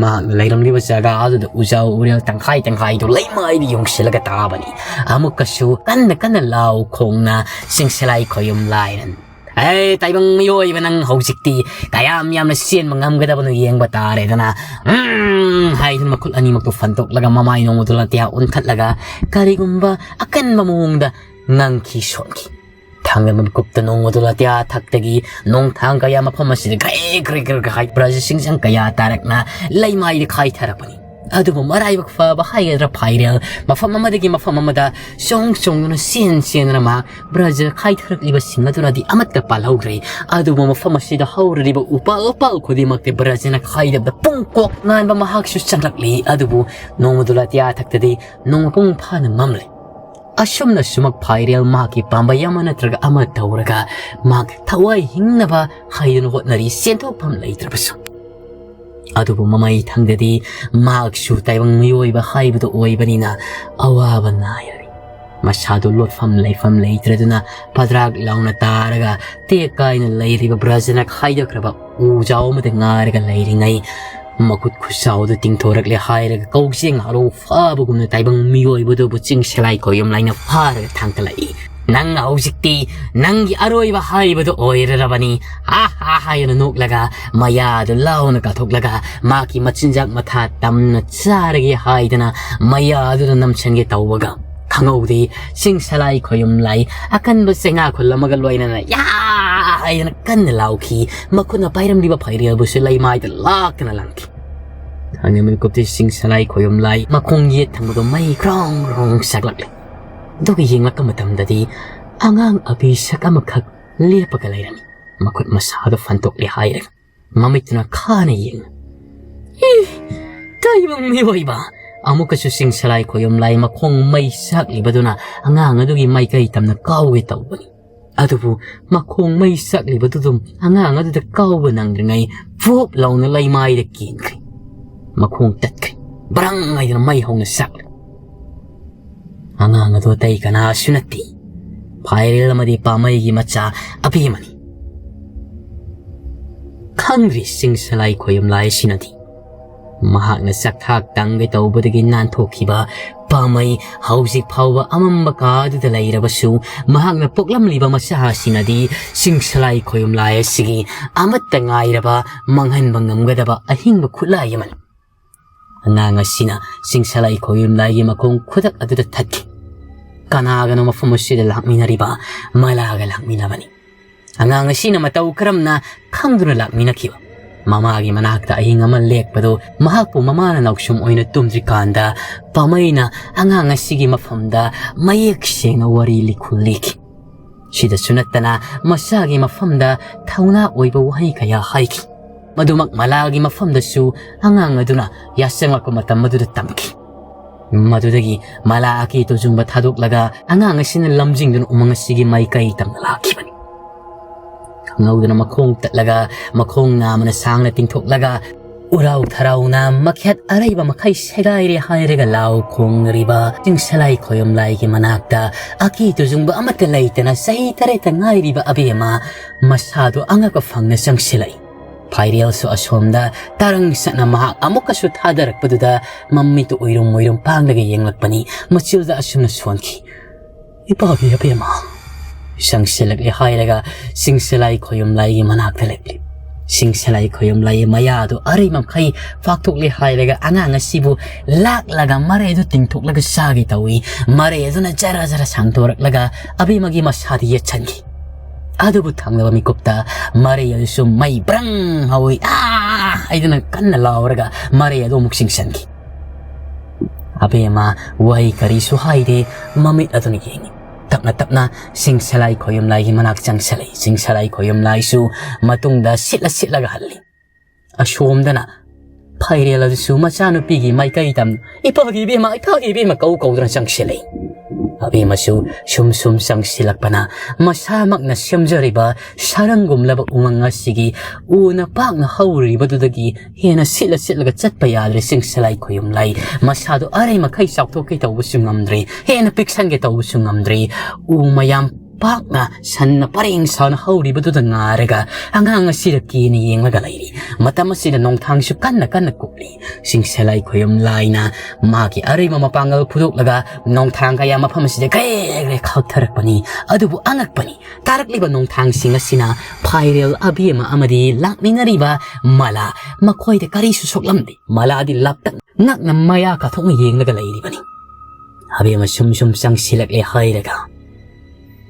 ꯃꯍꯥꯛꯅ ꯂꯩꯔꯝꯂꯤꯕ ꯖꯒꯥ ꯑꯗꯨꯗ ꯎꯖꯥ ꯎꯔꯦꯜ ꯇꯪꯈꯥꯏ ꯇꯪꯈꯥꯏꯗꯨ ꯂꯩꯃꯥꯏꯗ ꯌꯣꯡꯁꯤꯜꯂꯒ ꯇꯥꯕꯅꯤ꯫ ꯑꯃꯨꯛꯀꯁꯨ ꯀꯟꯅ ꯀꯟꯅ ꯂꯥꯎ ꯈꯣꯡꯅ ꯆꯤꯡꯁꯂꯥꯏ ꯈꯣꯌꯨꯝ ꯂꯥꯏꯅ, "ꯍꯦ ꯇꯥꯏꯕꯪ ꯃꯤꯑꯣꯏꯕ, ꯅꯪ ꯍꯧꯖꯤꯛꯇꯤ ꯀꯌꯥꯝ ꯌꯥꯝꯅ ꯆꯦꯟꯕ ꯉꯝꯒꯗꯕꯅꯣ ꯌꯦꯡꯕ ꯇꯥꯔꯦꯗꯅ", ꯎꯝ ꯍꯥꯏꯗꯨꯅ ꯃꯈꯨꯠ ꯑꯅꯤꯃꯛꯇꯨ ꯐꯟꯗꯣꯛꯂꯒ ꯃꯃꯥꯏ ꯅꯣꯡꯃꯗꯨ ꯂꯥꯇꯤꯌꯥ ꯎꯟꯈꯠꯂꯒ ꯀꯔꯤꯒꯨꯝꯕ ꯑꯀꯟꯕ ꯃꯑꯣꯡꯗ ꯉꯪꯈꯤ ꯁꯣꯟꯈꯤ꯫ ꯊꯥꯡꯒ ꯃꯤꯀꯨꯞꯇ ꯅꯣꯡꯃꯗꯨ ꯂꯥꯇꯤꯌꯥ ꯊꯛꯇꯒꯤ ꯅꯣꯡꯊꯥꯡ ꯀꯌꯥ ꯃꯐꯝ ꯑꯁꯤꯗ ꯒ꯭ꯔꯦ ꯒ꯭ꯔꯦ ꯒ꯭ꯔꯦ ꯒ꯭ꯔꯦ ꯍꯥꯏ ꯕ꯭ꯔꯖꯁꯤꯡꯁꯪ ꯀꯌꯥ ꯇꯥꯔꯛꯅ ꯂꯩꯃꯥꯏꯗ ꯈꯥꯏꯊꯔꯛꯄꯅꯤ꯫ ꯑꯗꯨꯕꯨ ꯃꯔꯥꯏꯕꯛ ꯐꯕ ꯍꯥꯏꯒꯗ꯭ꯔꯥ, ꯐꯥꯏꯔꯦꯜ ꯃꯐꯝ ꯑꯃꯗꯒꯤ ꯃꯐꯝ ꯑꯃꯗ ꯆꯣꯡ ꯆꯣꯡꯗꯨꯅ ꯆꯦꯟ ꯆꯦꯟꯗꯨꯅ ꯃꯍꯥꯛ ꯕ꯭ꯔꯖ ꯈꯥꯏꯊꯔꯛꯂꯤꯕꯁꯤꯡ ꯑꯗꯨꯅꯗꯤ ꯑꯃꯠꯇ ꯄꯥꯜꯍꯧꯗ꯭ꯔꯦ꯫ ꯑꯗꯨꯕꯨ ꯃꯐꯝ ꯑꯁꯤꯗ ꯍꯧꯔꯤꯕ ꯎꯄꯥꯜ ꯋꯥꯄꯥꯜ ꯈꯨꯗꯤꯡꯃꯛꯇꯤ ꯕ꯭ꯔꯖꯅ ꯈꯥꯏꯗꯕꯗ ꯄꯨꯡ ꯀꯣꯛ ꯉꯥꯟꯕ ꯃꯍꯥꯛꯁꯨ ꯆꯪꯂꯛꯂꯤ꯫ ꯑꯗꯨꯕꯨ ꯅꯣꯡꯃꯗꯨ ꯂꯥꯇꯤꯌꯥ ꯊꯛꯇꯗꯤ ꯅꯣꯡ ꯃꯄꯨꯡ ꯐꯥꯅ ꯃꯝꯂꯦ꯫ ꯑꯁꯨꯝꯅ ꯁꯨꯃꯛ ꯐꯥꯏꯔꯦꯜ ꯃꯍꯥꯛꯀꯤ ꯄꯥꯝꯕꯩ ꯑꯃ ꯅꯠꯇ꯭ꯔꯒ ꯑꯃ ꯇꯧꯔꯒ ꯃꯍꯥꯛ ꯊꯋꯥꯏ ꯍꯤꯡꯅꯕ ꯍꯥꯏꯗꯨꯅ ꯍꯣꯠꯅꯔꯤ, ꯆꯦꯟꯊꯣꯛꯐꯝ ꯂꯩꯇ꯭ꯔꯕꯁꯨ꯫ ꯑꯗꯨꯕꯨ ꯃꯃꯩ ꯊꯪꯗꯗꯤ ꯃꯍꯥꯛꯁꯨ ꯇꯥꯏꯕꯪ ꯃꯤꯑꯣꯏꯕ ꯍꯥꯏꯕꯗꯨ ꯑꯣꯏꯕꯅꯤꯅ ꯑꯋꯥꯕ ꯅꯥꯏꯔꯔꯤ꯫ ꯃꯁꯥꯗꯨ ꯂꯣꯠꯐꯝ ꯂꯩꯐꯝ ꯂꯩꯇ꯭ꯔꯗꯨꯅ ꯄꯗ꯭ꯔꯥꯛ ꯂꯥꯎꯅ ꯇꯥꯔꯒ ꯇꯦꯛ ꯀꯥꯏꯅ ꯂꯩꯔꯤꯕ ꯕ꯭ꯔꯖꯅ ꯈꯥꯏꯗꯣꯛꯈ꯭ꯔꯕ ꯎꯖꯥꯎ ꯑꯃꯗ ꯉꯥꯔꯒ ꯂꯩꯔꯤꯉꯩ, ꯃꯈꯨꯠ ꯈꯨꯠꯁꯥꯎꯗꯨ ꯇꯤꯡꯊꯣꯔꯛꯂꯦ ꯍꯥꯏꯔꯒ ꯀꯧꯖꯦꯡ ꯍꯥꯔꯧ ꯐꯥꯕꯒꯨꯝꯅ ꯇꯥꯏꯕꯪ ꯃꯤꯑꯣꯏꯕꯗꯨꯕꯨ ꯆꯤꯡ ꯁꯂꯥꯏ ꯈꯣꯌꯨꯝ ꯂꯥꯏꯅ ꯐꯥꯔꯒ ꯊꯥꯡꯒꯠꯂꯛꯏ꯫ "ꯅꯪ ꯍꯧꯖꯤꯛꯇꯤ ꯅꯪꯒꯤ ꯑꯔꯣꯏꯕ ꯍꯥꯏꯕꯗꯨ ꯑꯣꯏꯔꯔꯕꯅꯤ", ꯍꯥ ꯍꯥ ꯍꯥꯏꯅ ꯅꯣꯛꯂꯒ ꯃꯌꯥꯗꯨ ꯂꯥꯎꯅ ꯀꯥꯊꯣꯛꯂꯒ ꯃꯥꯒꯤ ꯃꯆꯤꯟꯖꯥꯛ ꯃꯊꯥ ꯇꯝꯅ ꯆꯥꯔꯒꯦ ꯍꯥꯏꯗꯅ ꯃꯌꯥꯗꯨꯗ ꯅꯝꯁꯤꯟꯒꯦ ꯇꯧꯕꯒ ꯈꯪꯍꯧꯗꯦ, ꯆꯤꯡ ꯁꯂꯥꯏ ꯈꯣꯌꯨꯝ ꯂꯥꯏ ꯑꯀꯟꯕ ꯆꯩꯅꯥ ꯈꯨꯜ ꯑꯃꯒ ꯂꯣꯏꯅꯅ "ꯌꯥ!" ꯍꯥꯏꯗꯅ ꯀꯟꯅ ꯂꯥꯎꯈꯤ꯫ ꯃꯈꯨꯠꯅ ꯄꯥꯏꯔꯝꯂꯤꯕ ꯐꯥꯏꯔꯦꯜꯕꯨꯁꯨ ꯂꯩꯃꯥꯏꯗ ꯂꯥꯛꯇꯅ ꯂꯪꯈꯤ꯫ ꯊꯥꯡꯒ ꯃꯤꯀꯨꯞꯇꯤ ꯆꯤꯡ ꯁꯂꯥꯏ ꯈꯣꯌꯨꯝ ꯂꯥꯏ ꯃꯈꯣꯡ ꯌꯦꯠ ꯊꯪꯕꯗꯣ ꯃꯩ ꯈ꯭ꯔꯣꯡ ꯈ꯭ꯔꯣꯡ ꯁꯥꯒꯠꯂꯛꯂꯦ꯫ ꯑꯗꯨꯒ ꯌꯦꯡꯂꯛꯄ ꯃꯇꯝꯗꯗꯤ ꯑꯉꯥꯡ ꯑꯄꯤꯁꯛ ꯑꯃꯈꯛ ꯂꯦꯞꯄꯒ ꯂꯩꯔꯝꯃꯤ꯫ ꯃꯈꯨꯠ ꯃꯁꯥꯗꯣ ꯐꯟꯗꯣꯛꯂꯦ ꯍꯥꯏꯔꯒ ꯃꯃꯤꯠꯇꯨꯅ ꯈꯥꯅ ꯌꯦꯡꯅ, "ꯏ! ꯇꯥꯏꯕꯪ ꯃꯤꯑꯣꯏꯕ!" ꯑꯃꯨꯛꯀꯁꯨ ꯆꯤꯡ ꯁꯂꯥꯏ ꯈꯣꯌꯨꯝ ꯂꯥꯏ ꯃꯈꯣꯡ ꯃꯩ ꯆꯥꯛꯂꯤꯕꯗꯨꯅ ꯑꯉꯥꯡ ꯑꯗꯨꯒꯤ ꯃꯥꯏꯀꯩ ꯇꯝꯅ ꯀꯥꯎꯒꯦ ꯇꯧꯕꯅꯤ꯫ ꯑꯗꯨꯕꯨ ꯃꯈꯣꯡ ꯃꯩ ꯆꯥꯛꯂꯤꯕꯗꯨꯗꯨꯝ ꯑꯉꯥꯡ ꯑꯗꯨꯗ ꯀꯥꯎꯕ ꯅꯪꯗ꯭ꯔꯤꯉꯩ ꯐꯨꯞ ꯂꯥꯎꯅ ꯂꯩꯃꯥꯏꯗ ꯀꯦꯟꯈ꯭ꯔꯦ꯫ ꯃꯈꯣꯡ ꯇꯠꯈ꯭ꯔꯦ꯫ ꯕ꯭ꯔꯪ ꯍꯥꯏꯗꯨꯅ ꯃꯩ ꯍꯧꯅ ꯆꯥꯛꯂꯦ꯫ ꯑꯉꯥꯡ ꯑꯗꯨ ꯑꯇꯩ ꯀꯅꯥꯁꯨ ꯅꯠꯇꯦ, ꯐꯥꯏꯔꯦꯜ ꯑꯃꯗꯤ ꯄꯥꯃꯩꯒꯤ ꯃꯆꯥ ꯑꯕꯦꯝꯃꯅꯤ꯫ ꯈꯪꯗ꯭ꯔꯤ ꯆꯤꯡꯁꯂꯥꯏ ꯈꯣꯌꯨꯝꯂꯥꯏ ꯑꯁꯤꯅꯗꯤ ꯃꯍꯥꯛꯅ ꯆꯥꯛꯊꯥꯛ ꯇꯪꯒꯦ ꯇꯧꯕꯗꯒꯤ ꯅꯥꯟꯊꯣꯛꯈꯤꯕ ꯄꯥꯃꯩ ꯍꯧꯖꯤꯛ ꯐꯥꯎꯕ ꯑꯃꯝꯕ ꯀꯥ ꯑꯗꯨꯗ ꯂꯩꯔꯕꯁꯨ, ꯃꯍꯥꯛꯅ ꯄꯣꯛꯂꯝꯂꯤꯕ ꯃꯆꯥ ꯑꯁꯤꯅꯗꯤ ꯆꯤꯡꯁꯂꯥꯏ ꯈꯣꯌꯨꯝꯂꯥꯏ ꯑꯁꯤꯒꯤ ꯑꯃꯠꯇ ꯉꯥꯏꯔꯕ ꯃꯥꯡꯍꯟꯕ ꯉꯝꯒꯗꯕ ꯑꯍꯤꯡꯕ ꯈꯨꯠꯂꯥꯏ ꯑꯃꯅꯤ꯫ ꯑꯉꯥꯡ ꯑꯁꯤꯅ ꯆꯤꯡꯁꯂꯥꯏ ꯈꯣꯌꯨꯝꯂꯥꯏꯒꯤ ꯃꯈꯣꯡ ꯈꯨꯗꯛ ꯑꯗꯨꯗ ꯊꯛꯈꯤ꯫ ꯀꯅꯥꯒꯅꯣ ꯃꯐꯝ ꯑꯁꯤꯗ ꯂꯥꯛꯃꯤꯟꯅꯔꯤꯕ? ꯃꯂꯥꯒ ꯂꯥꯛꯃꯤꯟꯅꯕꯅꯤ꯫ ꯑꯉꯥꯡ ꯑꯁꯤꯅ ꯃꯇꯧ ꯀꯔꯝꯅ ꯈꯪꯗꯨꯅ ꯂꯥꯛꯃꯤꯟꯅꯈꯤꯕ? ꯃꯃꯥꯒꯤ ꯃꯅꯥꯛꯇ ꯑꯍꯤꯡ ꯑꯃ ꯂꯦꯛꯄꯗꯨ ꯃꯍꯥꯛꯄꯨ ꯃꯃꯥꯅ ꯅꯥꯎꯁꯨꯝ ꯑꯣꯏꯅ ꯇꯨꯝꯗ꯭ꯔꯤꯀꯥꯟꯗ ꯄꯥꯃꯩꯅ ꯑꯉꯥꯡ ꯑꯁꯤꯒꯤ ꯃꯐꯝꯗ ꯃꯌꯦꯛ ꯁꯦꯡꯅ ꯋꯥꯔꯤ ꯂꯤꯈꯨꯜ ꯂꯤꯈꯤ꯫ ꯁꯤꯗꯁꯨ ꯅꯠꯇꯅ ꯃꯆꯥꯒꯤ ꯃꯐꯝꯗ ꯊꯧꯅꯥ ꯑꯣꯏꯕ ꯋꯥꯍꯩ ꯀꯌꯥ ꯍꯥꯏꯈꯤ꯫ ꯃꯗꯨꯃꯛ ꯃꯂꯥꯒꯤ ꯃꯐꯝꯗꯁꯨ ꯑꯉꯥꯡ ꯑꯗꯨꯅ ꯌꯥꯆꯪꯂꯛꯄ ꯃꯇꯝ ꯑꯗꯨꯗ ꯇꯝꯈꯤ꯫ ꯃꯗꯨꯗꯒꯤ ꯃꯂꯥ ꯑꯀꯤ ꯇꯨꯖꯨꯡꯕ ꯊꯥꯗꯣꯛꯂꯒ ꯑꯉꯥꯡ ꯑꯁꯤꯅ ꯂꯝꯖꯤꯡꯗꯨꯅ ꯎꯃꯪ ꯑꯁꯤꯒꯤ ꯃꯥꯏꯀꯩ ꯇꯝꯅ ꯂꯥꯛꯈꯤꯕꯅꯤ꯫ ꯈꯪꯍꯧꯗꯅ ꯃꯈꯣꯡ ꯇꯠꯂꯒ ꯃꯈꯣꯡ ꯅꯥꯝꯃꯅ ꯁꯥꯡꯅ ꯇꯤꯡꯊꯣꯛꯂꯒ ꯎꯔꯥꯎ ꯊꯔꯥꯎꯅ ꯃꯈꯦꯠ ꯑꯔꯩꯕ ꯃꯈꯩ ꯁꯦꯒꯥꯏꯔꯦ ꯍꯥꯏꯔꯒ ꯂꯥꯎ ꯈꯣꯡꯂꯤꯕ ꯆꯤꯡꯁꯂꯥꯏ ꯈꯣꯌꯨꯝꯂꯥꯏꯒꯤ ꯃꯅꯥꯛꯇ ꯑꯀꯤ ꯇꯨꯖꯨꯡꯕ ꯑꯃꯠꯇ ꯂꯩꯇꯅ ꯆꯍꯤ ꯇꯔꯦꯠꯇ ꯉꯥꯏꯔꯤꯕ ꯑꯕꯦꯝꯃ ꯃꯁꯥꯗꯨ ꯑꯉꯛꯄ ꯐꯪꯅ ꯆꯪꯁꯤꯜꯂꯛꯏ꯫ ꯐꯥꯏꯔꯦꯜꯁꯨ ꯑꯁꯣꯝꯗ ꯇꯔꯪ ꯁꯠꯅ ꯃꯍꯥꯛ ꯑꯃꯨꯛꯀꯁꯨ ꯊꯥꯗꯔꯛꯄꯗꯨꯗ ꯃꯃꯤꯠꯇꯨ ꯎꯏꯔꯨꯝ ꯎꯏꯔꯨꯝ ꯄꯥꯡꯂꯒ ꯌꯦꯡꯂꯛꯄꯅꯤ꯫ ꯃꯆꯤꯜꯗ ꯑꯁꯨꯝꯅ ꯁꯣꯟꯈꯤ, "ꯏꯄꯥꯒꯤ ꯑꯕꯦꯝꯃ!" ꯆꯪꯁꯤꯜꯂꯛꯂꯦ ꯍꯥꯏꯔꯒ ꯆꯤꯡꯁꯂꯥꯏ ꯈꯣꯌꯨꯝꯂꯥꯏꯒꯤ ꯃꯅꯥꯛꯇ ꯂꯦꯞꯂꯤ꯫ ꯆꯤꯡꯁꯂꯥꯏ ꯈꯣꯌꯨꯝꯂꯥꯏꯒꯤ ꯃꯌꯥꯗꯨ ꯑꯔꯩ ꯃꯈꯩ ꯐꯥꯛꯇꯣꯛꯂꯦ ꯍꯥꯏꯔꯒ ꯑꯉꯥꯡ ꯑꯁꯤꯕꯨ ꯂꯥꯛꯂꯒ ꯃꯔꯩ ꯑꯗꯨ ꯇꯤꯡꯊꯣꯛꯂꯒ ꯆꯥꯒꯦ ꯇꯧꯏ꯫ ꯃꯔꯩ ꯑꯗꯨꯅ ꯖꯔ ꯖꯔ ꯁꯥꯡꯗꯣꯔꯛꯂꯒ ꯑꯕꯦꯝꯃꯒꯤ ꯃꯁꯥꯗ ꯌꯦꯠꯁꯟꯈꯤ꯫ ꯑꯗꯨꯕꯨ ꯊꯪꯅꯕ ꯃꯤꯀꯨꯞꯇ ꯃꯔꯩ ꯑꯗꯨꯁꯨ ꯃꯩ ꯕ꯭ꯔꯪ ꯍꯧꯏ꯫ "ꯑꯥ!" ꯍꯥꯏꯗꯨꯅ ꯀꯟꯅ ꯂꯥꯎꯔꯒ ꯃꯔꯩ ꯑꯗꯨ ꯑꯃꯨꯛ ꯆꯤꯡꯁꯟꯈꯤ꯫ ꯑꯕꯦꯝꯃ ꯋꯥꯍꯩ ꯀꯔꯤꯁꯨ ꯍꯥꯏꯗꯦ, ꯃꯃꯤꯠ ꯑꯗꯨꯅ ꯌꯦꯡꯉꯤ꯫ ꯇꯞꯅ ꯇꯞꯅ ꯆꯤꯡꯁꯂꯥꯏ ꯈꯣꯌꯨꯝꯂꯥꯏꯒꯤ ꯃꯅꯥꯛ ꯆꯪꯁꯜꯂꯛꯏ꯫ ꯆꯤꯡꯁꯂꯥꯏ ꯈꯣꯌꯨꯝꯂꯥꯏꯁꯨ ꯃꯇꯨꯡꯗ ꯁꯤꯠꯂ ꯁꯤꯠꯂꯒ ꯍꯜꯂꯤ꯫ ꯑꯁꯣꯝꯗꯅ ꯐꯥꯏꯔꯦꯜ ꯑꯗꯨꯁꯨ ꯃꯆꯥꯅꯨꯄꯤꯒꯤ ꯃꯥꯏꯀꯩ ꯇꯝ, "ꯏꯄꯥꯒꯤ ꯏꯕꯦꯝꯃ, ꯏꯄꯥꯒꯤ ꯏꯕꯦꯝꯃ" ꯀꯧ ꯀꯧꯗꯨꯅ ꯆꯪꯁꯤꯜꯂꯛꯏ꯫ ꯑꯕꯦꯝꯃꯁꯨ ꯁꯨꯝ ꯁꯨꯝ ꯆꯪꯁꯤꯜꯂꯛꯄꯅ ꯃꯁꯥꯃꯛꯅ ꯁꯦꯝꯖꯔꯤꯕ ꯁꯔꯪꯒꯨꯝꯂꯕ ꯎꯃꯪ ꯑꯁꯤꯒꯤ ꯎꯅ ꯄꯥꯛꯅ ꯍꯧꯔꯤꯕꯗꯨꯗꯒꯤ ꯍꯦꯟꯅ ꯁꯤꯠꯂ ꯁꯤꯠꯂꯒ ꯆꯠꯄ ꯌꯥꯗ꯭ꯔꯦ ꯆꯤꯡꯁꯂꯥꯏ ꯈꯣꯌꯨꯝꯂꯥꯏ꯫ ꯃꯁꯥꯗꯣ ꯑꯔꯩ ꯃꯈꯩ ꯆꯥꯎꯊꯣꯛꯀꯦ ꯇꯧꯕꯁꯨ ꯉꯝꯗ꯭ꯔꯦ, ꯍꯦꯟꯅ ꯄꯤꯛꯁꯟꯒꯦ ꯇꯧꯕꯁꯨ ꯉꯝꯗ꯭ꯔꯦ꯫ ꯎ ꯃꯌꯥꯝ ꯄꯥꯛꯅ ꯁꯟꯅ ꯄꯔꯦꯡ ꯁꯥꯅ ꯍꯧꯔꯤꯕꯗꯨꯗ ꯉꯥꯔꯒ ꯑꯉꯥꯡ ꯑꯁꯤꯗ ꯀꯤꯅ ꯌꯦꯡꯂꯒ ꯂꯩꯔꯤ꯫ ꯃꯇꯝ ꯑꯁꯤꯗ ꯅꯣꯡꯊꯥꯡꯁꯨ ꯀꯟꯅ ꯀꯟꯅ ꯀꯨꯞꯂꯤ꯫ ꯆꯤꯡꯁꯂꯥꯏ ꯈꯣꯌꯨꯝꯂꯥꯏꯅ ꯃꯥꯒꯤ ꯑꯔꯩꯕ ꯃꯄꯥꯡꯒꯜ ꯐꯨꯗꯣꯛꯂꯒ ꯅꯣꯡꯊꯥꯡ ꯀꯌꯥ ꯃꯐꯝ ꯑꯁꯤꯗ ꯒ꯭ꯔꯦ ꯒ꯭ꯔꯦ ꯈꯥꯛꯊꯔꯛꯄꯅꯤ꯫ ꯑꯗꯨꯕꯨ ꯑꯉꯛꯄꯅꯤ, ꯇꯥꯔꯛꯂꯤꯕ ꯅꯣꯡꯊꯥꯡꯁꯤꯡ ꯑꯁꯤꯅ ꯐꯥꯏꯔꯦꯜ ꯑꯕꯦꯝꯃ ꯑꯃꯗꯤ ꯂꯥꯛꯃꯤꯟꯅꯔꯤꯕ ꯃꯂꯥ, ꯃꯈꯣꯏꯗ ꯀꯔꯤꯁꯨ ꯁꯣꯛꯂꯝꯗꯦ꯫ ꯃꯂꯥꯗꯤ ꯂꯥꯞꯇꯛ ꯉꯛꯅ ꯃꯌꯥ ꯀꯥꯊꯣꯛꯅ ꯌꯦꯡꯂꯒ ꯂꯩꯔꯤꯕꯅꯤ꯫ ꯑꯕꯦꯝꯃ ꯁꯨꯝ ꯁꯨꯝ ꯆꯪꯁꯤꯜꯂꯛꯂꯦ ꯍꯥꯏꯔꯒ,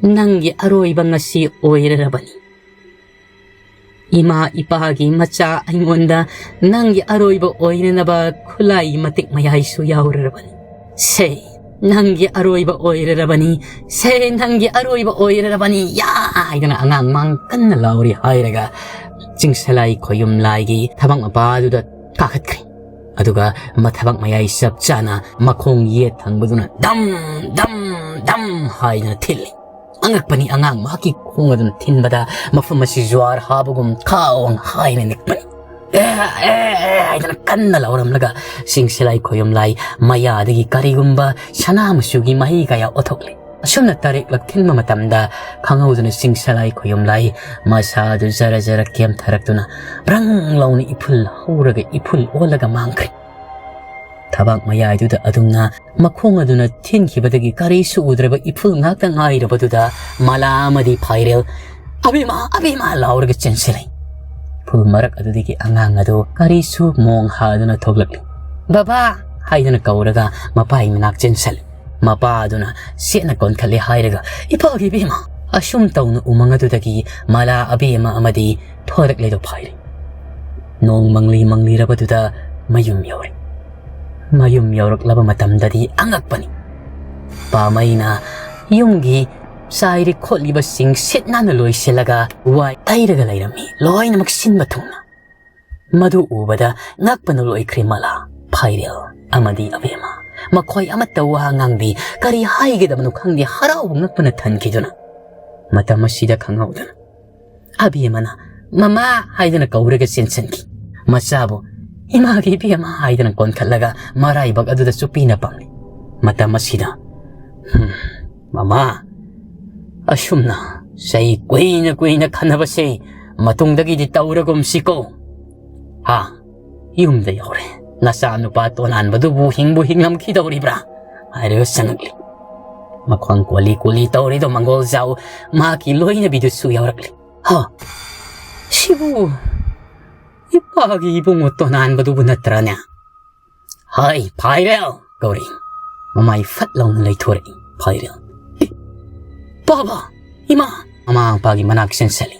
"ꯅꯪꯒꯤ ꯑꯔꯣꯏꯕ ꯉꯁꯤ ꯑꯣꯏꯔꯔꯕꯅꯤ꯫ ꯏꯃꯥ ꯏꯄꯥꯒꯤ ꯃꯆꯥ ꯑꯩꯉꯣꯟꯗ ꯅꯪꯒꯤ ꯑꯔꯣꯏꯕ ꯑꯣꯏꯅꯅꯕ ꯈꯨꯠꯂꯥꯏ ꯃꯇꯤꯛ ꯃꯌꯥꯏꯁꯨ ꯌꯥꯎꯔꯔꯕꯅꯤ꯫ ꯁꯦ, ꯅꯪꯒꯤ ꯑꯔꯣꯏꯕ ꯑꯣꯏꯔꯔꯕꯅꯤ꯫ ꯁꯦ, ꯅꯪꯒꯤ ꯑꯔꯣꯏꯕ ꯑꯣꯏꯔꯔꯕꯅꯤ꯫ ꯌꯥ!" ꯍꯥꯏꯗꯅ ꯑꯉꯥꯡ ꯃꯥꯡ ꯀꯟꯅ ꯂꯥꯎꯔꯤ ꯍꯥꯏꯔꯒ ꯆꯤꯡꯁꯂꯥꯏ ꯈꯣꯌꯨꯝꯂꯥꯏꯒꯤ ꯊꯕꯛ ꯃꯄꯥꯗꯨꯗ ꯀꯥꯈꯠꯈ꯭ꯔꯦ꯫ ꯑꯗꯨꯒ ꯃꯊꯕꯥꯛ ꯃꯌꯥꯏ ꯆꯞ ꯆꯥꯅ ꯃꯈꯣꯡ ꯌꯦꯠ ꯊꯪꯕꯗꯨꯅ ꯗꯝ ꯗꯝ ꯗꯝ ꯍꯥꯏꯗꯅ ꯊꯤꯜꯂꯤ꯫ ꯑꯉꯛꯄꯅꯤ, ꯑꯉꯥꯡ ꯃꯍꯥꯛꯀꯤ ꯈꯣꯡ ꯑꯗꯨꯅ ꯊꯤꯟꯕꯗ ꯃꯐꯝ ꯑꯁꯤ ꯖ꯭ꯋꯥꯔ ꯍꯥꯕꯒꯨꯝ ꯈꯥꯎ ꯍꯥꯏꯅ ꯅꯤꯛꯄꯅꯤ꯫ "ꯑꯦ, ꯑꯦ, ꯑꯦ" ꯍꯥꯏꯗꯅ ꯀꯟꯅ ꯂꯥꯎꯔꯝꯂꯒ ꯆꯤꯡꯁꯂꯥꯏ ꯈꯣꯌꯨꯝꯂꯥꯏ ꯃꯌꯥꯗꯒꯤ ꯀꯔꯤꯒꯨꯝꯕ ꯁꯅꯥ ꯃꯆꯨꯒꯤ ꯃꯍꯤ ꯀꯌꯥ ꯑꯣꯊꯣꯛꯂꯤ꯫ ꯑꯁꯨꯝꯅ ꯇꯔꯦꯠꯂꯛ ꯊꯤꯟꯕ ꯃꯇꯝꯗ ꯈꯪꯍꯧꯗꯅ ꯆꯤꯡꯁꯂꯥꯏ ꯈꯣꯌꯨꯝꯂꯥꯏ ꯃꯁꯥꯗꯨ ꯖꯔ ꯖꯔ ꯀꯦꯝꯊꯔꯛꯇꯨꯅ ꯕ꯭ꯔꯪ ꯂꯥꯎꯅ ꯏꯐꯨꯜ ꯍꯧꯔꯒ ꯏꯐꯨꯜ ꯑꯣꯜꯂꯒ ꯃꯥꯡꯈ꯭ꯔꯦ꯫ ꯊꯕꯥꯛ ꯃꯌꯥꯏꯗꯨꯗ ꯑꯗꯨꯝꯅ ꯃꯈꯣꯡ ꯑꯗꯨꯅ ꯊꯤꯟꯈꯤꯕꯗꯒꯤ ꯀꯔꯤꯁꯨ ꯎꯗ꯭ꯔꯕ ꯏꯐꯨꯜ ꯉꯥꯛꯇ ꯉꯥꯏꯔꯕꯗꯨꯗ ꯃꯂꯥ ꯑꯃꯗꯤ ꯐꯥꯏꯔꯦꯜ, "ꯑꯕꯦꯝꯃ, ꯑꯕꯦꯝꯃ!" ꯂꯥꯎꯔꯒ ꯆꯦꯟꯁꯤꯜꯂꯤ꯫ ꯏꯐꯨꯜ ꯃꯔꯛ ꯑꯗꯨꯗꯒꯤ ꯑꯉꯥꯡ ꯑꯗꯨ ꯀꯔꯤꯁꯨ ꯃꯣꯡ ꯍꯥꯗꯨꯅ ꯊꯣꯛꯂꯛꯂꯤ꯫ "ꯕꯕꯥ!" ꯍꯥꯏꯗꯨꯅ ꯀꯧꯔꯒ ꯃꯄꯥꯒꯤ ꯃꯅꯥꯛ ꯆꯦꯟꯁꯤꯜꯂꯤ꯫ ꯃꯄꯥ ꯑꯗꯨꯅ ꯆꯦꯠꯅ ꯀꯣꯟꯈꯠꯂꯦ ꯍꯥꯏꯔꯒ, "ꯏꯄꯥꯒꯤ ꯏꯕꯦꯝꯃ!" ꯑꯁꯨꯝ ꯇꯧꯅ ꯎꯃꯪ ꯑꯗꯨꯗꯒꯤ ꯃꯂꯥ ꯑꯕꯦꯝꯃ ꯑꯃꯗꯤ ꯊꯣꯔꯛꯂꯦꯗꯣ ꯐꯥꯏꯔꯦ꯫ ꯅꯣꯡ ꯃꯪꯂꯤ ꯃꯪꯂꯤꯔꯕꯗꯨꯗ ꯃꯌꯨꯝ ꯌꯧꯔꯦ꯫ ꯃꯌꯨꯝ ꯌꯧꯔꯛꯂꯕ ꯃꯇꯝꯗꯗꯤ ꯑꯉꯛꯄꯅꯤ꯫ ꯄꯥꯃꯩꯅ ꯌꯨꯝꯒꯤ ꯆꯥꯏꯔꯤ ꯈꯣꯠꯂꯤꯕꯁꯤꯡ ꯁꯤꯠ ꯅꯥꯟꯅ ꯂꯣꯏꯁꯤꯜꯂꯒ ꯋꯥꯏ ꯇꯩꯔꯒ ꯂꯩꯔꯝꯃꯤ, ꯂꯣꯏꯅꯃꯛ ꯁꯤꯟꯕ ꯊꯨꯡꯅ꯫ ꯃꯗꯨ ꯎꯕꯗ ꯉꯛꯄꯅ ꯂꯣꯏꯈ꯭ꯔꯦ ꯃꯂꯥ, ꯐꯥꯏꯔꯦꯜ ꯑꯃꯗꯤ ꯑꯕꯦꯝꯃ꯫ ꯃꯈꯣꯏ ꯑꯃꯠꯇ ꯋꯥ ꯉꯥꯡꯗꯦ꯫ ꯀꯔꯤ ꯍꯥꯏꯒꯗꯕꯅꯣ ꯈꯪꯗꯦ, ꯍꯔꯥꯎꯕ ꯉꯛꯄꯅ ꯊꯟꯈꯤꯗꯨꯅ꯫ ꯃꯇꯝ ꯑꯁꯤꯗ ꯈꯪꯍꯧꯗꯅ ꯑꯕꯦꯝꯃꯅ "ꯃꯃꯥ" ꯍꯥꯏꯗꯨꯅ ꯀꯧꯔꯒ ꯆꯦꯟꯁꯤꯟꯈꯤ꯫ ꯃꯆꯥꯕꯨ "ꯏꯃꯥꯒꯤ ꯏꯕꯦꯝꯃ" ꯍꯥꯏꯗꯨꯅ ꯀꯣꯟꯈꯠꯂꯒ ꯃꯔꯥꯏꯕꯛ ꯑꯗꯨꯗ ꯆꯨꯞꯄꯤꯅ ꯄꯝꯂꯤ꯫ ꯃꯇꯝ ꯑꯁꯤꯗ, "ꯍꯨꯝ, ꯃꯃꯥ, ꯑꯁꯨꯝꯅ ꯆꯍꯤ ꯀꯨꯏꯅ ꯀꯨꯏꯅ ꯈꯟꯅꯕꯁꯦ ꯃꯇꯨꯡꯗꯒꯤꯗꯤ ꯇꯧꯔꯒꯨꯝꯁꯤꯀꯣ꯫ ꯍꯥ, ꯌꯨꯝꯗ ꯌꯧꯔꯦ꯫ ꯅꯆꯥꯅꯨꯄꯥ ꯇꯣꯅꯥꯟꯕꯗꯨꯕꯨ ꯍꯤꯡꯕꯨ ꯍꯤꯡꯂꯝꯈꯤꯗꯧꯔꯤꯕ꯭ꯔꯥ?" ꯍꯥꯏꯔꯒ ꯆꯪꯉꯛꯂꯤ꯫ ꯃꯈꯣꯡ ꯀꯣꯂꯤ ꯀꯣꯂꯤ ꯇꯧꯔꯤꯗꯣ ꯃꯪꯒꯣꯜꯖꯥꯎ ꯃꯍꯥꯛꯀꯤ ꯂꯣꯏꯅꯕꯤꯗꯨꯁꯨ ꯌꯥꯎꯔꯛꯂꯤ꯫ "ꯍꯥ, ꯁꯤꯕꯨ ꯏꯄꯥꯒꯤ ꯏꯕꯨꯡꯉꯣ ꯇꯣꯅꯥꯟꯕꯗꯨꯕꯨ ꯅꯠꯇ꯭ꯔꯅꯦ?" "ꯍꯥꯏ, ꯐꯥꯏꯔꯦꯜ!" ꯀꯧꯔꯛꯏ꯫ ꯃꯃꯥꯏ ꯐꯠ ꯂꯥꯎꯅ ꯂꯩꯊꯣꯔꯛꯏ ꯐꯥꯏꯔꯦꯜ꯫ "ꯑꯦ, ꯄꯥꯕ! ꯏꯃꯥ!" ꯃꯃꯥ ꯃꯄꯥꯒꯤ ꯃꯅꯥꯛ ꯆꯦꯟꯁꯤꯜꯂꯤ꯫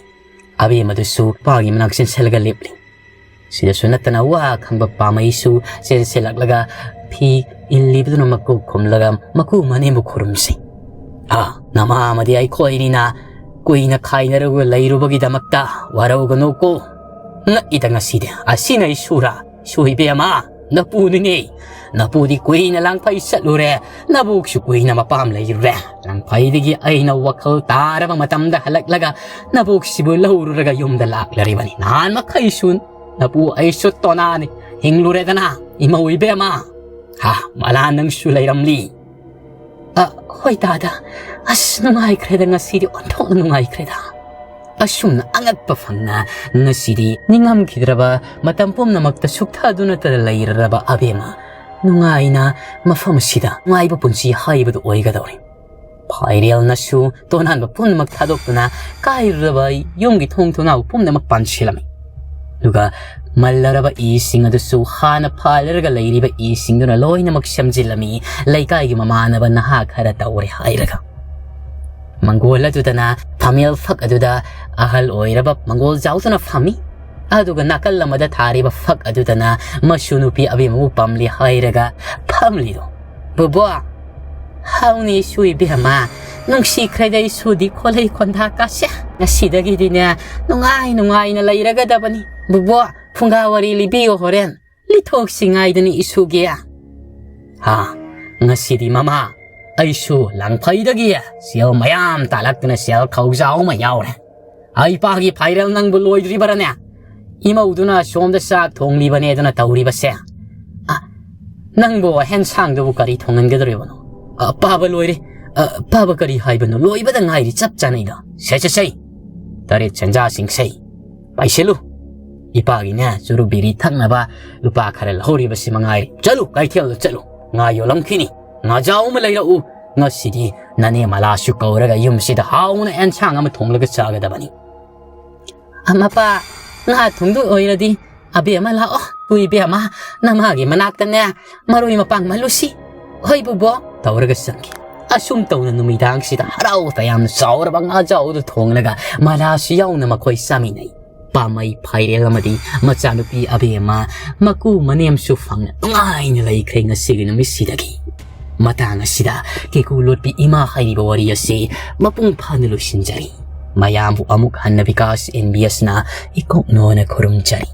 ꯑꯕꯦꯝꯃꯗꯨꯁꯨ ꯃꯄꯥꯒꯤ ꯃꯅꯥꯛ ꯆꯦꯟꯁꯤꯜꯂꯒ ꯂꯦꯞꯂꯤ꯫ ꯁꯤꯗꯁꯨ ꯅꯠꯇꯅ ꯋꯥ ꯈꯪꯕ ꯄꯥꯃꯩꯁꯨ ꯆꯦꯟꯁꯤꯜꯂꯛꯂꯒ ꯐꯤ ꯏꯜꯂꯤꯕꯗꯨꯅ ꯃꯀꯣꯛ ꯈꯨꯝꯂꯒ ꯃꯀꯨ ꯃꯅꯦꯝꯕꯨ ꯈꯨꯔꯨꯝꯁꯤ꯫ "ꯑꯥ, ꯅꯃꯥ ꯑꯃꯗꯤ ꯑꯩꯈꯣꯏꯅꯤꯅ ꯀꯨꯏꯅ ꯈꯥꯏꯅꯔꯒ ꯂꯩꯔꯨꯕꯒꯤꯗꯃꯛꯇ ꯋꯥꯔꯧꯒꯅꯨꯀꯣ꯫ ꯉꯛꯏꯗ ꯉꯁꯤꯗꯤ꯫ ꯑꯁꯤꯅ ꯏꯁꯨꯔꯥ? ꯏꯁꯨ ꯏꯕꯦꯝꯃ, ꯅꯄꯨꯅꯤꯅꯦ꯫ ꯅꯄꯨꯗꯤ ꯀꯨꯏꯅ ꯂꯥꯡꯐꯩ ꯆꯠꯂꯨꯔꯦ, ꯅꯕꯣꯛꯁꯨ ꯀꯨꯏꯅ ꯃꯄꯥꯝ ꯂꯩꯔꯨꯔꯦ꯫ ꯂꯥꯡꯐꯩꯗꯒꯤ ꯑꯩꯅ ꯋꯥꯈꯜ ꯇꯥꯔꯕ ꯃꯇꯝꯗ ꯍꯜꯂꯛꯂꯒ ꯅꯕꯣꯛꯁꯤꯕꯨ ꯂꯧꯔꯨꯔꯒ ꯌꯨꯝꯗ ꯂꯥꯛꯂꯔꯤꯕꯅꯤ꯫ ꯅꯍꯥꯟ ꯃꯈꯩꯁꯨ ꯅꯄꯨ ꯑꯩꯁꯨ ꯇꯣꯅꯥꯅꯤ ꯍꯤꯡꯂꯨꯔꯦꯗꯅ, ꯏꯃꯧ ꯏꯕꯦꯝꯃ꯫ ꯍꯥ, ꯃꯂꯥ ꯅꯪꯁꯨ ꯂꯩꯔꯝꯂꯤ꯫" "ꯑ, ꯍꯣꯏ ꯗꯥꯗꯥ, ꯑꯁ ꯅꯨꯡꯉꯥꯏꯈ꯭ꯔꯦꯗ, ꯉꯁꯤꯗꯤ ꯑꯣꯟꯊꯣꯛꯅ ꯅꯨꯡꯉꯥꯏꯈ꯭ꯔꯦꯗ꯫" ꯑꯁꯨꯝꯅ ꯑꯉꯛꯄ ꯐꯪꯅ ꯉꯁꯤꯗꯤ ꯅꯤꯡꯉꯝꯈꯤꯗ꯭ꯔꯕ ꯃꯇꯝ ꯄꯨꯝꯅꯃꯛꯇ ꯁꯨꯛꯊꯥꯗꯨꯅꯇ ꯂꯩꯔꯔꯕ ꯑꯕꯦꯝꯃ ꯅꯨꯡꯉꯥꯏꯅ ꯃꯐꯝ ꯑꯁꯤꯗ ꯅꯨꯡꯉꯥꯏꯕ ꯄꯨꯟꯁꯤ ꯍꯥꯏꯕꯗꯨ ꯑꯣꯏꯒꯗꯧꯔꯤ꯫ ꯐꯥꯏꯔꯦꯜꯅꯁꯨ ꯇꯣꯅꯥꯟꯕ ꯄꯨꯝꯅꯃꯛ ꯊꯥꯗꯣꯛꯇꯨꯅ ꯀꯥꯏꯔꯨꯔꯕ ꯌꯨꯝꯒꯤ ꯊꯣꯡ ꯊꯣꯡꯅꯥꯎ ꯄꯨꯝꯅꯃꯛ ꯄꯥꯟꯁꯤꯜꯂꯝꯃꯤ꯫ ꯑꯗꯨꯒ ꯃꯜꯂꯔꯕ ꯏꯁꯤꯡ ꯑꯗꯨꯁꯨ ꯍꯥꯟꯅ ꯐꯥꯏꯂꯔꯒ ꯂꯩꯔꯤꯕ ꯏꯁꯤꯡꯗꯨꯅ ꯂꯣꯏꯅꯃꯛ ꯁꯦꯝꯖꯤꯜꯂꯝꯃꯤ꯫ ꯂꯩꯀꯥꯏꯒꯤ ꯃꯃꯥꯟꯅꯕ ꯅꯍꯥ ꯈꯔ ꯇꯧꯔꯦ ꯍꯥꯏꯔꯒ ꯃꯪꯒꯣꯜ ꯑꯗꯨꯗꯅ ꯐꯝꯃꯦꯜ ꯐꯛ ꯑꯗꯨꯗ ꯑꯍꯜ ꯑꯣꯏꯔꯕ ꯃꯪꯒꯣꯜ ꯖꯥꯎꯗꯨꯅ ꯐꯝꯃꯤ꯫ ꯑꯗꯨꯒ ꯅꯥꯀꯜ ꯑꯃꯗ ꯊꯥꯔꯤꯕ ꯐꯛ ꯑꯗꯨꯗꯅ ꯃꯁꯨ ꯅꯨꯄꯤ ꯑꯕꯦꯝꯃꯕꯨ ꯄꯝꯂꯤ ꯍꯥꯏꯔꯒ ꯐꯝꯂꯤꯗꯣ꯫ "ꯕꯨꯕꯣ, ꯍꯥꯎꯅꯤ ꯏꯁꯨ ꯏꯕꯦꯝꯃ, ꯅꯨꯡꯁꯤꯈ꯭ꯔꯦꯗ ꯏꯁꯨꯗꯤ ꯈꯣꯂꯩ ꯈꯣꯟꯗꯥ ꯀꯥꯁꯦ꯫ ꯉꯁꯤꯗꯒꯤꯗꯤꯅꯦ ꯅꯨꯡꯉꯥꯏ ꯅꯨꯡꯉꯥꯏꯅ ꯂꯩꯔꯒꯗꯕꯅꯤ꯫ ꯕꯨꯕꯣ, ꯐꯨꯡꯒꯥ ꯋꯥꯔꯤ ꯂꯤꯕꯤꯌꯣ ꯍꯣꯔꯦꯟ꯫ ꯂꯤꯊꯣꯛꯁꯤꯉꯥꯏꯗꯅꯤ ꯏꯁꯨꯒꯤ꯫" ꯍꯥ, ꯉꯁꯤꯗꯤ ꯃꯃꯥ, ꯑꯩꯁꯨ ꯂꯪꯐꯩꯗꯒꯤ ꯁꯦꯜ ꯃꯌꯥꯝ ꯇꯥꯜꯂꯛꯇꯨꯅ ꯁꯦꯜ ꯈꯧꯖꯥꯎ ꯑꯃ ꯌꯥꯎꯔꯦ꯫ ꯑꯩ ꯄꯥꯒꯤ ꯐꯥꯏꯔꯦꯜ ꯅꯪꯕꯨ ꯂꯣꯏꯗ꯭ꯔꯤꯕꯔꯅꯦ? ꯏꯃꯧꯗꯨꯅ ꯁꯣꯝꯗ ꯆꯥꯛ ꯊꯣꯡꯂꯤꯕꯅꯦ ꯑꯗꯨꯅ ꯇꯧꯔꯤꯕꯁꯦ꯫ ꯑ, ꯅꯪꯕꯨ ꯍꯦꯟꯁꯥꯡꯗꯨꯕꯨ ꯀꯔꯤ ꯊꯣꯡꯍꯟꯒꯗꯧꯔꯤꯕꯅꯣ? ꯑ, ꯄꯥꯕ ꯂꯣꯏꯔꯦ꯫ ꯑ, ꯄꯥꯕ ꯀꯔꯤ ꯍꯥꯏꯕꯅꯣ? ꯂꯣꯏꯕꯗ ꯉꯥꯏꯔꯤ, ꯆꯞ ꯆꯥꯅꯩꯗꯣ꯫ ꯁꯦ, ꯁꯦ, ꯁꯦ꯫ ꯇꯔꯦꯠ ꯁꯦꯟꯖꯥꯁꯤꯡꯁꯦ꯫ ꯄꯥꯏꯁꯤꯜꯂꯨ꯫ ꯏꯄꯥꯒꯤꯅꯦ, ꯆꯨꯔꯨꯞ ꯕꯤꯔꯤ ꯊꯛꯅꯕ ꯂꯨꯄꯥ ꯈꯔ ꯂꯧꯍꯧꯔꯤꯕꯁꯤ ꯃꯉꯥꯏꯔꯦ꯫ ꯆꯠꯂꯨ, ꯀꯩꯊꯦꯜꯗ ꯆꯠꯂꯨ꯫ ꯉꯥ ꯌꯣꯜꯂꯝꯈꯤꯅꯤ꯫ ꯉꯥꯖꯥꯎ ꯑꯃ ꯂꯩꯔꯛꯎ꯫ ꯉꯁꯤꯗꯤ ꯅꯅꯦ ꯃꯂꯥꯁꯨ ꯀꯧꯔꯒ ꯌꯨꯝꯁꯤꯗ ꯍꯥꯎꯅ ꯑꯦꯟꯁꯥꯡ ꯑꯃ ꯊꯣꯡꯂꯒ ꯆꯥꯒꯗꯕꯅꯤ꯫ ꯑ, ꯃꯄꯥ, ꯉꯥ ꯊꯣꯡꯗꯣꯏ ꯑꯣꯏꯔꯗꯤ ꯑꯕꯦꯝꯃ ꯂꯥꯛꯑꯣ꯫ ꯇꯨ ꯏꯕꯦꯝꯃ, ꯅꯃꯥꯒꯤ ꯃꯅꯥꯛꯇꯅꯦ ꯃꯔꯣꯏ ꯃꯄꯥꯡ ꯃꯜꯂꯨꯁꯤ꯫ ꯍꯣꯏ ꯕꯨꯕꯣꯛ꯫ ꯇꯧꯔꯒ ꯆꯪꯈꯤ꯫ ꯑꯁꯨꯝ ꯇꯧꯅ ꯅꯨꯃꯤꯗꯥꯡꯁꯤꯗ ꯍꯔꯥꯎ ꯇꯌꯥꯝꯅ ꯆꯥꯎꯔꯕ ꯉꯥꯖꯥꯎꯗꯨ ꯊꯣꯡꯂꯒ ꯃꯂꯥꯁꯨ ꯌꯥꯎꯅ ꯃꯈꯣꯏ ꯆꯥꯃꯤꯟꯅꯩ꯫ ꯄꯥꯝꯃꯩ ꯐꯥꯏꯔꯦꯜ ꯑꯃꯗꯤ ꯃꯆꯥꯅꯨꯄꯤ ꯑꯕꯦꯝꯃ ꯃꯀꯨ ꯃꯅꯦꯝꯁꯨ ꯐꯪꯅ ꯅꯨꯡꯉꯥꯏꯅ ꯂꯩꯈ꯭ꯔꯦ ꯉꯁꯤꯒꯤ ꯅꯨꯃꯤꯠꯁꯤꯗꯒꯤ꯫ ꯃꯇꯥꯡ ꯑꯁꯤꯗ ꯀꯦꯀꯨ ꯂꯣꯠꯄꯤ ꯏꯃꯥ ꯍꯥꯏꯔꯤꯕ ꯋꯥꯔꯤ ꯑꯁꯤ ꯃꯄꯨꯡ ꯐꯥꯅ ꯂꯣꯏꯁꯤꯟꯖꯔꯤ꯫ ꯃꯌꯥꯝꯕꯨ ꯑꯃꯨꯛ ꯍꯟꯅ ꯕꯤꯀꯥꯁ ꯑꯦꯟ ꯕꯤ ꯑꯦꯁꯅ ꯏꯀꯣꯛꯅꯣꯅ ꯈꯨꯔꯨꯝꯖꯔꯤ꯫